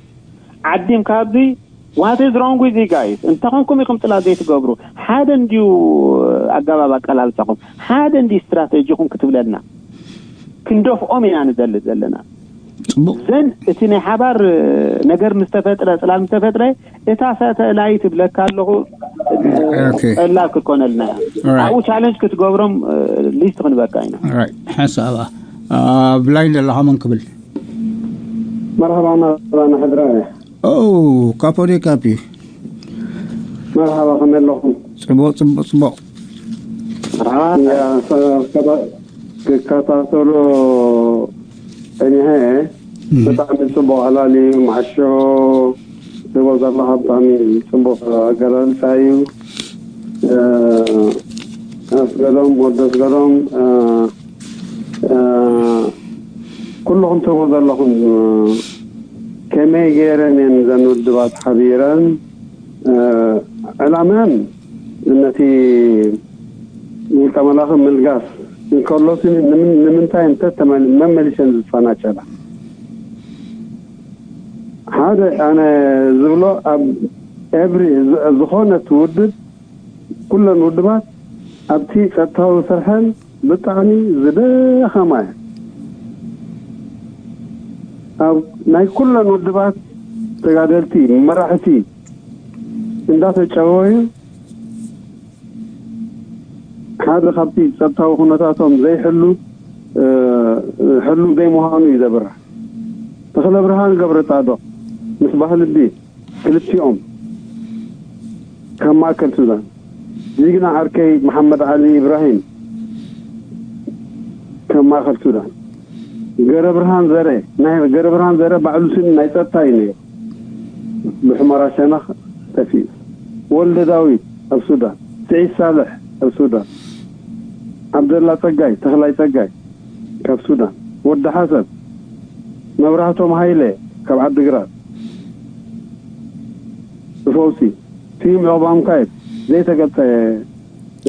ዓዲም ካብዚ what is wrong with you guys? እንተኾንኩም ኢኹም ጽላት ዘይትገብሩ፣ ሓደ እንድዩ ኣገባብ ኣቀላልሳኹም፣ ሓደ እንድዩ ስትራተጂኹም ክትብለልና ክንደፍኦም ኢና ንደሊ ዘለና። ጽቡቅ። ዘን እቲ ናይ ሓባር ነገር ምስ ተፈጥረ፣ ጽላል ምስ ተፈጥረ፣ እታ ሳተላይት እብለካ ኣለኹ፣ ኦኬ። ጸላል ክትኮነልና እያ። ኦራይት። ኣብኡ ቻለንጅ ክትገብሮም ሊስት ክንበካ ኢና። ኦራይት። ሓሳብ ኣብ ላይን ዘለኻ መን ክብል? መርሓባ መርሓባ ንሕድራ። ኦ፣ ካፖ ዴ ካፒ። መርሓባ፣ ከመይ ኣለኹም? ጽቡቅ ጽቡቅ ጽቡቅ። ያ፣ ሰ- ከታ- ክከታተሎ ጸኒሐ። ብጣዕሚ ጽቡቅ ኣላልዩ፣ ማዕሾ ትቦ ዘለኻ ብጣዕሚ ጽቡቅ ኣገላልጻ እዩ። ኣስገዶም፣ ወዲ ኣስገዶም፣ ኩልኹም ትብሉ ዘለኹም፣ ከመይ ገይረን እየን እዘን ውድባት ሓቢረን ዕላመን ነቲ ውልቀ መላኺ ምልጋስ እንከሎሲ፣ ንምንታይ እንተ መመሊሰን ዝፈናጨላ? ሓደ ኣነ ዝብሎ፣ ኣብ ኤቭሪ ዝኾነት ውድብ፣ ኩለን ውድባት ኣብቲ ጸጥታዊ ስርሐን ብጣዕሚ ዝደኸማ እየን። ኣብ ናይ ኩለን ውድባት ተጋደልቲ መራሕቲ እንዳተጨወዩ፣ ሓደ ካብቲ ጸጥታዊ ኩነታቶም ዘይሕሉ ሕሉ ዘይምዃኑ እዩ ዘብርህ። ተኽለ ብርሃን ገብረ ጻድቕ ምስ ባህልቢ ክልቲኦም ካብ ማእከል ሱዳን፣ ጅግና ዓርከይ መሓመድ ዓሊ ኢብራሂም ካብ ማእከል ሱዳን፣ ገረብርሃን ዘርኤ፣ ናይ ገረብርሃን ዘርኤ ባዕሉ ስኒ ናይ ጸጥታ እዩ ነይሩ። ብሑመራ ሸነኽ ጠፊኡ። ወልደ ዳዊት ኣብ ሱዳን፣ ስዒድ ሳልሕ ኣብ ሱዳን፣ ዓብደላ ጸጋይ፣ ተኽላይ ጸጋይ ካብ ሱዳን፣ ወዲ ሓሰብ፣ መብራህቶም ሃይለ ካብ ዓዲግራት፣ ብፈውሲ፣ ስዩም ዑቕባሚካኤል ዘይተገልጸ፣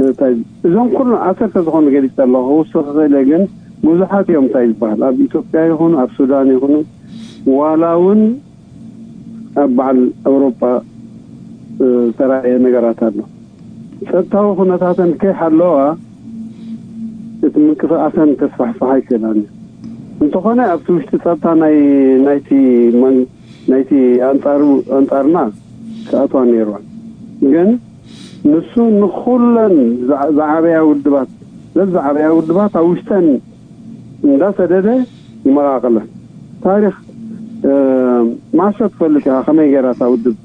እንታይ፣ እዞም ኩሉ ዓሰርተ ዝኾኑ ገሊጸ ኣለኹ፣ ክውስኽ ክኽእል እየ፣ ግን ብዙሓት እዮም። እንታይ ዝበሃል፣ ኣብ ኢትዮጵያ ይኹኑ ኣብ ሱዳን ይኹኑ፣ ዋላ እውን ኣብ በዓል ኣውሮጳ ዝተራእየ ነገራት ኣሎ። ጸጥታዊ ኩነታተን ከይሓለዋ እቲ ምንቅስቃሰን ከስፋሕፍሓ ኣይክእላን እዩ። እንተኾነ ኣብቲ ውሽጢ ጸጥታ ናይ ናይቲ መን ናይቲ ኣንጻሩ ኣንጻርና ክኣትዋ ነይርዋን። ግን ንሱ ንኹለን ዝዓ- ዝዓበያ ውድባት ዘዝዓበያ ውድባት ኣብ ውሽጠን እንዳሰደደ ይመቓቕለን። ታሪኽ እ፣ ማሾ ትፈልጥ ኢኻ ከመይ ገይራ እታ ውድብ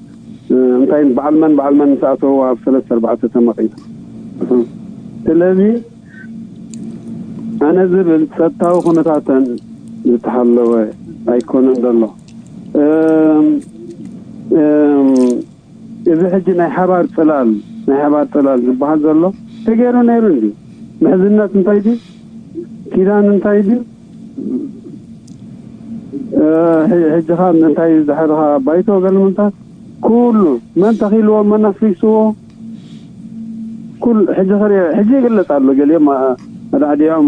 እ፣ እንታይ በዓል መን በዓል መን ምስ ኣተውዋ ኣብ ሰለስተ ኣርባዕተ ተመቒላ። ስለዚ ኣነ ዝብል ጸጥታዊ ኩነታተን ዝተሓለወ ኣይኮነን ዘሎ። እም፣ እም፣ እዚ ሕጂ ናይ ሓባር ጽላል ናይ ሓባር ጽላል ዝበሃል ዘሎ ተገይሩ ነይሩ እንዲ ምሕዝነት እንታይ ድዩ? ኪዳን እንታይ ድዩ? እ፣ ሕጂ ኸ እንታይ ዝሕርኻ ባይቶ ገለ ምንታት ኩሉ መን ተኺልዎ መን ኣፍሪስዎ ኩል ሕጂ ክሪኦ ሕጂ ይግለጽ ኣሎ። ገሊኦም ኣዳዕዲዖም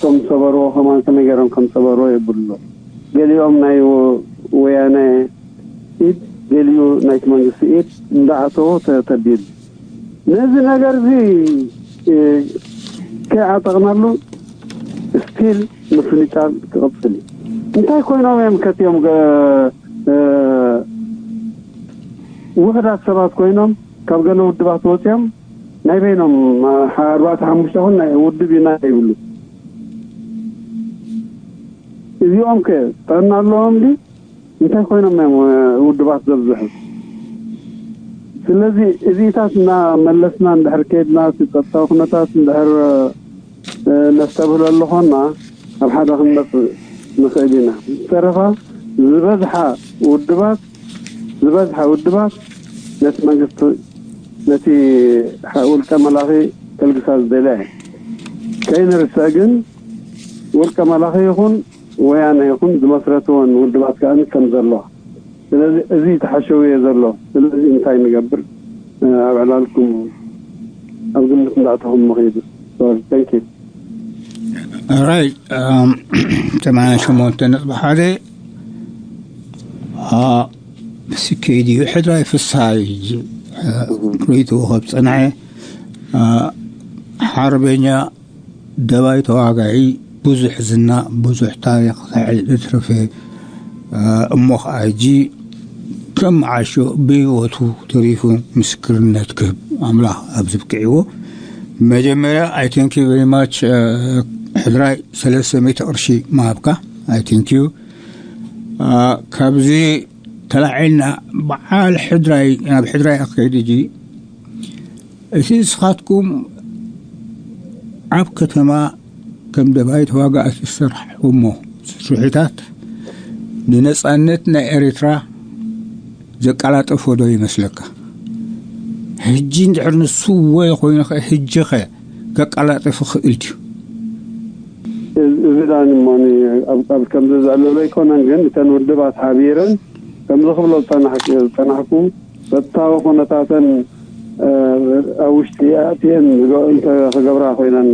ከም ሰበርዎ ከማን ከመይ ገይሮም ከም ሰበርዎ የብሉ። ገሊኦም ናይ ወ- ወያነ ኢድ፣ ገሊኡ ናይቲ መንግስቲ ኢድ እንዳኣተዎ ተተቢሉ። ነዚ ነገር እዚ ከይዓጠቕናሉ ስቲል ምፍንጫል ክቕፅል እዩ። እንታይ ኮይኖም እዮም ከትዮም ውሕዳት ሰባት ኮይኖም ካብ ገለ ውድባት ወፅኦም ናይ በይኖም ኣርባዕተ ሓሙሽተ ኹን ናይ ውድብ ኢና ይብሉ። እዚኦም ከ ጥዕና ኣለዎም ዲ እንታይ ኮይኖም እዮም ውድባት ዘብዝሑ? ስለዚ እዚታት እና መለስና እንድሕር ከድና እቲ ፀጥታዊ ኩነታት እንድሕር ነስተብህለሉ ኾና ኣብ ሓደ ክንመፅእ ንኽእል ኢና። ዝተረፋ ዝበዝሓ ውድባት ዝበዝሓ ውድባት ነቲ መንግስቲ ነቲ ውልቀ መላኺ ከልግሳ ዝደልያ እዩ። ከይንርስዕ ግን ውልቀ መላኺ ይኹን ወያነ ይኹን ዝመስረትወን ውድባት ከኣ ከም ዘለዋ። ስለዚ እዚ ተሓሸውየ ዘሎ። ስለዚ እንታይ ንገብር? ኣብ ዕላልኩም ኣብ ግምት እንዳእተኹም ምኺዱ። ሶሪ፣ ታንክ ዩ። ራይ ተማንያ ሸሞንተ ነጥቢ ሓደ ሲከይዲ ሕድራይ ፍስሃይ ርእይትኡ ከብ ፀንሐ ሓርበኛ ደባይ ተዋጋዒ ብዙሕ ዝና ብዙሕ ታሪክ ሳዕል እትርፈ እሞ ከዓ ሕጂ ከም ዓሾ ብህይወቱ ተሪፉ ምስክርነት ክህብ ኣምላኽ ኣብ ዝብቅዕዎ መጀመርያ I thank you very much ሕድራይ ሰለስተ ሚእቲ ቅርሺ ምሃብካ I thank you ካብዚ ተላዒልና በዓል ሕድራይ ናብ ሕድራይ ኣክከይድ ሕጂ እቲ ንስኻትኩም ኣብ ከተማ ከም ደባይ ተዋጋእቲ ዝሰርሕኩሞ ስርሒታት ንነፃነት ናይ ኤርትራ ዘቀላጠፎ ዶ ይመስለካ? ሕጂ እንድሕር ንሱ ወይ ኮይኑኸ ሕጂኸ ከቀላጥፍ ይኽእል ድዩ? እዚ ዳኒ እሞ ኣብ ከምዚ ዘዕለሎ ኣይኮነን፣ ግን እተን ውድባት ሓቢረን ከምዚ ክብሎ ዝፀናሕኩ ጸጥታዊ ኩነታተን ኣብ ውሽጢ ኣእትየን ክገብራ ኮይነን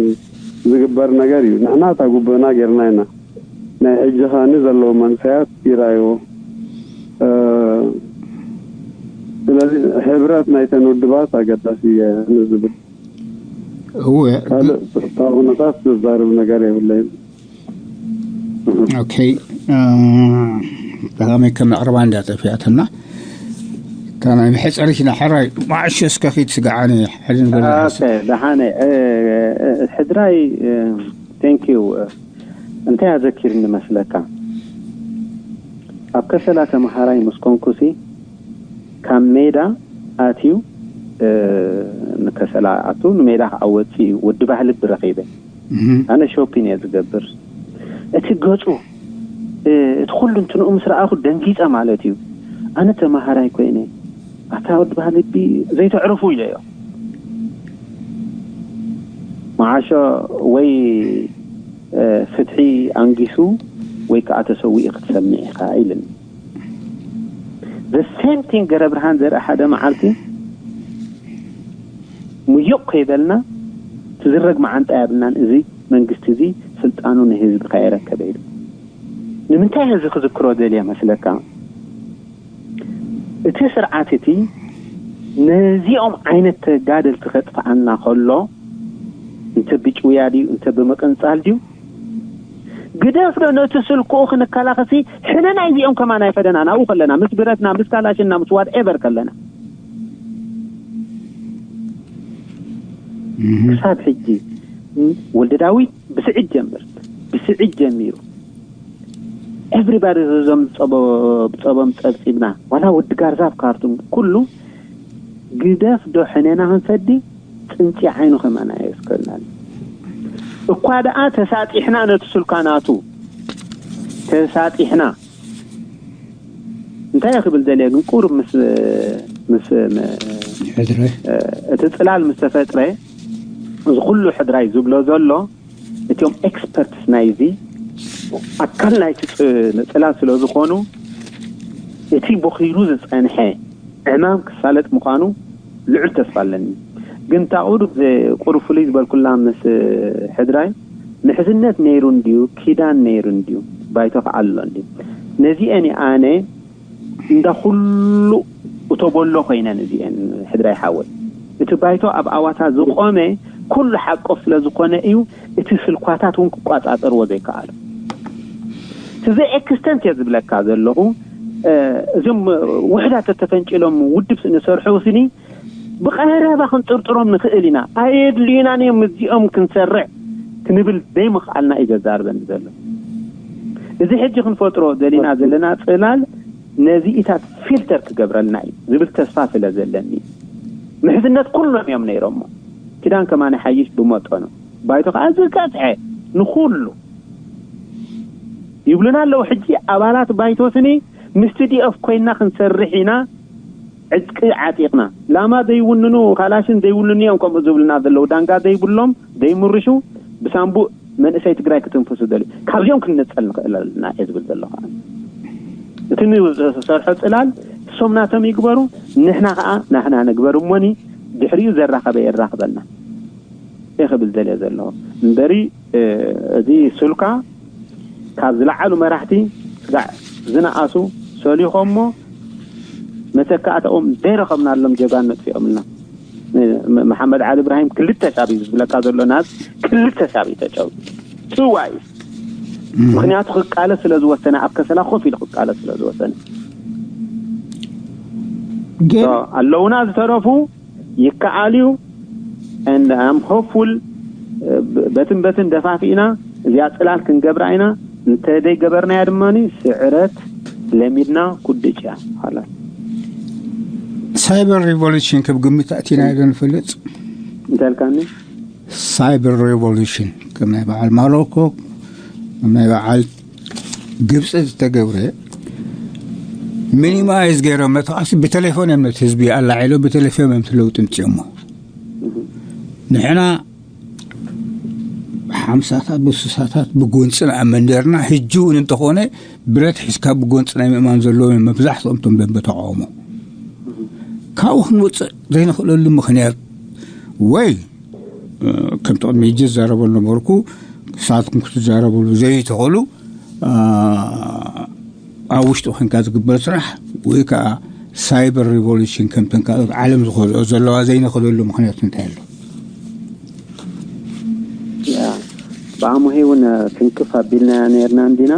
ዝግበር ነገር እዩ። ንሕና እታ ጉብእና ጌርና ኢና። ናይ ሕጂ ከኣኒ ዘለዉ መንሰያት ይርኣይዎ። ስለዚ ሕብረት ናይተን ውድባት ኣገዳሲ እዩ ንዝብል እወ ካልእ ጸጥታዊ ኩነታት ዝዛረብ ነገር የብለይን። ኦኬ ቀዳማይ ከም ኣቕርባ እንዳጠፊኣትና ካናይ መሕፀሪት ናሕራይ ማዕሾ እስከ ኪድ ስጋዓኒ ሕድን ገለ ኦኬ ደሓነ ሕድራይ thank you እንታይ ኣዘኪርኒ መስለካ ኣብ ከሰላ ተምሃራይ ምስ ኮንኩሲ ካብ ሜዳ ኣትዩ ንከሰላ ኣቱ ንሜዳ ከዓ ወፂኡ ወዲ ባህሊ ብረኺበ ኣነ ሾፒን እየ ዝገብር እቲ ገፁ እቲ ኩሉ እንትንኡ ምስ ረኣኹ ደንጊፀ ማለት እዩ ኣነ ተምሃራይ ኮይነ ኣታ ወዲ ባህሊ ቢ ዘይተዕርፉ ኢለዮ መዓሾ ወይ ፍትሒ ኣንጊሱ ወይ ከዓ ተሰዊኡ ክትሰምዕ ኢኻ ኢልኒ the same thing ገረብርሃን ዘርኢ ሓደ መዓልቲ ሙዩቕ ከይበልና ትዝረግ መዓንጣ የብልናን እዚ መንግስቲ እዚ ስልጣኑ ንህዝቢ ከየረከበ ኢሉ ንምንታይ እዚ ክዝክሮ ደልየ መስለካ እቲ ስርዓት እቲ ነዚኦም ዓይነት ተጋደልቲ ከጥፍኣና ከሎ እንተ ብጭውያ ድዩ እንተ ብምቅንጻል ድዩ ግደፍ ዶ ነቲ ስልክኡ ክንከላኸሲ ሕነ ናይዚኦም ከማን ኣይፈደና ናብኡ ከለና ምስ ብረትና ምስ ካላሽና ምስ ዋት ኤቨር ከለና ክሳብ ሕጂ ወልደ ዳዊት ብስዒድ ጀምር ብስዒድ ጀሚሩ everybody እዞም ጸቦም ጸብጺብና ዋላ ወዲ ጋርዛፍ ካርቱም ኩሉ ግደፍ ዶ ሕነና ክንሰዲ ጽንጺ ዓይኑ ከማና የስከልናል እኳ ደኣ ተሳጢሕና ነቲ ሱልካናቱ ተሳጢሕና እንታይ ክብል ደልየ ግን ቁሩብ ምስ ምስ ሕድረ እቲ ጽላል ምስ ተፈጥረ እዚ ኩሉ ሕድራይ ዝብሎ ዘሎ እቲኦም ኤክስፐርትስ ናይዚ ኣካል ናይቲ ጽላል ስለ ዝኾኑ እቲ ቦኺሩ ዝጸንሐ ዕማም ክሳለጥ ምዃኑ ልዑል ተስፋ ኣለኒ። ግን ታቑዱ ቁሩብ ፍሉይ ዝበልኩላ ምስ ሕድራይ ምሕዝነት ነይሩ እንድዩ፣ ኪዳን ነይሩ እንድዩ፣ ባይቶ ከዓ ኣሎ እንድዩ። ነዚአን ኣነ እንዳ ኩሉ እተበሎ ኮይነን እዚአን ሕድራይ ሓወይ። እቲ ባይቶ ኣብ ኣዋታ ዝቆመ ኩሉ ሓቆፍ ስለ ዝኾነ እዩ። እቲ ስልኳታት እውን ክቋጻጸርዎ ዘይከኣሉ። To the extent እየ ዝብለካ ዘለኹ። እዞም ውሕዳት ተተፈንጭሎም ውድብ ንሰርሑ ስኒ ብቐረባ ክንጥርጥሮም ንኽእል ኢና። ኣየድልዩናን እዮም እዚኦም ክንሰርዕ ክንብል ዘይምኽኣልና እዩ ዘዛርበኒ ዘሎ። እዚ ሕጂ ክንፈጥሮ ደሊና ዘለና ጽላል ነዚኢታት ፊልተር ክገብረልና እዩ ዝብል ተስፋ ስለ ዘለኒ፣ ምሕዝነት ኩሎም እዮም ነይሮሞ። ኪዳን ከማን ሓይሽ ብመጠኑ፣ ባይቶ ከዓ ዝቀጥዐ ንኹሉ ይብሉና ኣለዉ። ሕጂ ኣባላት ባይቶ ስኒ ምስ ቲ ዲ ኤፍ ኮይና ክንሰርሕ ኢና፣ ዕጥቂ ዓጢቕና፣ ላማ ዘይውንኑ ካላሽን ዘይውንኑ እዮም ከምኡ ዝብሉና ዘለዉ። ዳንጋ ዘይብሎም ዘይምርሹ ብሳምቡእ መንእሰይ ትግራይ ክትንፍሱ ደልዩ፣ ካብዚኦም ክንነጸል ንኽእል ኣለና እየ ዝብል ዘለኹ። እቲ ንሰርሖ ጽላል እሶም ናቶም ይግበሩ፣ ንሕና ከዓ ናሕና ንግበር እሞኒ፣ ድሕሪኡ ዘራኸበ የራኽበና እየ ክብል ደልየ ዘለኹ። እምበሪ እዚ ሱልካ ካብ ዝለዓሉ መራሕቲ ስጋዕ ዝነኣሱ ሰሊኾሞ መተካእታኦም ዘይረኸብናሎም ጀጋኑ ኣጥፊኦምልና። መሓመድ ዓሊ እብራሂም ክልተ ሻብ እዩ ዝብለካ ዘሎ። ናብ ክልተ ሻብ እዩ ተጨው ትዋይ ምክንያቱ ክቃለስ ስለ ዝወሰነ፣ ኣብ ከሰላ ኮፍ ኢሉ ክቃለስ ስለ ዝወሰነ። ግን ኣለውና ዝተረፉ ይከኣል እዩ። And I'm hopeful በትን በትን ደፋፊእና እዚኣ ጽላል ክንገብራ ኢና። እንተደይ ገበርናያ ድማ ስዕረት ለሚድና ኩድጭ እያ። ላ ሳይበር ሪቮሉሽን ክብ ግምት ኣእቲና ዶ ንፈልጥ? እንተልካኒ ሳይበር ሪቮሉሽን ከም ናይ በዓል ማሮኮ፣ ከም ናይ በዓል ግብፂ ዝተገብረ ሚኒማይዝ ገይሮም ነተቃሲ ብቴሌፎን እዮም ነቲ ህዝቢ ኣላዒሎ ብቴሌፎን እዮም ለውጢ ምፅኦሞ። ንሕና ሓምሳታት ብስሳታት ብጎንፅና ኣብ መንደርና ሕጂ እውን እንተኾነ ብረት ሒዝካ ብጎንፂ ናይ ምእማን ዘለዎም እዮም መብዛሕትኦም እቶም ደንበ ተቃውሞ። ካብኡ ክንወፅእ ዘይንኽእለሉ ምኽንያት ወይ ከምቲ ቅድሚ ሕጂ ዝዛረበሉ ነበርኩ፣ ንስኻትኩም ክትዛረብሉ ዘይትኽእሉ ኣብ ውሽጢ ኮንካ ዝግበር ስራሕ ወይ ከዓ ሳይበር ሪቮሉሽን ከምተን ካልኦት ዓለም ዝኸድኦ ዘለዋ ዘይንኽእለሉ ምኽንያት እንታይ ኣሎ? ብኣሙሄ እውን ክንክፍ ኣቢልና ነርና እንዲና።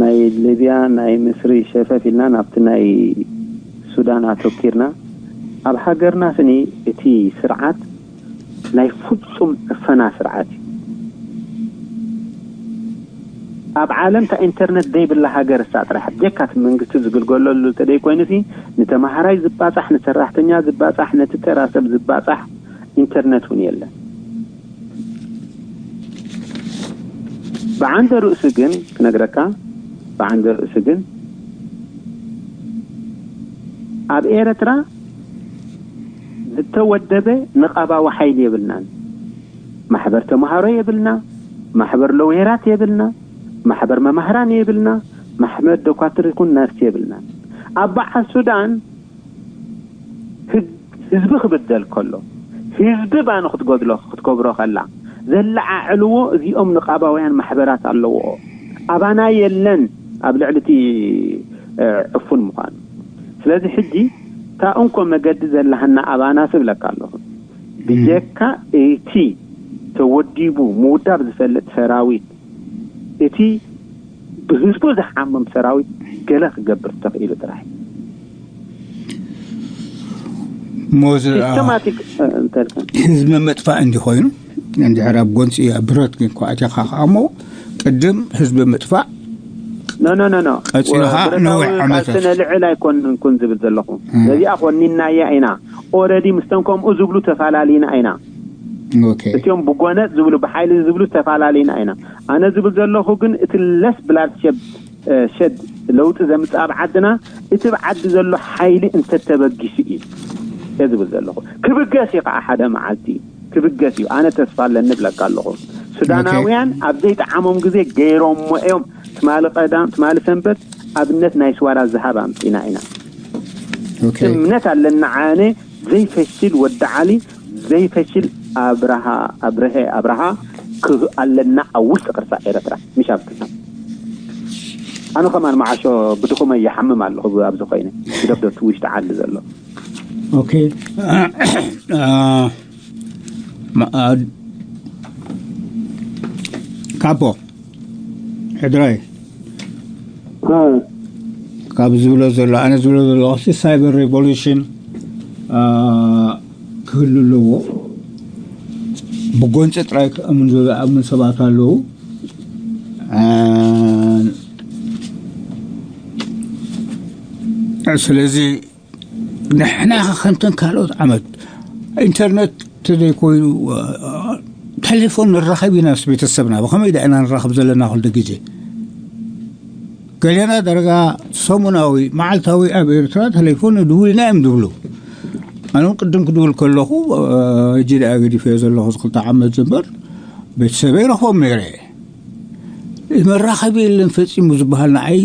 ናይ ሊብያ ናይ ምስሪ ሸፈፍ ኢልና ናብቲ ናይ ሱዳን ኣተኪርና። ኣብ ሃገርና ስኒ እቲ ስርዓት ናይ ፍጹም ዕፈና ስርዓት እዩ። ኣብ ዓለም እታ ኢንተርነት ዘይብላ ሃገር እሳ ጥራሕ፣ ብጀካ እቲ መንግስቲ ዝግልገለሉ እንተደይ ኮይኑ ሲ፣ ንተማሃራይ ዝባጻሕ፣ ንሰራሕተኛ ዝባጻሕ፣ ነቲ ተራ ሰብ ዝባጻሕ ኢንተርነት እውን የለን። ብዓንደ ርእሱ ግን ክነግረካ፣ ብዓንደ ርእሱ ግን ኣብ ኤረትራ ዝተወደበ ንቓባዊ ሓይሊ የብልናን። ማሕበር ተምሃሮ የብልና፣ ማሕበር ለውየራት የብልና፣ ማሕበር መማህራን የብልና፣ ማሕበር ደኳትር ይኹን ነርስ የብልና። ኣብ በዓል ሱዳን ህዝቢ ክብደል ከሎ፣ ህዝቢ ባኑ ክትጎድሎ ክትከብሮ ከላ ዘለዓዕልዎ እዚኦም ንቓባውያን ማሕበራት ኣለዎ። ኣባና የለን ኣብ ልዕሊ እቲ ዕፉን ምዃኑ። ስለዚ ሕጂ እታ እንኮ መገዲ ዘለሃና ኣባና ስብለካ ኣለኹ። ብጀካ እቲ ተወዲቡ ምውዳብ ዝፈልጥ ሰራዊት፣ እቲ ብህዝቡ ዝሓምም ሰራዊት ገለ ክገብር ተኽኢሉ ጥራሕ። ሞዝ ሲስተማቲክ እንተልካ ህዝቢ ምጥፋእ እንዲኾይኑ እንድሕር ኣብ ጎንፂ ኣብ ብረት ግን ኳ ኣቲኻ ከኣሞ ቅድም ህዝቢ ምጥፋእ ኖ ኖ ኖ ኖ ቀፂሉ ኸዓ ነዊሕ ዓመታት ስነ ልዕል ኣይኮንኩን ዝብል ዘለኹ። ነዚኣ ኮኒናያ ኢና። ኦረዲ ምስተን ከምኡ ዝብሉ ተፈላለዩና ኢና። ኦኬ እቲኦም ብጎነጽ ዝብሉ ብሓይሊ ዝብሉ ተፈላለዩና ኢና። ኣነ ዝብል ዘለኹ ግን እቲ ለስ ብላድ ሸብ ሸድ ለውጢ ዘምፅእ ኣብ ዓድና እቲ ብዓዲ ዘሎ ሓይሊ እንተተበጊሱ እዩ እየ ዝብል ዘለኹ። ክብገስ እዩ ከዓ ሓደ መዓልቲ ክብገስ እዩ። ኣነ ተስፋ ኣለኒ እብለካ ኣለኹ። ሱዳናውያን ኣብ ዘይጠዓሞም ግዜ ገይሮሞ እዮም። ትማሊ ቀዳም ትማሊ ሰንበት ኣብነት ናይ ስዋራ ዝሃብ ኣምፂና ኢና። እምነት ኣለና። ኣነ ዘይፈሽል ወዲ ዓሊ፣ ዘይፈሽል ኣብርሃ ኣብርሀ ኣብርሃ ክህ ኣለና ኣብ ውሽጢ ቅርሳ ኤረትራ፣ ምሽ ኣብ ክልል። ኣነ ከማን መዓሾ ብድኹመ ይሓምም ኣለኹ ኣብዚ ኮይነ፣ ደብደብቲ ውሽጢ ዓሊ ዘሎ። ኦኬ። ካፖ ሕድራይ ካብ ዝብሎ ዘሎ፣ ኣነ ዝብሎ ዘሎ ሳይበር ሬቮሉሽን ክህሉ ኣለዎ። ብጎንፂ ጥራይ ክኣምን ዝኣምን ሰባት ኣለዉ። ስለዚ ንሕና ከምተን ካልኦት ዓመት ኢንተርነት ተዘይኮይኑ ቴሌፎን ንራኸብ ኢና ምስ ቤተሰብና። ብኸመይ ዳ ኢና ንራኸብ ዘለና ኩሉ ግዜ? ገሌና ደረጋ ሰሙናዊ መዓልታዊ ኣብ ኤርትራ ቴሌፎን ንድውል ኢና እዮም ዝብሉ። ኣነ እውን ቅድም ክድውል ከለኹ፣ ሕጂ ደኣ ገዲፈዮ ዘለኹ ክልተ ዓመት ዝንበር፣ ቤተሰበይ ረኽቦም ነይረ። መራኸቢ የለን ፈጺሙ ዝበሃል ንዓይ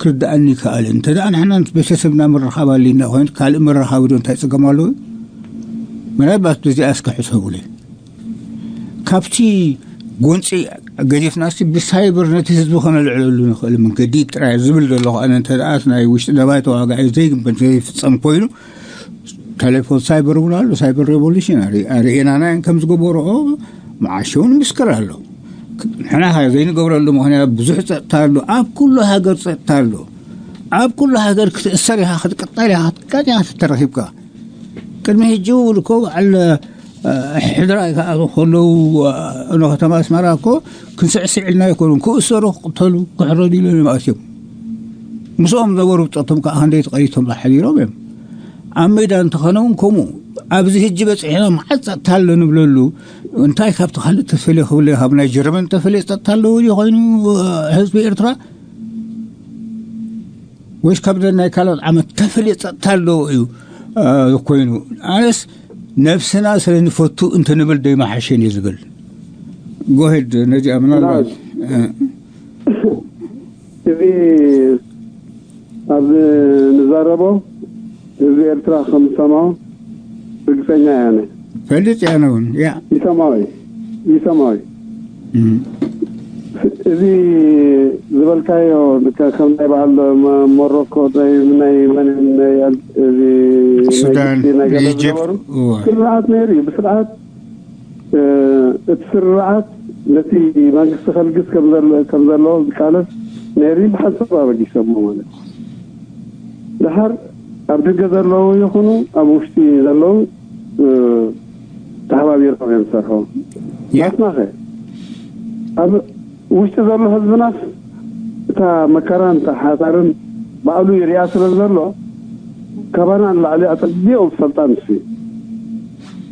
ክርድኣኒ ይከኣል። እንተ ደኣ ንሕና ምስ ቤተሰብና ምርኻብ ኣሊና ኮይኑ ካልእ መራኸቢ ዶ እንታይ ጸገም ኣለዎ? ምናልባት ብዚኣ እስከ ሕሰቡለይ። ካብቲ ጎንፂ ገዲፍናሲ ብሳይበር ነቲ ህዝቢ ከነልዕለሉ ንኽእል መንገዲ ጥራይ ዝብል ዘለኹ ኣነ። እንተ ደኣ ናይ ውሽጢ ደባይ ተዋጋዒ ዘይግበር ዘይፍጸም ኮይኑ፣ ቴሌፎን ሳይበር እውን ኣሎ። ሳይበር ሬቮሉሽን ኣርእየናና እየን ከም ዝገበርኦ፣ መዓሾ እውን ምስክር ኣሎ። ንሕና ከ ዘይንገብረሉ ምኽንያት ብዙሕ ጸጥታ ኣሎ። ኣብ ኩሉ ሃገር ጸጥታ ኣሎ። ኣብ ኩሉ ሃገር ክትእሰር ኢኻ፣ ክትቅጠል ኢኻ፣ ክትቀጥ ኢኻ ተተረኺብካ። ቅድሚ ሕጂ እውን እኮ በዓል ሕድራ ይከኣሉ ከለዉ፣ እኖ ከተማ ኣስመራ እኮ ክንስዕስዕ ኢልና ኣይኮኑን። ክእሰሩ፣ ክቅተሉ፣ ክሕረዱ ኢሎም እዮም ኣትዮም። ምስኦም ነበሩ ብጾቶም ከዓ ክንደይ ተቐይቶም ሓዲሮም እዮም። ኣብ ሜዳ እንተኾነ እውን ከምኡ። ኣብዚ ሕጂ በፂሕና መዓት ጸጥታ ኣሎ ንብለሉ፣ እንታይ ካብቲ ካልእ ተፈልየ ክብለ፣ ካብ ናይ ጀርመን ተፈልየ ጸጥታ ኣለዎ ድዩ ኮይኑ ህዝቢ ኤርትራ? ወይስ ካብ ናይ ካልኦት ዓመት ተፈልየ ጸጥታ ኣለዎ እዩ ኮይኑ? ኣነስ ነብስና ስለ ንፈቱ እንተንብል ዶ ይመሓሸን እዩ ዝብል። ጎሄድ ነዚኣ ምናልባት እዚ ኣብዚ ንዛረቦ ህዝቢ ኤርትራ ከም ዝሰምዖ ርግጸኛ እየ ኣነ። ፈልጥ እየ ኣነ እውን። ያ። ይሰምዖ እዩ። ይሰምዖ እዩ። እዚ ዝበልካዮ ከም ናይ በዓል ሞሮኮ ናይ ናይ መን ናይ እዚ ሱዳን፣ ናይ ግብጺ ናይ ገለ ኢጅፕት፣ ዝነበሩ እወ። ስርዓት ነይሩ እዩ። ብስርዓት እቲ ስርዓት ነቲ መንግስቲ ከልግስ ከም ዘሎ ዝቃለስ ነይሩ። ብሓንሳብ ኣበጊሶሞ ማለት እዩ። ድሓር ኣብ ደገ ዘለዉ ይኹኑ ኣብ ውሽጢ ዘለዉ ተሓባቢሮም እዮም ዝሰርሑ። ናትናኸ ኣብ ውሽጢ ዘሎ ህዝብናስ እታ መከራን እታ ሓሳርን ባዕሉ ይሪኣ ስለ ዘሎ ካባና ንላዕሊ ኣጸቢቑ ዝፈልጣ ንሱ እዩ።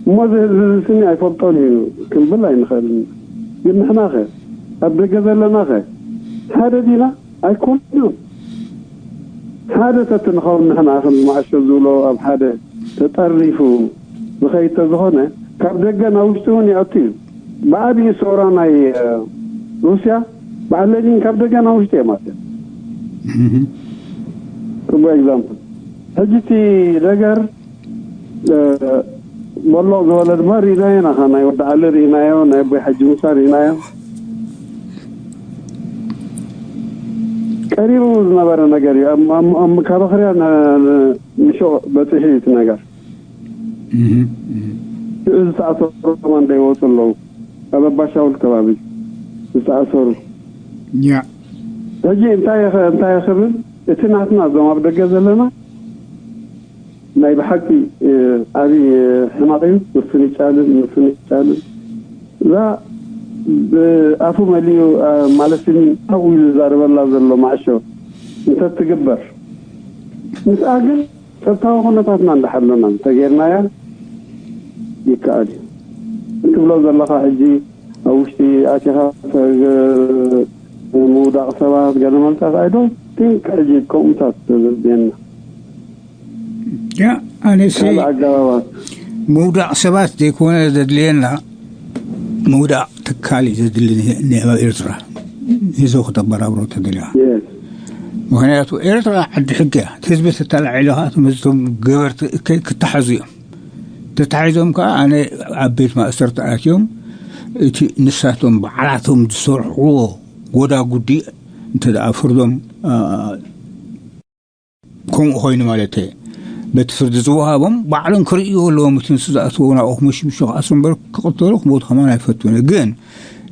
እሞ እዚ ህዝቢ እዚ ስኒ ኣይፈልጦን እዩ ክንብል ኣይንኽእልን። ግን ንሕናኸ ኣብ ደገ ዘለናኸ ሓደ ዲና? ኣይኮኑን። ሓደ ተትንኸውን ንሕና ከም መዓሾ ዝብሎ ኣብ ሓደ ተጠርኒፉ ዝኸይድ ተዝኾነ ካብ ደገ ናብ ውሽጢ እውን ይኣቱ እዩ። ብዓብዪ ሰውራ ናይ ሩስያ በዓል ሌኒን ካብ ደገ ናብ ውሽጢ እዮም ኣትዮም። ጽቡቅ ኤግዛምፕል። ሕጂ እቲ ነገር በሎ ዝበለ ድማ ርኢናዮ ኢና። ናይ ወዲ ዓሊ ርኢናዮ፣ ናይ ኣቦይ ሓጂ ሙሳ ርኢናዮ። ቀሪቡ ዝነበረ ነገር እዩ። ካብ ኣኽርያ ንሾ በፂሑ እዩ እቲ ነገር። ሽዑ ዝተኣሰሩ ከማን ዶ ይወፁ ኣለዉ? ኣብ ኣባሻውል ከባቢ ዝተኣሰሩ። ያ ሕጂ እንታይ እንታይ ክብል እቲ ናትና እዞም ኣብ ደገ ዘለና ናይ ብሓቂ ዓብዪ ሕማቕ እዩ። ምፍንጫልን ምፍንጫልን እዛ ብኣፉ መሊኡ ማለት ኣብኡ ኢሉ ዝዛረበላ ዘሎ ማዕሾ እንተትግበር ምስኣ ግን ጸጥታዊ ኩነታትና እንዳሓለና እንተጌርናያ ይከኣል እዩ። እትብሎ ዘለኻ ሕጂ ኣብ ውሽጢ ኣቲኻ ምውዳቕ ሰባት ገለ መልታት I don't think ሕጂ ከምኡታት ዘድልየና ያ ኣነሲ ካልእ ኣገባባት ምውዳቕ ሰባት ዘይኮነ ዘድልየና ምውዳቕ ትካል እዩ ዘድሊ ኣብ ኤርትራ ሒዞ ክተበራብሮ ተደልያ Yes። ምክንያቱ ኤርትራ ዓዲ ሕጊ እያ። እቲ ህዝቢ ተተላዒሉ ከዓ እቶም ገበርቲ እከይ ክተሓዙ እዮም። ተታሒዞም ከዓ ኣነ ኣብ ቤት ማእሰርቲ ኣትዮም እቲ ንሳቶም ባዕላቶም ዝሰርሕዎ ጎዳጉዲ እንተ ደኣ ፍርዶም ከምኡ ኮይኑ ማለት እየ። በቲ ፍርዲ ዝወሃቦም ባዕሎም ክርእይዎ ኣለዎም። እቲ ንሱ ዝኣትዎ ናብኡ ክምሽምሹ ክኣስሩ እምበር ክቕተሉ ክሞቱ ከማን ኣይፈቱን። ግን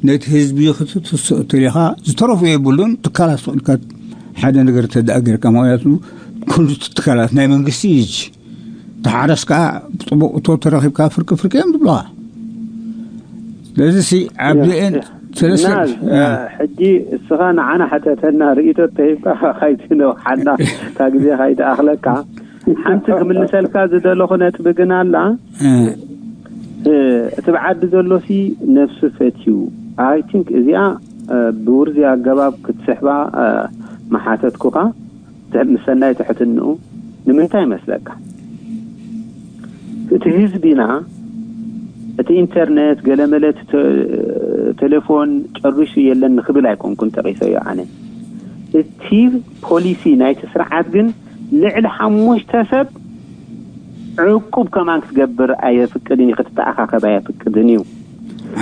ነቲ ህዝቢ ክትትስኦ ተሊኻ ዝተረፉ የብሉን። ትካላት ፈቒድካ ሓደ ነገር ተደኣ ጌርካ፣ ምክንያቱ ኩሉ ትካላት ናይ መንግስቲ እዩ። ተሓረስ ከዓ ብጥቡቕ እቶ ተረኺብካ ፍርቂ ፍርቂ እዮም ዝብሉኻ። ስለዚ ሲ ኣብዚኤን ሰለስተ ሕጂ እስኻ ንዓና ሓተተና ርእቶ ተሂብካ ካይትነው ሓና እታ ግዜ ካይትኣኽለካ ሓንቲ ክምልሰልካ ዝደለኹ ነጥቢ ግን ኣላ። እቲ ብዓዲ ዘሎ ሲ ነፍሱ ፈትዩ። ኣይ ቲንክ እዚኣ ብውርዚ ኣገባብ ክትስሕባ መሓተትኩኻ። ምሰናይ ትሕትንኡ ንምንታይ ይመስለካ? እቲ ህዝቢና እቲ ኢንተርነት ገለመለ ቴሌፎን ጨሪሱ የለን ንክብል ኣይኮንኩን ጠቂሰዮ ኣነ። እቲ ፖሊሲ ናይቲ ስርዓት ግን ልዕሊ ሓሙሽተ ሰብ ዕቁብ ከማን ክትገብር ኣየፍቅድን እዩ፣ ክትተኣኻኸብ ኣየፍቅድን እዩ።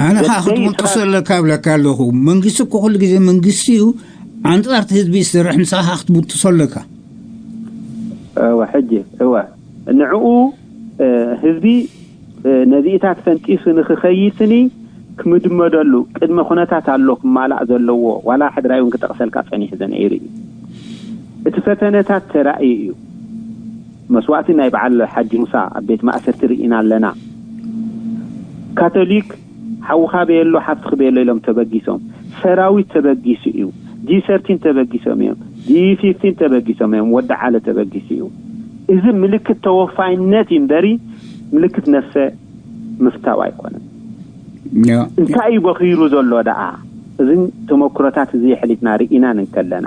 ኣነ ከዓ ክትምጥሶ ኣለካ ብለካ ኣለኹ። መንግስቲ እኮ ኩሉ ግዜ መንግስቲ እዩ። ኣንጻር እቲ ህዝቢ ዝሰርሕ፣ ንስኻ ክትምጥሶ ኣለካ። እወ ሕጂ እወ ንዕኡ ህዝቢ ነዚኢታት ፈንጢሱ ንክኸይስኒ ክምድመደሉ ቅድመ ኩነታት ኣሎ ክማላእ ዘለዎ። ዋላ ሕድራይ እውን ክጠቕሰልካ ጸኒሕ ዘነይሩ እዩ። እቲ ፈተነታት ተራእዩ እዩ። መስዋእቲ ናይ በዓል ሓጂ ሙሳ ኣብ ቤት ማእሰርቲ ርኢና ኣለና። ካቶሊክ ሓውኻ በየሎ ሓፍትኽ በየሎ ኢሎም ተበጊሶም። ሰራዊት ተበጊሱ እዩ። ጂ ሰርቲን ተበጊሶም እዮም። ጂ ፊፍቲን ተበጊሶም እዮም። ወዲ ዓለ ተበጊሱ እዩ። እዚ ምልክት ተወፋይነት እዩ እምበሪ ምልክት ነፍሰ ምፍታው ኣይኮነን። እንታይ እዩ በኺሩ ዘሎ ደኣ? እዝን ተመክሮታት እዚ የሕሊፍና ርኢናን እንከለና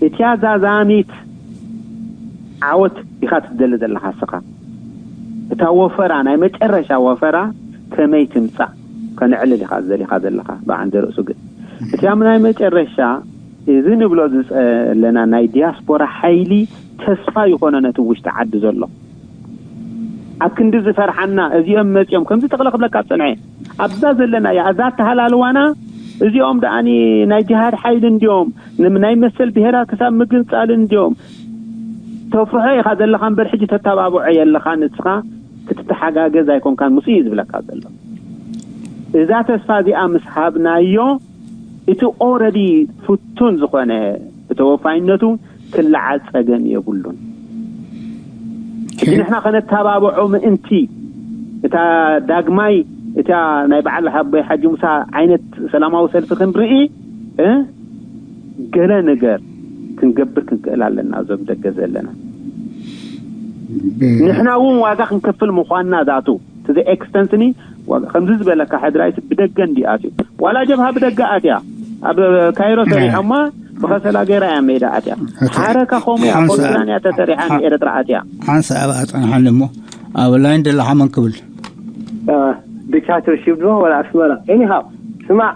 እቲያ ዛዛሚት ዓወት ኢኻ ትደሊ ዘለኻ ስኻ። እታ ወፈራ ናይ መጨረሻ ወፈራ ከመይ ትምጻእ ከነዕልል ኢኻ ዝደሊኻ ዘለኻ ብዓንደ ርእሱ። ግን እቲያ ናይ መጨረሻ እዚ ንብሎ ዝጸለና ናይ ዲያስፖራ ሓይሊ ተስፋ ይኾኖ ነቲ ውሽጢ ዓዲ ዘሎ። ኣብ ክንዲ ዝፈርሓና እዚኦም መጺኦም ከምዚ ተኽለ ክብለካ ዝጸንሐ ኣብዛ ዘለና እያ እዛ ኣተሃላልዋና። እዚኦም ደኣኒ ናይ ጅሃድ ሓይሊ እንዲዮም ናይ መሰል ብሄራት ክሳብ ምግንጻል እንዲዮም። ተፍርሖ ኢኻ ዘለኻ እምበር ሕጂ ተተባብዖ የለኻ። ንስኻ ክትተሓጋገዝ ኣይኮንካን ምስ እዩ ዝብለካ ዘሎ። እዛ ተስፋ እዚኣ ምስ ሃብናዮ እቲ ኦረዲ ፍቱን ዝኾነ ብተወፋይነቱ ክለዓል ጸገም የብሉን። ሕጂ ንሕና ከነተባብዖ ምእንቲ እታ ዳግማይ እታ ናይ በዓል ሃቦይ ሓጂ ሙሳ ዓይነት ሰላማዊ ሰልፊ ክንርኢ እ ገለ ነገር ክንገብር ክንክእል ኣለና። እዞም ደገ ዘለና ንሕና እውን ዋጋ ክንከፍል ምዃንና ዛቱ to the extent ኒ ከምዚ ዝበለካ ሕድራይት ብደገ እንዲኣትዩ ዋላ ጀብሃ ብደገ ኣትያ ኣብ ካይሮ ሰሪሖማ ብኸሰላ ገይራ እያ ሜዳ ኣትያ። ሓረካ ከምኡ እያ። ፖርትላን እያ ተሰሪሓ ንኤርትራ ኣትያ። ሓንሳ ኣብኣ ጸንሓኒ እሞ ኣብ ላይን ደለኻ መን ክብል? ዲክታተርሺፕ ዶ ወላ ኣስመራ? ኤኒሃው ስማዕ፣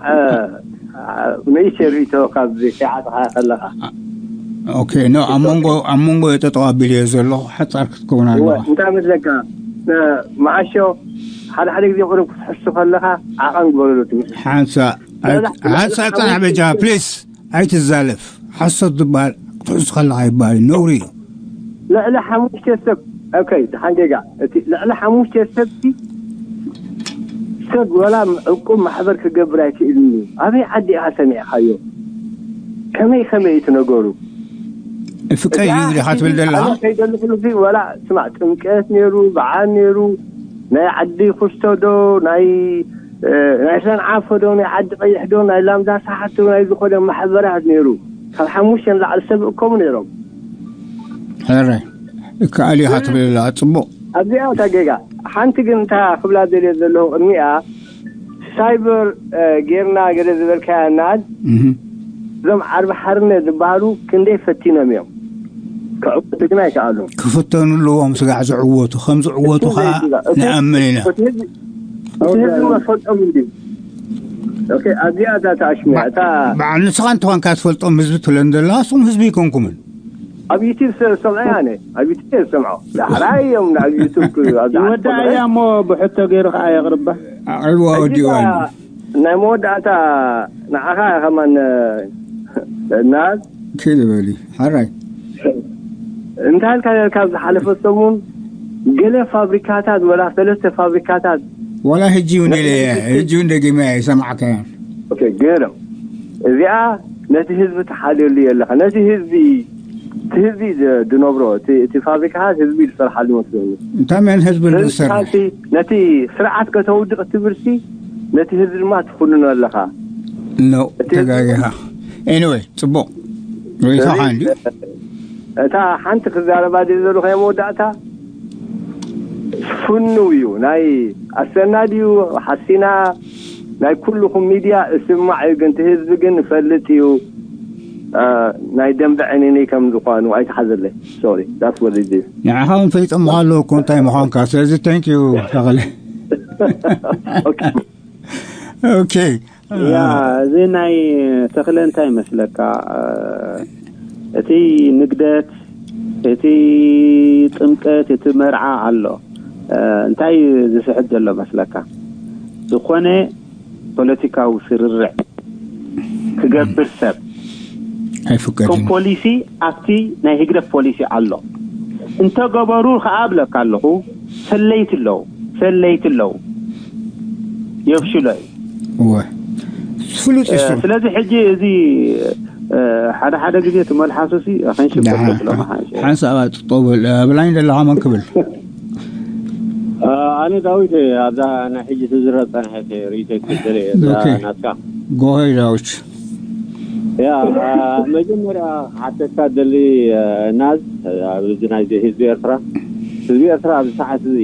ንእሽተይ ርእይቶ ካብ ከይዓጥኻ ከለኻ። ኦኬ፣ ኖ፣ ኣብ መንጎ ኣብ መንጎ ጠጠው ኣቢለዮ ዘለኹ ሓጻር ክትከውን ኣለዋ። እንታይ መስለካ? መዓሾ ሓደ ሓደ ግዜ ቁሩብ ክትሕሱ ከለኻ ዓቐን ግበረሉ ትብል። ሓንሳ ሓንሳ ጸናሕ በጃ ፕሊስ። ኣይትዛለፍ። ሓሶት ዝበሃል ክትሕሱ ከለኻ ይበሃል እዩ። ነውሪ እዩ። ልዕሊ ሓሙሽተ ሰብ፣ ኦኬ፣ ደሓን ጌጋ። እቲ ልዕሊ ሓሙሽተ ሰብ ሲ ሰብ ወላ ዕቁብ ማሕበር ክገብር ኣይክእልን እዩ። ኣበይ ዓዲ ኢኻ ሰሚዕካዮ? ከመይ ከመይ እዩ እቲ ነገሩ? ፍቀ እዩ ዲኻ ትብል ዘለኻ? ኣነ ከይደልኹሉ ሲ ወላ ስማዕ፣ ጥምቀት ነይሩ፣ በዓል ነይሩ፣ ናይ ዓዲ ኩስቶ ዶ፣ ናይ ናይ ሰንዓፈ ዶ ናይ ዓዲ ቀይሕ ዶ ናይ ላምዳ ሳሓት ዶ ናይ ዝኾነ ማሕበራት ነይሩ። ካብ ሓሙሽተ ንላዕሊ ሰብ እከሙ ነይሮም። ሕረ እከኣል ኢኻ ትብል ኣለኻ። ጽቡቕ። ኣብዚኣ እታ ጌጋ ሓንቲ ግን እታ ክብላ ደልየ ዘለኹ ቅድሚኣ ሳይበር ጌርና ገለ ዝበልካያ እናድ እዞም ዓርቢ ሓርነት ዝበሃሉ ክንደይ ፈቲኖም እዮም። ክዕወቱ ግን ኣይከኣሉን። ክፍተኑ ኣለዎም ስጋዕ ዝዕወቱ። ከም ዝዕወቱ ከዓ ንኣምን ኢና። እቲ ህዝቢ መፈልጦም እንድዩ። ኦኬ፣ ኣብዚኣ እዛ ተኣሽሚያ እታ በዓል ንስኻ እንተኾንካ ትፈልጦም ህዝቢ ትብለን ዘለኻ፣ እሱም ህዝቢ ኣይኮንኩምን። ኣብ ዩቲብ ሰ-፣ ሰምዐ ኣነ። ኣብ ዩቲብ እየ ዝሰምዖ። ዳሕራይ እዮም ናብ ዩቲብ ክ-፣ ኣብዛ ይወዳእ ዓዲ እያ እሞ ብሕቶ ገይሩ ከዓ የቕርባ። ኣቕርቦ ሕጂ ወዲኡ እታ ኣሎ። ናይ መወዳእታ ንዓኻ እያ ከማን፣ ናዝ። ኪድ በሊ። ሓራይ። እንታይ ኢልካ ነርካ ኣብ ዝሓለፈ ሰሙን? ገለ ፋብሪካታት፣ ወላ ሰለስተ ፋብሪካታት። ወላ ሕጂ እውን ኢለ እየ። ሕጂ እውን ደጊመ እየ፣ ይሰማዕካ እየ። ኦኬ፣ ገርም። እዚኣ ነቲ ህዝቢ ትሓልየሉ የለኻ። ነቲ ህዝቢ፣ እቲ ህዝቢ ዝ-፣ ዝነብሮ፣ እቲ፣ እቲ ፋብሪካታት ህዝቢ ዝሰርሓሉ መስለኒ። እንታይ መን ህዝቢ ህዝቢ ዝሰርሕ? ካልሲ ነቲ ስርዓት ከተውድቕ እትብልሲ፣ ነቲ ህዝቢ ድማ ትኹንኖ ኣለኻ። ኖ፣ እቲ ህዝቢ ተጋጊኻ። ኤኒወይ፣ ጽቡቕ። ርእይቶኻ ስለዚ፣ እንድዩ? እታ ሓንቲ ክዛረባ ድየ ዘለኹ፣ መወዳእታ ፍኑው እዩ። ናይ ኣሰና ድዩ ሓሲና፣ ናይ ኩልኹም ሚድያ እስማዕ እዩ፣ ግን እቲ ህዝቢ ግን ይፈልጥ እዩ፣ እ፣ ናይ ደንበ ዕንኒ ከም ዝኾኑ ኣይትሓዘለይ። ሶሪ፣ that's what it is። ንዓኻ እውን ፈሊጦም ኣለዉ እኮ እንታይ ምዃንካ። ስለዚ፣ thank you፣ ተኽለ። ኦኬ። ኦኬ። ያ፣ እዚ ናይ ተኽለ እንታይ ይመስለካ? እቲ ንግደት፣ እቲ ጥምቀት፣ እቲ መርዓ ኣሎ። እንታይ እዩ ዝስሕብ ዘሎ መስለካ? ዝኾነ ፖለቲካዊ ስርርዕ ክገብር ሰብ ኣይፍቀድን። ከም ፖሊሲ ኣብቲ ናይ ህግደፍ ፖሊሲ ኣሎ። እንተገበሩ ከኣ እብለካ ኣለኹ፣ ሰለይቲ ኣለዉ፣ ሰለይቲ ኣለዉ። የፍሽሎ እዩ። እወ። ፍሉጥ እዩ እሱ። ስለዚ ሕጂ እዚ፣ እ፣ ሓደ ሓደ ግዜ እቲ መልሓሱሲ ከንሽብ ደሓን። ከሎ ስለ መሓንሸ። ሓንሳብ ኣጥጠው በል። ኣብ ላይን ዘለኻ መን ክብል? እ፣ ኣነ ዳዊት እየ። ኣብዛ ናይ ሕጂ ትዝረብ ጸንሐት እየ። ርእይቶይ ክብል እየ። እዛ ኦኬ። ናትካ። ጎሆይ ዳዊት። ያ፣ እ፣ መጀመርያ ክሓተካ ደሊ፣ እ፣ ናዝ፣ እ፣ ኣብዚ ናይ ህዝቢ ኤርትራ፣ ህዝቢ ኤርትራ ኣብዚ ሰዓት እዚ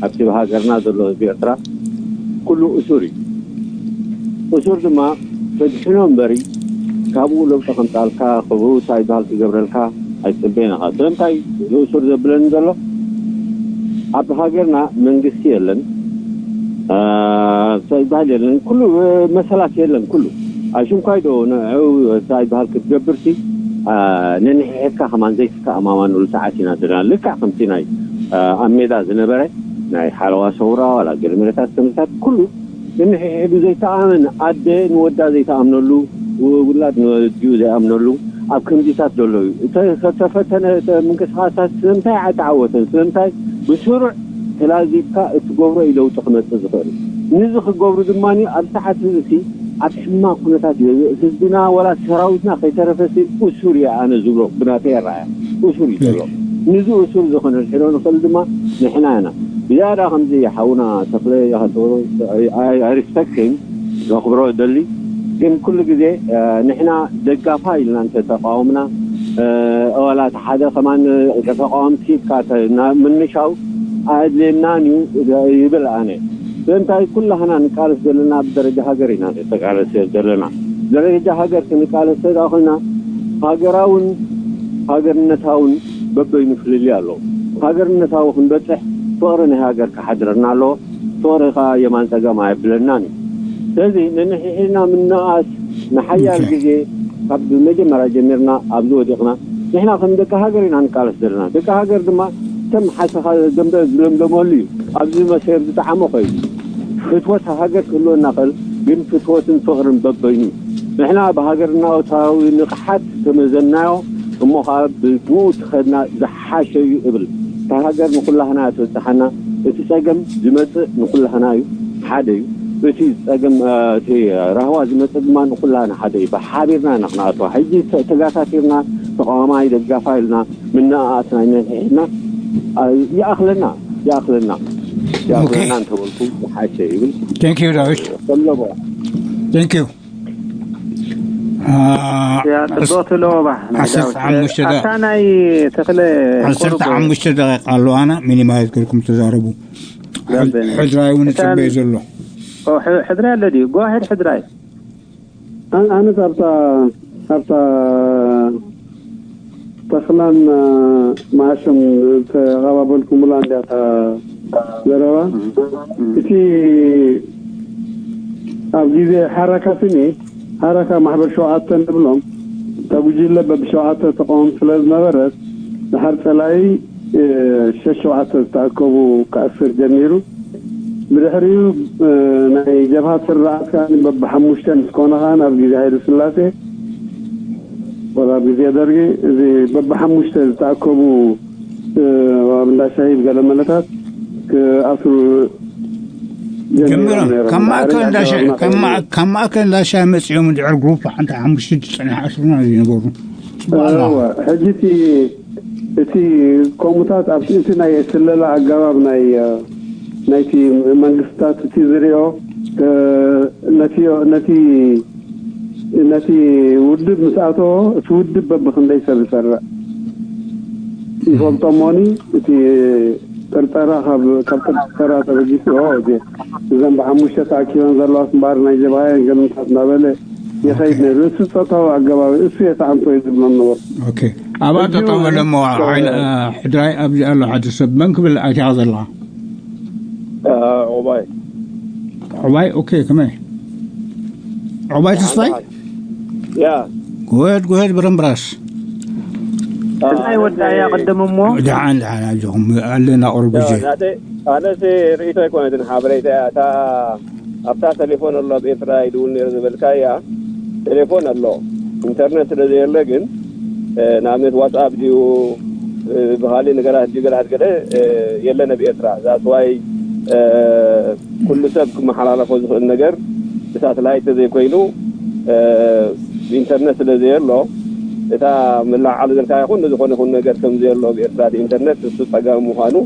ኣብቲ ሃገርና ዘሎ ህዝቢ ኤርትራ ኩሉ እሱር እዩ። እሱር ድማ ተድሕኖ እምበሪ ካብኡ ለውጢ ከምጻልካ፣ ክብሩ እንታይ ይበሃል ክገብረልካ ኣይትጽበየን ኢኻ። ስለምንታይ ንእሱር ዘብለኒ ዘሎ? ኣብ ሃገርና መንግስቲ የለን፣ እ፣ እንታይ ይበሃል የለን፣ ኩሉ፣ እ፣ መሰላት የለን፣ ኩሉ። ኣሽንኳይ ዶ ንዕኡ እንታይ ይበሃል ክትገብርሲ፣ እ፣ ነንሕድሕድካ ከማን ዘይትተኣማመኑሉ ሰዓት ኢና ዘለና። ልክዕ ከምቲ ናይ፣ እ፣ ኣብ ሜዳ ዝነበረ ናይ ሓለዋ ሰውራ ዋላ ገለ መለታት ከምዚታት ኩሉ ነንሕድሕዱ ዘይተኣመን፣ ኣደ ንወዳ ዘይተኣምነሉ፣ ው-፣ ውላድ ንወዲኡ ዘይኣምነሉ ኣብ ከምዚታት ዘሎ እዩ። እተ-፣ ከተፈተነ እተ ምንቅስቃሳት ስለምንታይ ኣይተዓወተን? ስለምንታይ ብስሩዕ ተላዚብካ እትገብሮ እዩ ለውጢ ክመጽእ ዝኽእል። ንዚ ክገብሩ ድማ ኣብ ሰዓት እዚ ኣብ ሕማቕ ኩነታት እዩ። ህዝብና ዋላ ሰራዊትና ከይተረፈሲ እሱር እየ ኣነ ዝብሎ ብናተይ ኣረኣእያ እሱር እዩ ዘሎ። ንዚ እሱር እዚ ከነድሕኖ ንኽእል ድማ ንሕና ኢና። ብዝያዳ ከምዚ ሓውና ተኽለ ይኸተሎ፣ I, I respect him፣ ዘኽብሮ ደሊ። ግን ኩሉ ግዜ፣ እ፣ ንሕና ደጋፋ ኢልና እንተ ተቃወምና፣ እ፣ ዋላ እቲ ሓደ ከማን ተቃወምቲ ኢልካ ተ-፣ ና-፣ ምንሻው ኣየድልየናን እዩ ይብል ኣነ። ስለምንታይ ኩላህና ንቃለስ ዘለና ብደረጃ ሃገር ኢና ንቃለስ ዘለና። ደረጃ ሃገር ክንቃለስ እንተ ደኣ ኮይና ሃገራውን ሃገርነታውን በበይኑ ፍልልይ ኣለዎ። ሃገርነታዊ ክንበጽሕ ፍቕሪ ናይ ሃገር ክሓድረና ኣለዎ። ፍቕሪ ከኣ የማን ጸጋም ኣየብለናን እዩ። ስለዚ ነንሕድሕድና ምንእኣስ ንሓያል ኦኬ። ግዜ ካብ መጀመርያ ጀሚርና ኣብዚ ወዲቕና ንሕና ከም ደቂ ሃገር ኢና ንቃለስ ዘለና። ደቂ ሃገር ድማ ከም ሓሰኻ ደንበ ዝለምለመሉ እዩ። ኣብዚ መሰር ዝጠዓሞ ኮይኑ ፍትወት ሃገር ክህልወና ይኽእል፣ ግን ፍትወትን ፍቕርን በበይኑ እዩ። ንሕና ብሃገርናታዊ ንቕሓት ተመዘናዮ እሞ ኸዓ ብብኡ ትኸድና ዝሓሸ እዩ እብል። እታ ሃገር ንኹላህና እያ ትበጽሓና። እቲ ጸገም ዝመጽእ ንኹላህና እዩ፣ ሓደ እዩ። እቲ ጸገም፣ እ፣ እቲ ራህዋ ዝመጽእ ድማ ንኹላህና ሓደ እዩ። ብሓቢርና ኢና ክንኣትዋ። ሕጂ ተ-፣ ተጋታቲርና፣ ተቃዋማይ ደጋፋይ ኢልና ምንእኣስ ናይ ነንሕድሕድና፣ እ፣ ይኣኽለና፣ ይኣኽለና፣ ይኣኽለና ኦኬ። እንተበልኩ ዝሓሸ ይብል። Thank you፣ ዳዊት። ከምለቦ። Thank you። ያ፣ ጽቡቕ ትብሎ፣ ባህ፣ ናይ ዓሰርተ ሓሙሽተ ዳዊት። ደ-፣ ኣታ ናይ ተኽለ ዓሰርተ ሓሙሽተ ቁሩብ ደቂቃ ኣለዋና፣ ሚኒማይዝ ጌርኩም ተዛረቡ። ደንበኛ። ሕድራይ እውን እታ ይጽበይ ዘሎ። ኦ፣ ሕ-፣ ሕድራይ ኣሎ ድዩ? Go ahead፣ ሕድራይ። ኣነ፣ ኣነስ ኣብታ፣ ኣብታ ተኽላን፣ እ፣ መዓሾን ዝተቐባበልኩምላ እንድያ እታ ዘረባ። እም፣ እም። እቲ ኣብ ግዜ ሓረካ ስኒ ሓረካ ማሕበር ሸውዓተ ንብሎም እታ ጉጅለ በብሸውዓተ ተቃወምቲ ስለ ዝነበረት ድሓር ጸላኢ ሸሸውዓተ ዝተኣከቡ ክኣስር ጀሚሩ። ብድሕሪኡ ናይ ጀብሃት ስርዓት ከኣ በብሓሙሽተ ምስ ኮነ ከኣ ኣብ ግዜ ሃይለ ስላሴ ወላ ኣብ ግዜ ደርጊ እዚ በብሓሙሽተ ዝተኣከቡ ኣብ እንዳ ሻሂ ገለ መለታት ክኣስሩ ጀሚሮም ጀሚሮም ነይሮም። ካብ ማእከል ድሓር እንዳ ሻሂ ኣገባብና ካብ ኮይኑ ማእ- ካብ ማእከል እንዳ ሻሂ መጺኦም ድሕሪ ግሩፕ ሓንቲ ሓሙሽተ ጸኒሓ ኣስሩና ዝነበሩ። ስብሓን እወ፣ ሕጂ እቲ እቲ ከምኡታት ኣብቲ እቲ ናይ ስለላ ኣገባብ ናይ ናይቲ መንግስታት እቲ ዝሪኦ ነቲ ነቲ ነቲ ውድብ ምስ ኣተዎ እቲ ውድብ በብክንደይ ሰብ ዝሰርዕ ይፈልጦ እሞኒ እቲ ጥርጠራ ካብ ካብ ጥርጠራ ተበጊሱ ኦ እዚ እዘን ብሓሙሽተ ተኣኪበን ዘለዋስ እምበኣር ናይ ጀብሃ እየን ገምታት እናበለ ይኸይድ ነይሩ። እሱ ፆታዊ ኣገባብ እሱ የሰዓምቶ እዩ ዝብሎ ነበሩ። ኦኬ ኣብኣ ጠጠው በለ እሞ ዓይነ ሕድራይ ኣብዚ ኣሎ ሓደ ሰብ መን ክብል ኣቲኻ ዘለኻ? ኦባይ ዑባይ ኦኬ ከመይ ዑባይ ተስፋይ ያ ጉሄድ ጉሄድ ብረምብራስ እንታይ ወዳያ ቅድም እሞ ደሓን ደሓን ኣጆኹም ኣለና ቁሩብ ግዜ ናተ ኣነስ ርእቶ ኣይኮነትን ሓበሬታ እያ እታ ኣብታ ቴሌፎን ኣሎ ኣብ ኤርትራ ይድውል ነይሩ ዝበልካ እያ ቴሌፎን ኣሎ ኢንተርነት ስለ ዘየለ ግን ንኣብነት ዋትኣፕ ድዩ ብካሊእ ነገራት ድዩ ገለ ገለ የለን ኣብ ኤርትራ that's why ኩሉ ሰብ ክመሓላለፎ ዝኽእል ነገር ብሳተላይት ተዘይኮይኑ ኢንተርነት ስለ ዘየሎ እታ መለዓዓሊ ዘልካ ይኹን ዝኾነ ይኹን ነገር ከም ዘየሎ ኣብ ኤርትራ ኢንተርነት እሱ ጸገም ምዃኑ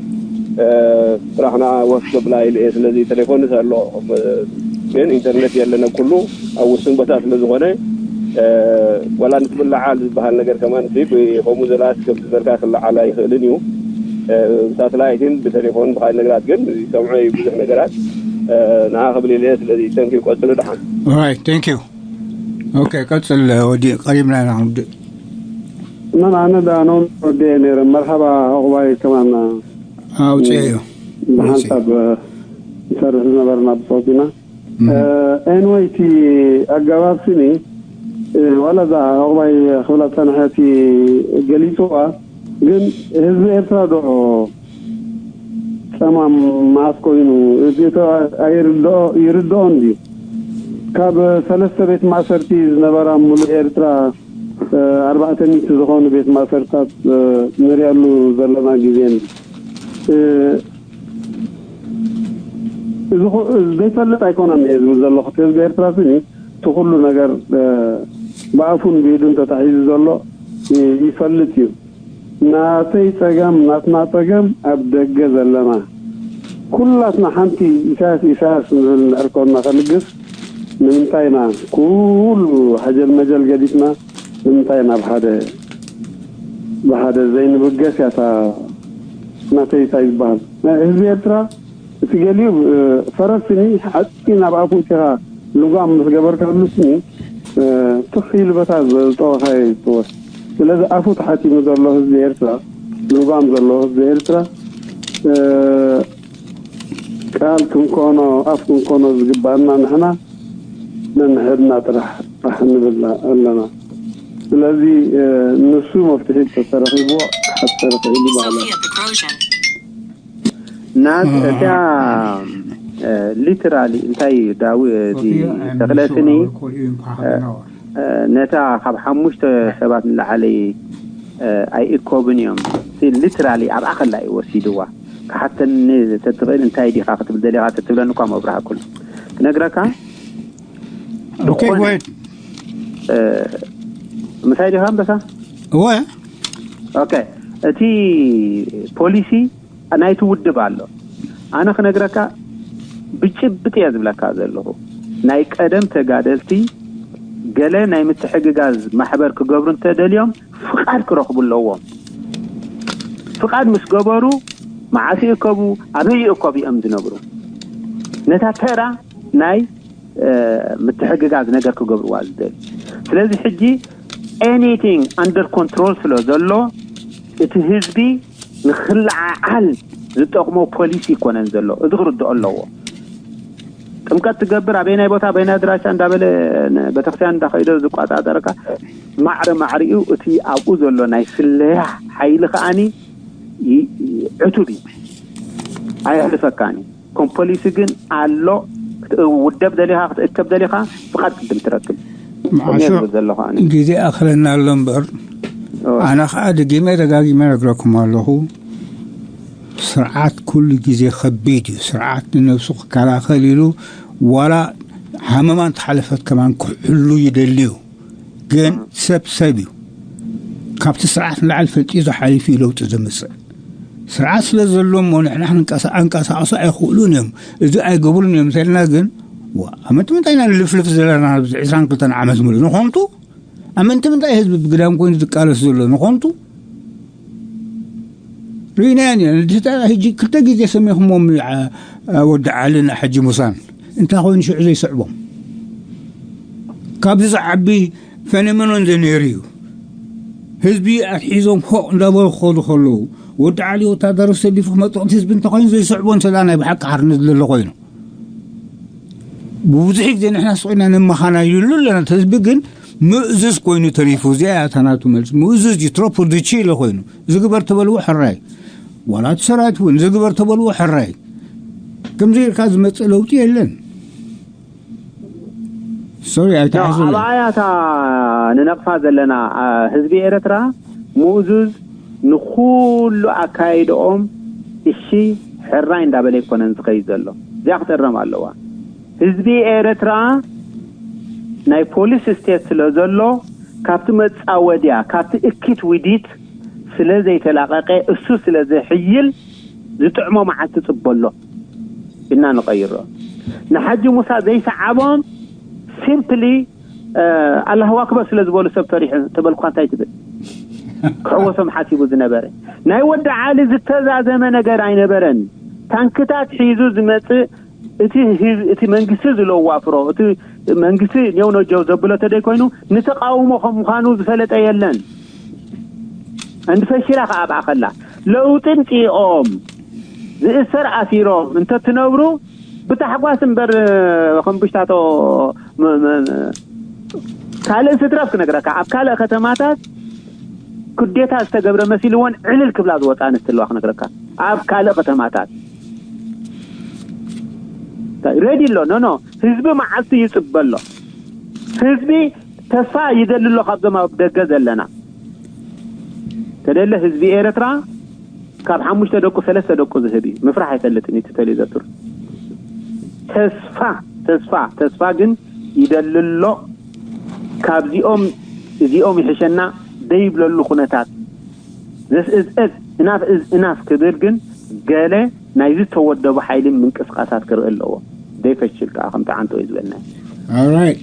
ስራሕና ወስ ክብላ ኢለ እየ ስለዚ ቴሌፎንስ ኣሎ ግን ኢንተርነት የለን ኣብ ኩሉ ኣብ ውሱን ቦታ ስለ ዝኾነ ዋላ ንትብልዓል ዝበሃል ነገር ከማን ከምኡ ዘላት ከም ዝበልካ ክለዓል ኣይኽእልን እዩ ብሳተላይትን ብቴሌፎን ብካል ነገራት ግን ይሰምዖ እዩ ብዙሕ ነገራት ንዓ ክብል ኢለ ስለዚ ተንኪ ቆፅሉ ድሓን Alright, thank you. Okay, ቀፅል ወዲ ቀሪብና ኢና ክንውድእ መን ኣነ ዳ ነውን ወዲየ ነይረ መርሓባ ዕቑባይ ከማን ኣውፅኤዮ ብሓንሳብ ንሰርሕ ዝነበርና ብፆት ኢና ኤንወይ እቲ ኣገባብ ስኒ ዋላ እዛ ዕቑባይ ክብላ ዝፀንሐ እቲ ገሊፅዋ ግን ህዝቢ ኤርትራ ዶ ፀማም መዓስ ኮይኑ ይርድኦን ድዩ ካብ ሰለስተ ቤት ማእሰርቲ ዝነበራ ሙሉእ ኤርትራ ኣርባዕተ ሚእቲ ዝኾኑ ቤት ማእሰርታት ንሪኣሉ ዘለና ግዜ ዘይፈልጥ ኣይኮነን እየ ዝብል ዘለኹ ህዝቢ ኤርትራ ስኒ እቲ ኩሉ ነገር ብኣፉን ብኢዱን ተታሒዙ ዘሎ ይፈልጥ እዩ ናተይ ጸገም ናትና ጸገም ኣብ ደገ ዘለና ኩላትና ሓንቲ ኢሳያስ ኢሳያስ ንብል ንዕርኮና ከልግስ ንምንታይ ኢና ኩሉ ሓጀል መጀል ገዲፍና ንምንታይ ኢና ብሓደ ብሓደ ዘይንብገስ ያታ ናተይ እንታይ ዝበሃል ህዝቢ ኤርትራ እቲ ገሊኡ ፈረስ ስኒ ሓፂን ኣብ ኣፉ እቲኻ ልጓም ምስ ገበርካሉ ስኒ ትኽ ኢሉ በታ ዝጠወኻዮ ይጥወስ ስለዚ ኣፉ ተሓቲሙ ዘሎ ህዝቢ ኤርትራ ልጓም ዘለዎ ህዝቢ ኤርትራ ቃል ክንኮኖ ኣፍ ክንኮኖ ዝግባኣና ንሕና ነንሕድና ጥራሕ ራሕ ንብል ኣለና ስለዚ ንሱ መፍትሒ ተተረኺብዎ ክሓፀር ክእል ይበሃለ ናት እቲያ ሊትራሊ እንታይ ዳዊ እቲ ተክለስኒ ነታ ካብ ሓሙሽተ ሰባት ንላዓሊ ኣይእኮብን እዮም ሊትራሊ ኣብኣ ከላ እዩ ወሲድዋ ክሓተኒ ተትኽእል እንታይ ዲኻ ክትብል ደሊኻ ተትብለኒ እኳ መብራህኩን ክነግረካ Okay, go ahead. ምሳይ ዲኻ ኣንበሳ እወ ኦኬ እቲ ፖሊሲ ናይቲ ውድብ ኣሎ ኣነ ክነግረካ ብጭብጥ እየ ዝብለካ ዘለኹ ናይ ቀደም ተጋደልቲ ገለ ናይ ምትሕግጋዝ ማሕበር ክገብሩ እንተደልዮም ፍቓድ ክረኽቡ ኣለዎም ፍቓድ ምስ ገበሩ መዓስ ይእከቡ ኣበይ ይእከቡ እዮም ዝነብሩ ነታ ተራ ናይ ምትሕግጋዝ ነገር ክገብርዋ ዝደል ስለዚ ሕጂ anything under control ስለ ዘሎ እቲ ህዝቢ ንክለዓዓል ዝጠቕሞ ፖሊሲ ይኮነን ዘሎ እዚ ክርድኦ ኣለዎ ጥምቀት ትገብር ኣበይናይ ቦታ ኣበይናይ ኣድራሻ እንዳበለ ቤተክርስትያን እንዳኸይደ ዝቋጻጸረካ፣ ማዕረ ማዕሪኡ እቲ ኣብኡ ዘሎ ናይ ስለያ ሓይሊ ከኣኒ ዕቱብ እዩ። ኣየሕልፈካን እዩ። ኮምፖሊሲ ግን ኣሎ። ክትውደብ ደሊኻ ክትእከብ ደሊኻ ፍቓድ ቅድም ትረክብ። መዓሾ ዘለኹ ግዜ ኣኽለና ኣሎ እምበር፣ ኣነ ከዓ ደጊመ ደጋጊመ ነግረኩም ኣለኹ። ስርዓት ኩሉ ግዜ ከቢድ እዩ። ስርዓት ንነብሱ ክከላኸል ኢሉ ዋላ ሃመማ እንተሓለፈት ከማን ክሕሉ ይደሊ እዩ። ግን ሰብ ሰብ እዩ። ካብቲ ስርዓት ንላዕሊ ፈጢዙ ሓሊፉ እዩ ለውጢ ዘምፅእ። ስርዓት ስለ ዘሎ እሞ ንሕና ክንቀሳ- ኣንቀሳቕሱ ኣይኽእሉን እዮም፣ እዚ ኣይገብሩን እዮም እንተልና ግን፣ ዋ፣ ኣመንቲ ምንታይ ኢና ንልፍልፍ ዘለና ኣብዚ ዕስራን ክልተን ዓመት ሙሉእ ንኾንቱ? ኣመንቲ ምንታይ ህዝቢ ብግዳም ኮይኑ ዝቃለስ ዘሎ ንኾንቱ? ርኢናያን ኢና። ንድሕታ ሕጂ ክልተ ግዜ ሰሚኹሞም ወዲ ዓልን ሓጂ ሙሳን እንታይ ኮይኑ ሽዑ ዘይስዕቦም? ካብዚ ዝዓቢ ፈነመኖን ዘነይሩ እዩ። ህዝቢ ኣትሒዞም ፎቕ እንዳበሉ ክኸዱ ከለዉ፣ ወዲ ዓሊ ወታደሩ ሰሊፉ ክመጥቕቲ ህዝቢ እንተኮይኑ ዘይስዕቦ እንተላ ናይ ብሓቂ ሓርነት ዘሎ ኮይኑ፣ ብብዙሕ ግዜ ንሕና ስቑና ነመኻናይሉ ኣለና። እቲ ህዝቢ ግን ምእዙዝ ኮይኑ ተሪፉ። እዚኣ እያ እታ ናቱ መልሲ። ምእዙዝ እዩ፣ ትሮፖ ድቺ ኢለ ኮይኑ፣ ዝግበር ተበልዎ ሕራይ። ዋላ እቲ ሰራዊት እውን ዝግበር ተበልዎ ሕራይ። ከምዚ ኢልካ ዝመፅእ ለውጢ የለን። ሶሪ፣ ኣይተሓዝን። ኣብኣያ እታ ንነቕፋ ዘለና ህዝቢ ኤርትራ ምእዙዝ ንኩሉ ኣካይድኦም እሺ ሕራይ እንዳበለ ኣይኮነን ዝኸይድ ዘሎ። እዚኣ ክተረም ኣለዋ። ህዝቢ ኤርትራ ናይ ፖሊስ ስቴት ስለ ዘሎ፣ ካብቲ መጻወድያ ካብቲ እኪት ውዲት ስለ ዘይተላቐቀ፣ እሱ ስለ ዘሕይል ዝጥዕሞ መዓልቲ ጽበሎ። ኢልና ንቐይሮ። ንሓጂ ሙሳ ዘይሰዓቦም ሲምፕሊ ኣላሁ ኣክበር ስለ ዝበሉ ሰብ ፈሪሑ ተበልኳ እንታይ ትብል? ክሕወሶም ሓሲቡ ዝነበረ ናይ ወዲ ዓሊ ዝተዛዘመ ነገር ኣይነበረን። ታንክታት ሒዙ ዝመፅእ እቲ ህዝ- እቲ መንግስቲ ዝለዋፍሮ እቲ መንግስቲ ኔው ነጀው ዘብሎ ተደይ ኮይኑ ንተቃውሞ ከም ምዃኑ ዝፈለጠ የለን። እንዲ ፈሽላ ከኣ ኣብኣ ከላ ለውጢ ምፅኦም ዝእሰር ኣሲሮም እንተትነብሩ ብታሕጓስ እምበር፣ ከም ብሽታቶ ካልእ ስድራፍ ክነግረካ፣ ኣብ ካልእ ከተማታት ኩዴታ ዝተገብረ መሲልዎን ዕልል ክብላ ዝወፃ ኣንስቲ ኣለዋ ክነግረካ። ኣብ ካልእ ከተማታት ሬዲ ኣሎ። ኖ ኖ፣ ህዝቢ መዓልቲ ይፅበ ኣሎ። ህዝቢ ተስፋ ይደሊ ኣሎ ካብዞም ኣብ ደገ ዘለና። ተደለ ህዝቢ ኤርትራ ካብ ሓሙሽተ ደቁ ሰለስተ ደቁ ዝህብ እዩ። ምፍራሕ ኣይፈልጥን እዩ ተልዩ ዘቱር። ተስፋ ተስፋ ተስፋ ግን ይደሊ ኣሎ። ካብዚኦም እዚኦም ይሕሸና ደይብለሉ ኩነታት ዘስእዝ እዝ እናፍ እዝ እናፍ ክብል ግን ገለ ናይ ዝተወደቡ ሓይሊ ምንቅስቃሳት ክርኢ ኣለዎ። ዘይፈሽል ከዓ ከምቲ ዓንቶ እዩ ዝበልና። Alright,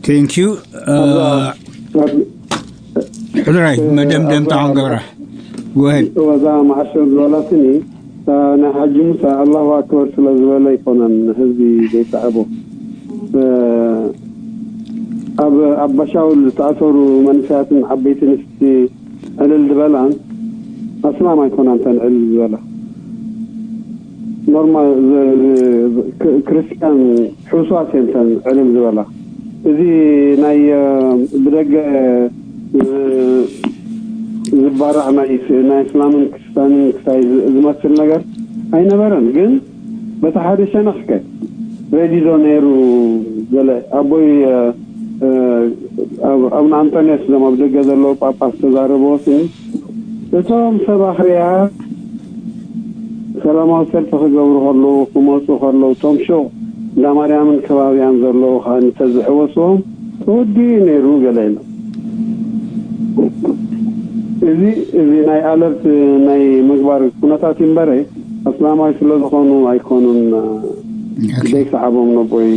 thank you. ሕድራይ መደምደምታ ክንገብራ። ጎሄድ ወዛ ማዕሸር ዝበላትኒ ናይ ሓጂ ሙሳ ኣላሁ ኣክበር ስለ ዝበለ ኣይኮነን ህዝቢ ዘይሰዕቦ። ኣብ ኣባሻውል ዝተኣሰሩ መንእሰያትን ዓበይቲ ንስቲ ዕልል ዝበላን ኣስላም ኣይኮናን ተን ዕልል ዝበላ። ኖርማል ክርስትያን ሕውስዋስ እየን ተን ዕልል ዝበላ። እዚ ናይ ብደገ ዝባራዕ ናይ እስላምን ክርስትያንን ክሳይ ዝመስል ነገር ኣይነበረን። ግን በቲ ሓደ ሸነኽከ ሬዲ ዶ ነይሩ? ገለ ኣቦይ ኣቡነ ኣንጠንዮስ እዞም ኣብ ደገ ዘለዉ ጳጳስ ተዛረብዎ ስኒ እቶም ሰብ ኣኽርያ ሰላማዊ ሰልፊ ክገብሩ ከለዉ ክመፁ ከለዉ እቶም ሹቕ እንዳ ማርያምን ከባቢያን ዘለዉ ከዓ እንተዝሕወስዎም ተወዲኡ ነይሩ ገለ ኢሎም። እዚ እዚ ናይ ኣለርት ናይ ምግባር ኩነታት እዩ እምበረ ኣስላማዊ ስለ ዝኾኑ ኣይኮኑን ዘይሰዓቦም ነቦይ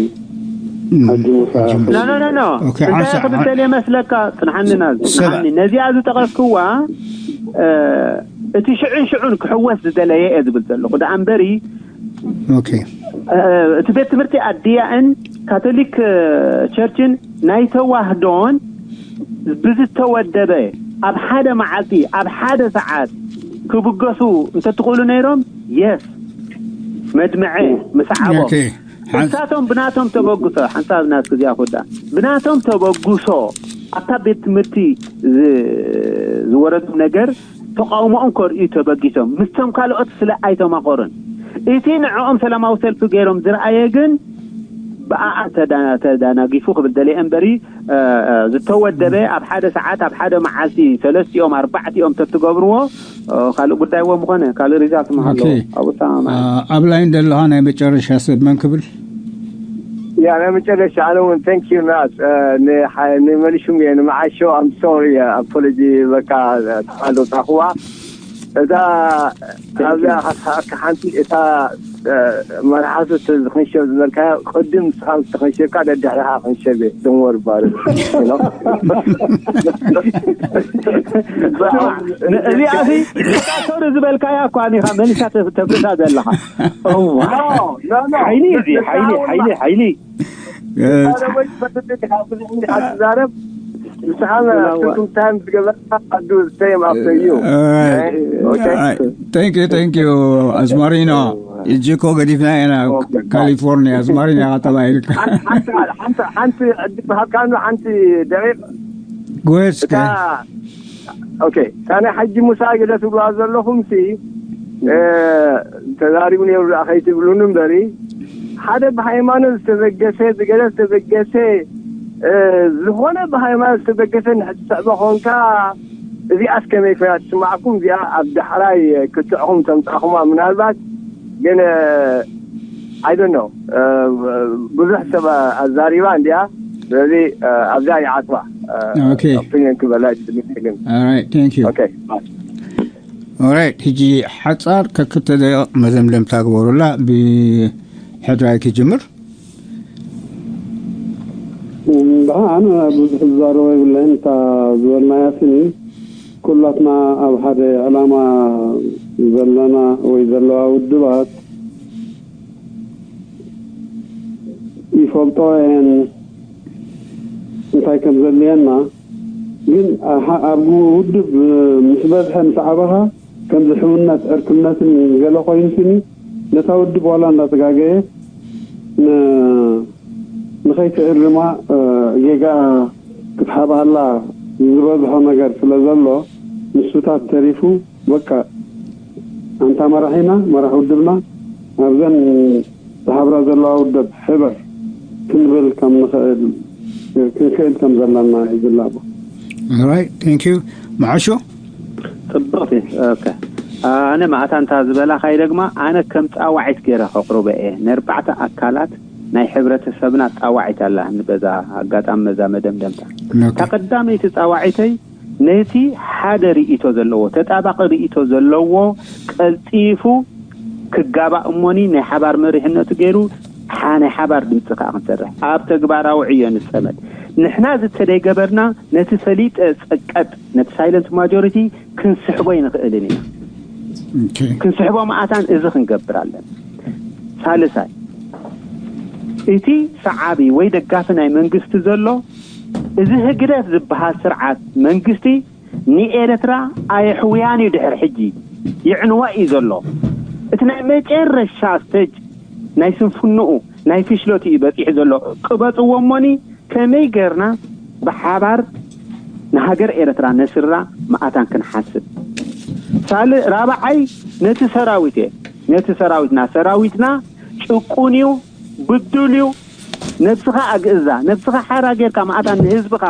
ሓጂ ሙሳ። ኖ ኖ ኖ ኖ እንታይ ክብል ደልየ መስለካ? ፅንሓኒ ናዚ ፅንሓኒ ነዚኣ ዝጠቐስክዋ እቲ ሽዑን ሽዑን ክሕወስ ዝደለየ እየ ዝብል ዘለኹ ደኣ እምበሪ እቲ ቤት ትምህርቲ ኣድያእን ካቶሊክ ቸርችን ናይ ተዋህዶን ብዝተወደበ ኣብ ሓደ መዓልቲ ኣብ ሓደ ሰዓት ክብገሱ እንተትኽእሉ ነይሮም የስ መድምዐ ምስዓቦም እሳቶም ብናቶም ተበግሶ፣ ሓንሳብ ናት ክዚኣ ኩዳ ብናቶም ተበግሶ ኣብታ ቤት ትምህርቲ ዝ- ዝወረዶም ነገር ተቃውሞኦም ከርእዩ ተበጊሶም፣ ምስቶም ካልኦት ስለ ኣይተማቆሩን። እቲ ንዕኦም ሰላማዊ ሰልፊ ገይሮም ዝረኣየ ግን ብኣኣ ተዳ- ተዳናጊፉ ክብል ደልየ እምበሪ፣ እ፣ እ፣ ዝተወደበ ኣብ ሓደ ሰዓት፣ ኣብ ሓደ መዓልቲ ሰለስቲኦም ኣርባዕቲኦም ተትገብርዎ፣ እ፣ ካልእ ጉዳይ ዎ ምኾነ፣ ካልእ ሪዛልት ምሃለዎ። ኦኬ። ኣብኡ ተማማዕ። እ፣ ኣብ ላይን ዘለኻ ናይ መጨረሻ ሰብ መን ክብል? ያ ናይ መጨረሻ ኣነ እውን thank you ናት ንመልሹም እየ ንመዓሾ I'm sorry ኣፖሎጂ በቃ ተሓሎ ታኹዋ እዛ ኣብዛ ሓንቲ እታ መርሓሱ ዝክንሸብ ዝበልካ ቅድም ስኻ ዝተክንሸብካ ደድሕርኻ ክንሸብ እየ don't worry about it እዚኣ ሲ ዲክታቶር ዝበልካያ እኳ ኒኻ መሊሳ ተፍርሳ ዘለኻ። እዋ ሓይሊ እዚ ሓይሊ ሓይሊ ሓይሊ ትዛረብ ንስኻ ትርጉም ታይም ዝገበርካ ኣዱ stay after you Thank you, thank you, ኣዝማሪኖ። እጂ እኮ ገዲፍና ኢና ካሊፎርኒያ ኣዝማሪኖ ኢኻ ተባሂልካ። ሓንቲ ዕድል ሃብካኑ ሓንቲ ደቂቕ ጎስከ ኦኬ እታ ናይ ሓጂ ሙሳ ገለ ትብልዋ ዘለኹም ሲ ተዛሪቡ ነይሩ ደኣ ከይትብሉኒ እምበሪ ሓደ ብሃይማኖት ዝተበገሰ ብገለ ዝተበገሰ ዝኾነ ብሃይማኖት ዝተበገሰ ንሕትስዕበ ኾንካ እዚኣስ ከመይ ኮይና ትስማዕኩም እዚኣ ኣብ ዳሕራይ ክትዕኹም ተምፃኹማ ምናልባት ግን I don't know ብዙሕ ሰብ ኣዛሪባ እንዲያ ስለዚ ኣብዛ ይዓፅዋ Okay. Opinion ክበላ ግን All right, thank you. Okay. All right, ሕጂ ሓጻር ከክልተ ደቂቕ መደምደምታ ግበሩላ። ብሕድራይ ክጅምር። ደሓን ብዙሕ ዝዛረቦ የብለይን እታ ዝበልናያ ስኒ ኩላትና ኣብ ሓደ ዕላማ ዘለና ወይ ዘለዋ ውድባት ይፈልጦ እየን እንታይ ከም ዘድልየና ግን ኣብ ውድብ ምስ በዝሐ ምስ ዓበኻ ከምዚ ሕውነት ዕርክነትን ገለ ኮይኑ ስኒ ነታ ውድብ ዋላ እንዳተጋገየ ንኸይትእርማ ጌጋ ክትሓብኣላ ዝበዝሖ ነገር ስለ ዘሎ ንሱታት ተሪፉ በቃ ኣንታ መራሒና መራሕ ውድብና ኣብዘን ዝሓብራ ዘለዋ ውድብ ሕበር ክንብል ከም ንኽእል ክንክእል ከም ዘለና እዩ ዝላቦ። All right, thank you. መዓሾ ጽቡቅ እዩ። ኦኬ ኣነ ማእታ እንታ ዝበላኻይ ደግማ ኣነ ከም ጻዋዒት ገይረ ከቅርቦ እየ ነርባዕተ ኣካላት ናይ ሕብረተሰብና ጻዋዒት ኣላ ንበዛ ኣጋጣሚ መዛ መደምደምታ እታ ቀዳመይቲ ጻዋዒተይ ነቲ ሓደ ርእይቶ ዘለዎ ተጣባቂ ርእይቶ ዘለዎ ቀልጢፉ ክጋባእ እሞኒ ናይ ሓባር መሪሕነቱ ገይሩ ናይ ሓባር ድምፂ ከዓ ክንሰርሕ ኣብ ተግባራዊ ዕዮ ንፀመድ ንሕና ዝተደይገበርና ነቲ ፈሊጠ ፀቀጥ ነቲ silent majority ክንስሕቦ ይንኽእልን ኢና ክንስሕቦ መዓታን እዚ ክንገብር ኣለና ሳልሳይ እቲ ሰዓቢ ወይ ደጋፊ ናይ መንግስቲ ዘሎ እዚ ህግደፍ ዝበሃል ስርዓት መንግስቲ ንኤርትራ ኣየሕውያን እዩ ድሕር ሕጂ ይዕንዋ እዩ ዘሎ እቲ ናይ መጨረሻ stage ናይ ስንፍንኡ ናይ ፍሽለቱ እዩ በፂሑ ዘሎ ቅበፅዎ እሞኒ ከመይ ገርና ብሓባር ንሃገር ኤርትራ ነስራ መኣታን ክንሓስብ ሳልእ ራብዓይ ነቲ ሰራዊት እየ ነቲ ሰራዊትና ሰራዊትና ጭቁን እዩ ብዱል እዩ ነብስኻ ኣግእዛ ነብስኻ ሓራ ጌርካ መኣታን ንህዝብኻ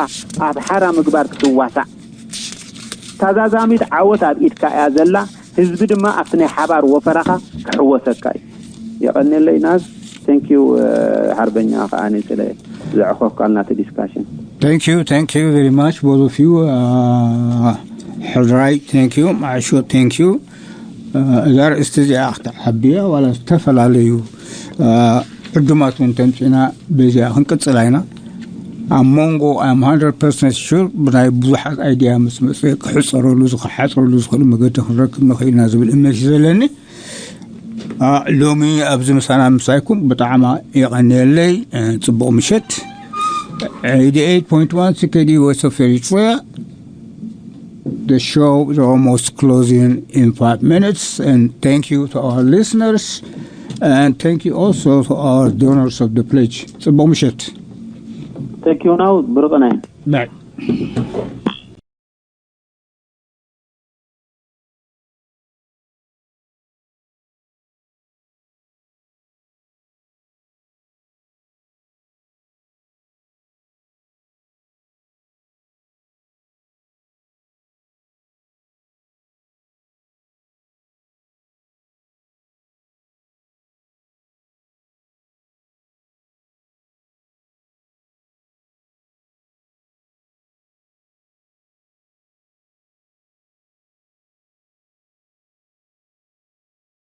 ኣብ ሓራ ምግባር ክትዋሳእ ታዛዛሚት ዓወት ኣብ ኢድካ እያ ዘላ ህዝቢ ድማ ኣብቲ ናይ ሓባር ወፈራኻ ክሕወሰካ እዩ የቐንየለይ ናዝ thank you ሓርበኛ ከዓ ስለ ዘዕኸፍካልና እቲ discussion Thank you, thank you very much, both of you. Uh, ሕድራይ thank you, ማዕሾ thank you. እዛ ርእስቲ እዚኣ ክትዓብያ ዋላ ዝተፈላለዩ ዕዱማት እውን ተምፂና በዚኣ ክንቅፅላ ኢና ኣብ መንጎ ኣም 100 sure ብናይ ብዙሓት ኣይድያ ምስ መፅእ ክሕፀረሉ ዝክሓፀረሉ ዝኽእሉ መገዲ ክንረክብ ንኽእልና ዝብል እምነት እዩ ዘለኒ ሎሚ ኣብዚ ምሳና ምሳይኩም ብጣዕማ የቐንየለይ ፅቡቕ ምሸት 88.1 ሲኬዲ ወሶፍ ኤሪትሪያ The show is almost closing in five minutes, and thank you to our listeners. And thank you also to our donors of the pledge. ጽቡቕ ምሸት። Thank you now, ብርቕናይ። ባይ።